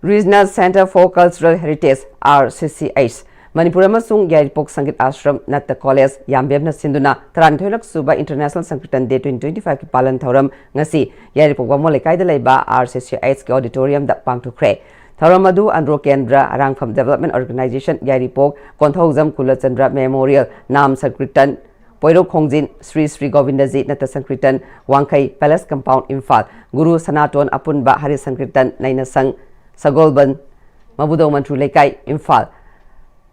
Regional Centre for Cultural Heritage, R C C H, Manipur ꯑꯃꯁꯨꯡ ꯌꯥꯏꯔꯤꯄꯣꯛ ꯁꯪꯒꯤꯠ ꯑꯥꯁ꯭ꯔꯝ, ꯅꯠꯇ ꯀꯣꯂꯦꯖ, ꯌꯥꯝꯕꯦꯝꯅ ꯁꯤꯟꯗꯨꯅ ꯇꯔꯥꯅꯤꯊꯣꯏꯔꯛ ꯁꯨꯕ International Sankirtan Day twenty twenty-five ꯀꯤ ꯄꯥꯂꯟ ꯊꯧꯔꯝ ꯉꯁꯤ ꯌꯥꯏꯔꯤꯄꯣꯛ ꯕꯥꯃꯣꯟ ꯂꯩꯀꯥꯏꯗ ꯂꯩꯕ R C C H ꯀꯤ auditorium ꯗ ꯄꯥꯡꯊꯣꯛꯈ꯭ꯔꯦ꯫ ꯊꯧꯔꯝ ꯑꯗꯨ ꯑꯟꯗ꯭ꯔꯣ ꯀꯦꯟꯗ꯭ꯔ, ꯑꯔꯥꯡꯐꯝ Development Organisation, ꯌꯥꯏꯔꯤꯄꯣꯛ, ꯀꯣꯟꯊꯧꯖꯝ ꯀꯨꯂꯆꯟꯗ꯭ꯔ Memorial, ꯅꯥꯝ ꯁꯪꯀ꯭ꯔꯤꯇꯟ, ꯄꯣꯏꯔꯧ ꯈꯣꯡꯖꯤꯟ, ꯁ꯭ꯔꯤ ꯁ꯭ꯔꯤ ꯒꯣꯕꯤꯟꯗꯖꯤ ꯅꯠꯇ ꯁꯪꯀ꯭ꯔꯤꯇꯟ, ꯋꯥꯡꯈꯩ Palace Compound, ꯏꯝꯐꯥꯜ, ꯒꯨꯔꯨ ꯁꯅꯥꯇꯣꯟ ꯑꯄꯨꯟꯕ ꯍꯔꯤ ꯁꯪꯀ꯭ꯔꯤꯇꯟ, ꯅꯩꯅꯁꯪ, ꯁꯒꯣꯜꯕꯟ, ꯃꯕꯨꯗꯧ ꯃꯟꯇ꯭ꯔꯤ ꯂꯩꯀꯥꯏ, ꯏꯝꯐꯥꯜ,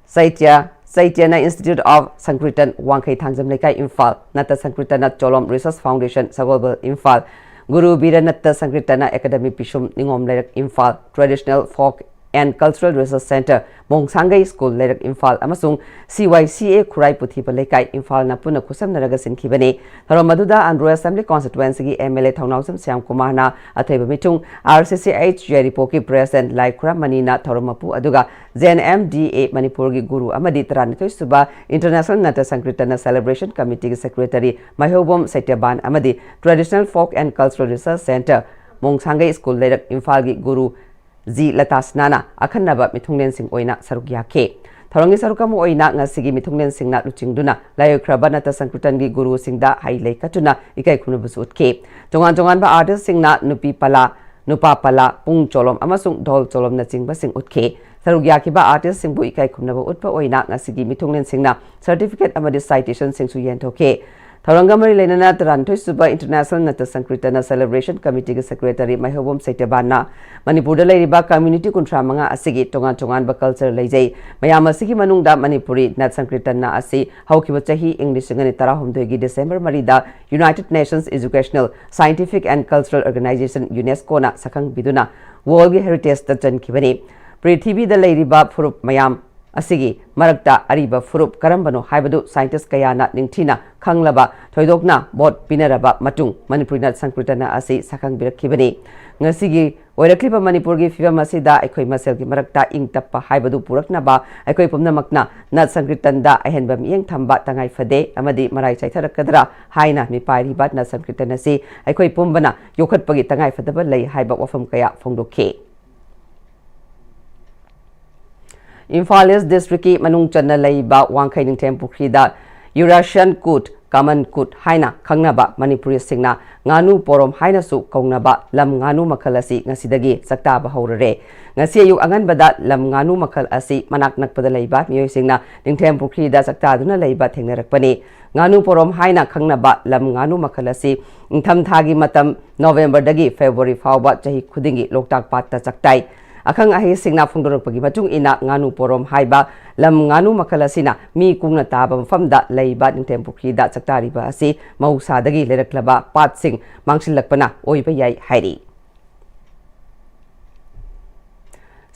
ꯆꯩꯇ꯭ꯌ, ꯆꯩꯇ꯭ꯌꯅ Institute of Sankirtan, ꯋꯥꯡꯈꯩ ꯊꯥꯡꯖꯝ ꯂꯩꯀꯥꯏ, ꯏꯝꯐꯥꯜ, ꯅꯠꯇ ꯁꯪꯀ꯭ꯔꯤꯇꯟꯅ ꯆꯣꯂꯣꯝ Research Foundation, ꯁꯒꯣꯜꯕꯜ, ꯏꯝꯐꯥꯜ, ꯒꯨꯔꯨ ꯕꯤꯔ ꯅꯠꯇ ꯁꯪꯀ꯭ꯔꯤꯇꯟꯅ Academy ꯄꯤꯁꯨꯝ, ꯅꯤꯉꯣꯝ ꯂꯩꯔꯛ, Imphal, Traditional Folk and Cultural Research Centre, Mongsangei school ꯂꯩꯔꯛ, ꯏꯝꯐꯥꯜ, ꯑꯃꯁꯨꯡ C Y C A ꯈꯨꯔꯥꯏ ꯄꯨꯊꯤꯕ ꯂꯩꯀꯥꯏ, ꯏꯝꯐꯥꯜꯅ ꯄꯨꯟꯅ ꯈꯨꯠꯁꯝꯅꯔꯒ ꯁꯤꯟꯈꯤꯕꯅꯤ꯫ ꯊꯧꯔꯝ ꯑꯗꯨꯗ ꯑꯟꯗ꯭ꯔꯣ Assembly Constituency ꯒꯤ M L A ꯊꯧꯅꯥꯎꯖꯝ ꯁ꯭ꯌꯥꯝ ꯀꯨꯃꯥꯔꯅ ꯑꯊꯣꯏꯕ ꯃꯤꯊꯨꯡ, R C C H ꯌꯥꯏꯔꯤꯄꯣꯛꯀꯤ President ꯂꯥꯏꯈꯨꯔꯥꯝ ꯃꯅꯤꯅ ꯊꯧꯔꯝ ꯃꯄꯨ ꯑꯗꯨꯒ J N M D A ꯃꯅꯤꯄꯨꯔꯒꯤ ꯒꯨꯔꯨ ꯑꯃꯗꯤ ꯇꯔꯥꯅꯤꯊꯣꯏ ꯁꯨꯕ International Nata Sankirtana Celebration Committee ꯒꯤ Secretary ꯃꯥꯏꯍꯧꯕꯝ ꯁꯇ꯭ꯌꯕꯥꯟ ꯑꯃꯗꯤ Traditional Folk and Cultural Research Centre, Mongsangei school ꯂꯩꯔꯛ, ꯏꯝꯐꯥꯜꯒꯤ ꯒꯨꯔꯨ ꯖꯤ ꯂꯇꯥꯁꯅꯥꯅ ꯑꯈꯟꯅꯕ ꯃꯤꯊꯨꯡꯂꯦꯟꯁꯤꯡ ꯑꯣꯏꯅ ꯁꯔꯨꯛ ꯌꯥꯈꯤ꯫ ꯊꯧꯔꯝꯒꯤ ꯁꯔꯨꯛ ꯑꯃ ꯑꯣꯏꯅ ꯉꯁꯤꯒꯤ ꯃꯤꯊꯨꯡꯂꯦꯟꯁꯤꯡꯅ ꯂꯨꯆꯤꯡꯗꯨꯅ ꯂꯥꯏꯑꯣꯏꯈ꯭ꯔꯕ ꯅꯠꯇ ꯁꯪꯀ꯭ꯔꯤꯇꯟꯒꯤ ꯒꯨꯔꯨꯁꯤꯡꯗ ꯍꯩ ꯂꯩ ꯀꯠꯇꯨꯅ ꯏꯀꯥꯏ ꯈꯨꯝꯅꯕꯁꯨ ꯎꯠꯈꯤ꯫ ꯇꯣꯉꯥꯟ ꯇꯣꯉꯥꯟꯕ artist ꯁꯤꯡꯅ ꯅꯨꯄꯤ ꯄꯂꯥ, ꯅꯨꯄꯥ ꯄꯂꯥ, ꯄꯨꯡ ꯆꯣꯂꯣꯝ ꯑꯃꯁꯨꯡ ꯙꯣꯜ ꯆꯣꯂꯣꯝꯅꯆꯤꯡꯕꯁꯤꯡ ꯎꯠꯈꯤ꯫ ꯁꯔꯨꯛ ꯌꯥꯈꯤꯕ artist ꯁꯤꯡꯕꯨ ꯏꯀꯥꯏ ꯈꯨꯝꯅꯕ ꯎꯠꯄ ꯑꯣꯏꯅ ꯉꯁꯤꯒꯤ ꯃꯤꯊꯨꯡꯂꯦꯟꯁꯤꯡꯅ certificate ꯑꯃꯗꯤ citation ꯁꯤꯡꯁꯨ ꯌꯦꯟꯊꯣꯛꯈꯤ꯫ ꯊꯧꯔꯝꯒ ꯃꯔꯤ ꯂꯩꯅꯅ ꯇꯔꯥꯅꯤꯊꯣꯏ ꯁꯨꯕ International Nata Sankirtana Celebration Committee ꯒꯤ Secretary ꯃꯥꯏꯍꯧꯕꯝ ꯁꯇ꯭ꯌꯕꯥꯟꯅ ꯃꯅꯤꯄꯨꯔꯗ ꯂꯩꯔꯤꯕ community ꯀꯨꯟꯊ꯭ꯔꯥ ꯃꯉꯥ ꯑꯁꯤꯒꯤ ꯇꯣꯉꯥꯟ ꯇꯣꯉꯥꯟꯕ culture ꯂꯩꯖꯩ꯫ ꯃꯌꯥꯝ ꯑꯁꯤꯒꯤ ꯃꯅꯨꯡꯗ ꯃꯅꯤꯄꯨꯔꯤ ꯅꯠ ꯁꯪꯀ꯭ꯔꯤꯇꯟꯅ ꯑꯁꯤ ꯍꯧꯈꯤꯕ ꯆꯍꯤ ꯏꯪ ꯂꯤꯁꯤꯡ ꯑꯅꯤ ꯇꯔꯥꯍꯨꯝꯗꯣꯏꯒꯤ December ꯃꯔꯤꯗ United Nations Educational, Scientific and Cultural Organization, UNESCO ꯅ ꯁꯛꯈꯪꯕꯤꯗꯨꯅ World ꯒꯤ Heritage ꯇ ꯆꯟꯈꯤꯕꯅꯤ꯫ ꯄ꯭ꯔꯤꯊꯤꯕꯤꯗ ꯂꯩꯔꯤꯕ ꯐꯨꯔꯨꯞ ꯃꯌꯥꯝ ꯑꯁꯤꯒꯤ ꯃꯔꯛꯇ ꯑꯔꯤꯕ ꯐꯨꯔꯨꯞ ꯀꯔꯝꯕꯅꯣ ꯍꯥꯏꯕꯗꯨ scientist ꯀꯌꯥꯅ ꯅꯤꯡꯊꯤꯅ ꯈꯪꯂꯕ, ꯊꯣꯏꯗꯣꯛꯅ vote ꯄꯤꯅꯔꯕ ꯃꯇꯨꯡ ꯃꯅꯤꯄꯨꯔꯤ ꯅꯠ ꯁꯪꯀ꯭ꯔꯤꯇꯟꯅ ꯑꯁꯤ ꯁꯛꯈꯪꯕꯤꯔꯛꯈꯤꯕꯅꯤ꯫ ꯉꯁꯤꯒꯤ ꯑꯣꯏꯔꯛꯂꯤꯕ ꯃꯅꯤꯄꯨꯔꯒꯤ ꯐꯤꯕꯝ ꯑꯁꯤꯗ ꯑꯩꯈꯣꯏ ꯃꯁꯦꯜꯒꯤ ꯃꯔꯛꯇ ꯏꯪ ꯇꯞꯄ ꯍꯥꯏꯕꯗꯨ ꯄꯨꯔꯛꯅꯕ ꯑꯩꯈꯣꯏ ꯄꯨꯝꯅꯃꯛꯅ ꯅꯠ ꯁꯪꯀ꯭ꯔꯤꯇꯟꯗ ꯑꯍꯦꯟꯕ ꯃꯤꯠꯌꯦꯡ ꯊꯝꯕ ꯇꯉꯥꯏ ꯐꯗꯦ ꯑꯃꯗꯤ ꯃꯔꯥꯏ ꯆꯥꯏꯊꯔꯛꯀꯗ꯭ꯔꯥ ꯍꯥꯏꯅ ꯃꯤꯄꯥꯏꯔꯤꯕ ꯅꯠ ꯁꯪꯀ꯭ꯔꯤꯇꯟ ꯑꯁꯤ ꯑꯩꯈꯣꯏ ꯄꯨꯝꯕꯅ ꯌꯣꯛꯈꯠꯄꯒꯤ ꯇꯉꯥꯏ ꯐꯗꯕ ꯂꯩ ꯍꯥꯏꯕ ꯋꯥꯐꯝ ꯀꯌꯥ ꯐꯣꯡꯗꯣꯛꯈꯤ꯫ ꯏꯝꯐꯥꯜ ꯏꯁ ꯗꯤꯁꯇ꯭ꯔꯤꯛꯀꯤ ꯃꯅꯨꯡ ꯆꯟꯅ ꯂꯩꯕ ꯋꯥꯡꯈꯩ ꯅꯤꯡꯊꯦꯝ ꯄꯨꯈ꯭ꯔꯤꯗ ꯌꯨꯔꯥꯁꯤꯌꯥꯟ ꯀꯨꯠ, ꯀꯃꯟ ꯀꯨꯠ ꯍꯥꯏꯅ ꯈꯪꯅꯕ ꯃꯅꯤꯄꯨꯔꯤꯁꯤꯡꯅ ꯉꯥꯅꯨ ꯄꯣꯔꯣꯝ ꯍꯥꯏꯅꯁꯨ ꯀꯧꯅꯕ ꯂꯝ ꯉꯥꯅꯨ ꯃꯈꯜ ꯑꯁꯤ ꯉꯁꯤꯗꯒꯤ ꯆꯥꯛꯇꯥꯕ ꯍꯧꯔꯔꯦ꯫ ꯉꯁꯤ ꯑꯌꯨꯛ ꯑꯉꯟꯕꯗ ꯂꯝ ꯉꯥꯅꯨ ꯃꯈꯜ ꯑꯁꯤ ꯃꯅꯥꯛ ꯅꯛꯄꯗ ꯂꯩꯕ ꯃꯤꯑꯣꯏꯁꯤꯡꯅ ꯅꯤꯡꯊꯦꯝ ꯄꯨꯈ꯭ꯔꯤꯗ ꯆꯥꯛꯇꯥꯗꯨꯅ ꯂꯩꯕ ꯊꯦꯡꯅꯔꯛꯄꯅꯤ꯫ ꯉꯥꯅꯨ ꯄꯣꯔꯣꯝ ꯍꯥꯏꯅ ꯈꯪꯅꯕ ꯂꯝ ꯉꯥꯅꯨ ꯃꯈꯜ ꯑꯁꯤ ꯏꯪꯊꯝꯊꯥꯒꯤ ꯃꯇꯝ ꯅꯣꯕꯦꯝꯕꯔꯗꯒꯤ ꯐꯦꯕ꯭ꯔꯨꯋꯥꯔꯤ ꯐꯥꯎꯕ ꯆꯍꯤ ꯈꯨꯗꯤꯡꯒꯤ ꯂꯣꯛꯇꯥꯛ ꯄꯥꯠꯇ ꯆꯥꯛꯇꯥꯏ꯫ ꯑꯈꯪ ꯑꯍꯩꯁꯤꯡꯅ ꯐꯣꯡꯗꯣꯔꯛꯄꯒꯤ ꯃꯇꯨꯡ ꯏꯟꯅ, ꯉꯥꯅꯨ ꯄꯣꯔꯣꯝ ꯍꯥꯏꯕ ꯂꯝ ꯉꯥꯅꯨ ꯃꯈꯜ ꯑꯁꯤꯅ ꯃꯤ ꯀꯨꯡꯅ ꯇꯥꯕ ꯃꯐꯝꯗ ꯂꯩꯕ ꯅꯤꯡꯊꯦꯝ ꯄꯨꯈ꯭ꯔꯤꯗ ꯆꯥꯛꯇꯥꯔꯤꯕ ꯑꯁꯤ ꯃꯍꯧꯁꯥꯗꯒꯤ ꯂꯩꯔꯛꯂꯕ ꯄꯥꯠꯁꯤꯡ ꯃꯥꯡꯁꯤꯜꯂꯛꯄꯅ ꯑꯣꯏꯕ ꯌꯥꯏ ꯍꯥꯏꯔꯤ꯫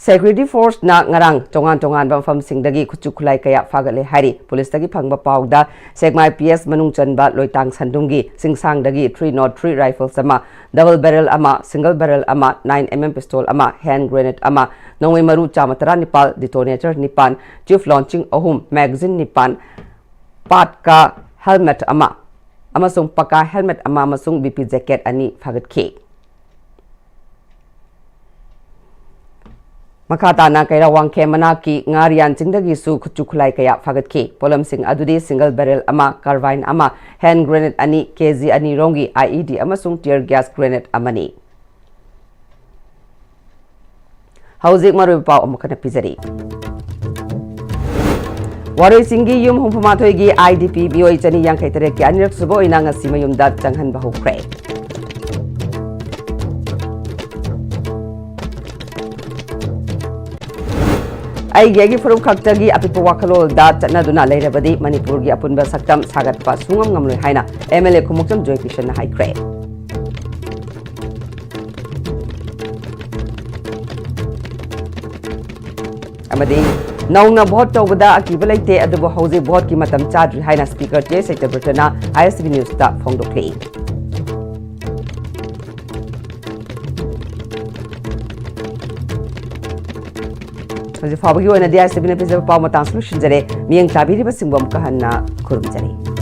ꯁꯦꯀ꯭ꯌꯨꯔꯤꯇꯤ ꯐꯣꯔꯁꯅ ꯉꯔꯥꯡ ꯇꯣꯉꯥꯟ ꯇꯣꯉꯥꯟꯕ ꯃꯐꯝꯁꯤꯡꯗꯒꯤ ꯈꯨꯠꯁꯨ ꯈꯨꯠꯂꯥꯏ ꯀꯌꯥ ꯐꯥꯒꯠꯂꯦ ꯍꯥꯏꯔꯤ꯫ ꯄꯨꯂꯤꯁꯇꯒꯤ ꯐꯪꯕ ꯄꯥꯎꯗ, ꯁꯦꯛꯃꯥꯏ ꯄꯤ ꯑꯦꯁ ꯃꯅꯨꯡ ꯆꯟꯕ ꯂꯣꯏꯇꯥꯡ ꯁꯟꯗꯨꯡꯒꯤ ꯆꯤꯡꯁꯥꯡꯗꯒꯤ three nought three rifles ꯑꯃ, double barrel ꯑꯃ, single barrel ꯑꯃ, nine M M pistol ꯑꯃ, hand grenade ꯑꯃ, ꯅꯣꯡꯃꯩ ꯃꯔꯨ ꯆꯥꯝꯃ ꯇꯔꯥꯅꯤꯄꯥꯜ, detonator ꯅꯤꯄꯥꯟ, chief launching ꯑꯍꯨꯝ, magazine ꯅꯤꯄꯥꯟ, ꯄꯥꯠꯀꯥ helmet ꯑꯃ ꯑꯃꯁꯨꯡ ꯄꯀꯥ helmet ꯑꯃ ꯑꯃꯁꯨꯡ B P jacket ꯑꯅꯤ ꯐꯥꯒꯠꯈꯤ꯫ ꯃꯈꯥ ꯇꯥꯅ ꯀꯩꯔꯥꯋꯥꯡꯈꯦꯝ ꯃꯅꯥꯛꯀꯤ ꯉꯥꯔꯤꯌꯥꯟ ꯆꯤꯡꯗꯒꯤꯁꯨ ꯈꯨꯠꯁꯨ ꯈꯨꯠꯂꯥꯏ ꯀꯌꯥ ꯐꯥꯒꯠꯈꯤ꯫ ꯄꯣꯠꯂꯝꯁꯤꯡ ꯑꯗꯨꯗꯤ single barrel ꯑꯃ, carbine ꯑꯃ, hand grenade ꯑꯅꯤ, K G ꯑꯅꯤ ꯔꯣꯝꯒꯤ I E D ꯑꯃꯁꯨꯡ tear gas grenade ꯑꯃꯅꯤ꯫ ꯍꯧꯖꯤꯛ ꯃꯔꯨꯑꯣꯏꯕ ꯄꯥꯎ ꯑꯃꯨꯛ ꯍꯟꯅ ꯄꯤꯖꯔꯤ꯫ ꯋꯥꯔꯣꯏꯁꯤꯡꯒꯤ ꯌꯨꯝ ꯍꯨꯝꯐꯨ ꯃꯥꯊꯣꯏꯒꯤ I D P ꯃꯤꯑꯣꯏ ꯆꯅꯤ ꯌꯥꯡꯈꯩ ꯇꯔꯦꯠꯀꯤ ꯑꯅꯤꯔꯛ ꯁꯨꯕ ꯑꯣꯏꯅ ꯉꯁꯤ ꯃꯌꯨꯝꯗ ꯆꯪꯍꯟꯕ ꯍꯧꯈ꯭ꯔꯦ꯫ ꯑꯩꯒꯤ ꯑꯩꯒꯤ ꯐꯨꯔꯨꯞ ꯈꯛꯇꯒꯤ ꯑꯄꯤꯛꯄ ꯋꯥꯈꯜꯂꯣꯟꯗ ꯆꯠꯅꯗꯨꯅ ꯂꯩꯔꯕꯗꯤ ꯃꯅꯤꯄꯨꯔꯒꯤ ꯑꯄꯨꯟꯕ ꯁꯛꯇꯝ ꯁꯥꯒꯠꯄ ꯁꯨꯡꯉꯝ ꯉꯝꯂꯣꯏ ꯍꯥꯏꯅ M L A ꯈꯨꯃꯨꯛꯆꯝ ꯖꯣꯏꯀꯤꯁꯟꯅ ꯍꯥꯏꯈ꯭ꯔꯦ꯫ ꯑꯃꯗꯤ ꯅꯧꯅ ꯚꯣꯠ ꯇꯧꯕꯗ ꯑꯀꯤꯕ ꯂꯩꯇꯦ, ꯑꯗꯨꯕꯨ ꯍꯧꯖꯤꯛ ꯚꯣꯠꯀꯤ ꯃꯇꯝ ꯆꯥꯗ꯭ꯔꯤ ꯍꯥꯏꯅ Speaker J. ꯁꯇ꯭ꯌꯕ꯭ꯔꯇꯅ I S T V Newsꯇ ꯐꯣꯡꯗꯣꯛꯂꯤ꯫ ꯍꯧꯖꯤꯛ ꯐꯥꯎꯕꯒꯤ ꯑꯣꯏꯅꯗꯤ I S T Vꯅ ꯄꯤꯖꯕ ꯄꯥꯎ ꯃꯇꯥꯡꯁꯨ ꯂꯣꯏꯁꯤꯟꯖꯔꯦ꯫ ꯃꯤꯠꯌꯦꯡ ꯇꯥꯕꯤꯔꯤꯕꯁꯤꯡꯕꯨ ꯑꯃꯨꯛꯀ ꯍꯟꯅ ꯈꯨꯔꯨꯝꯖꯔꯤ꯫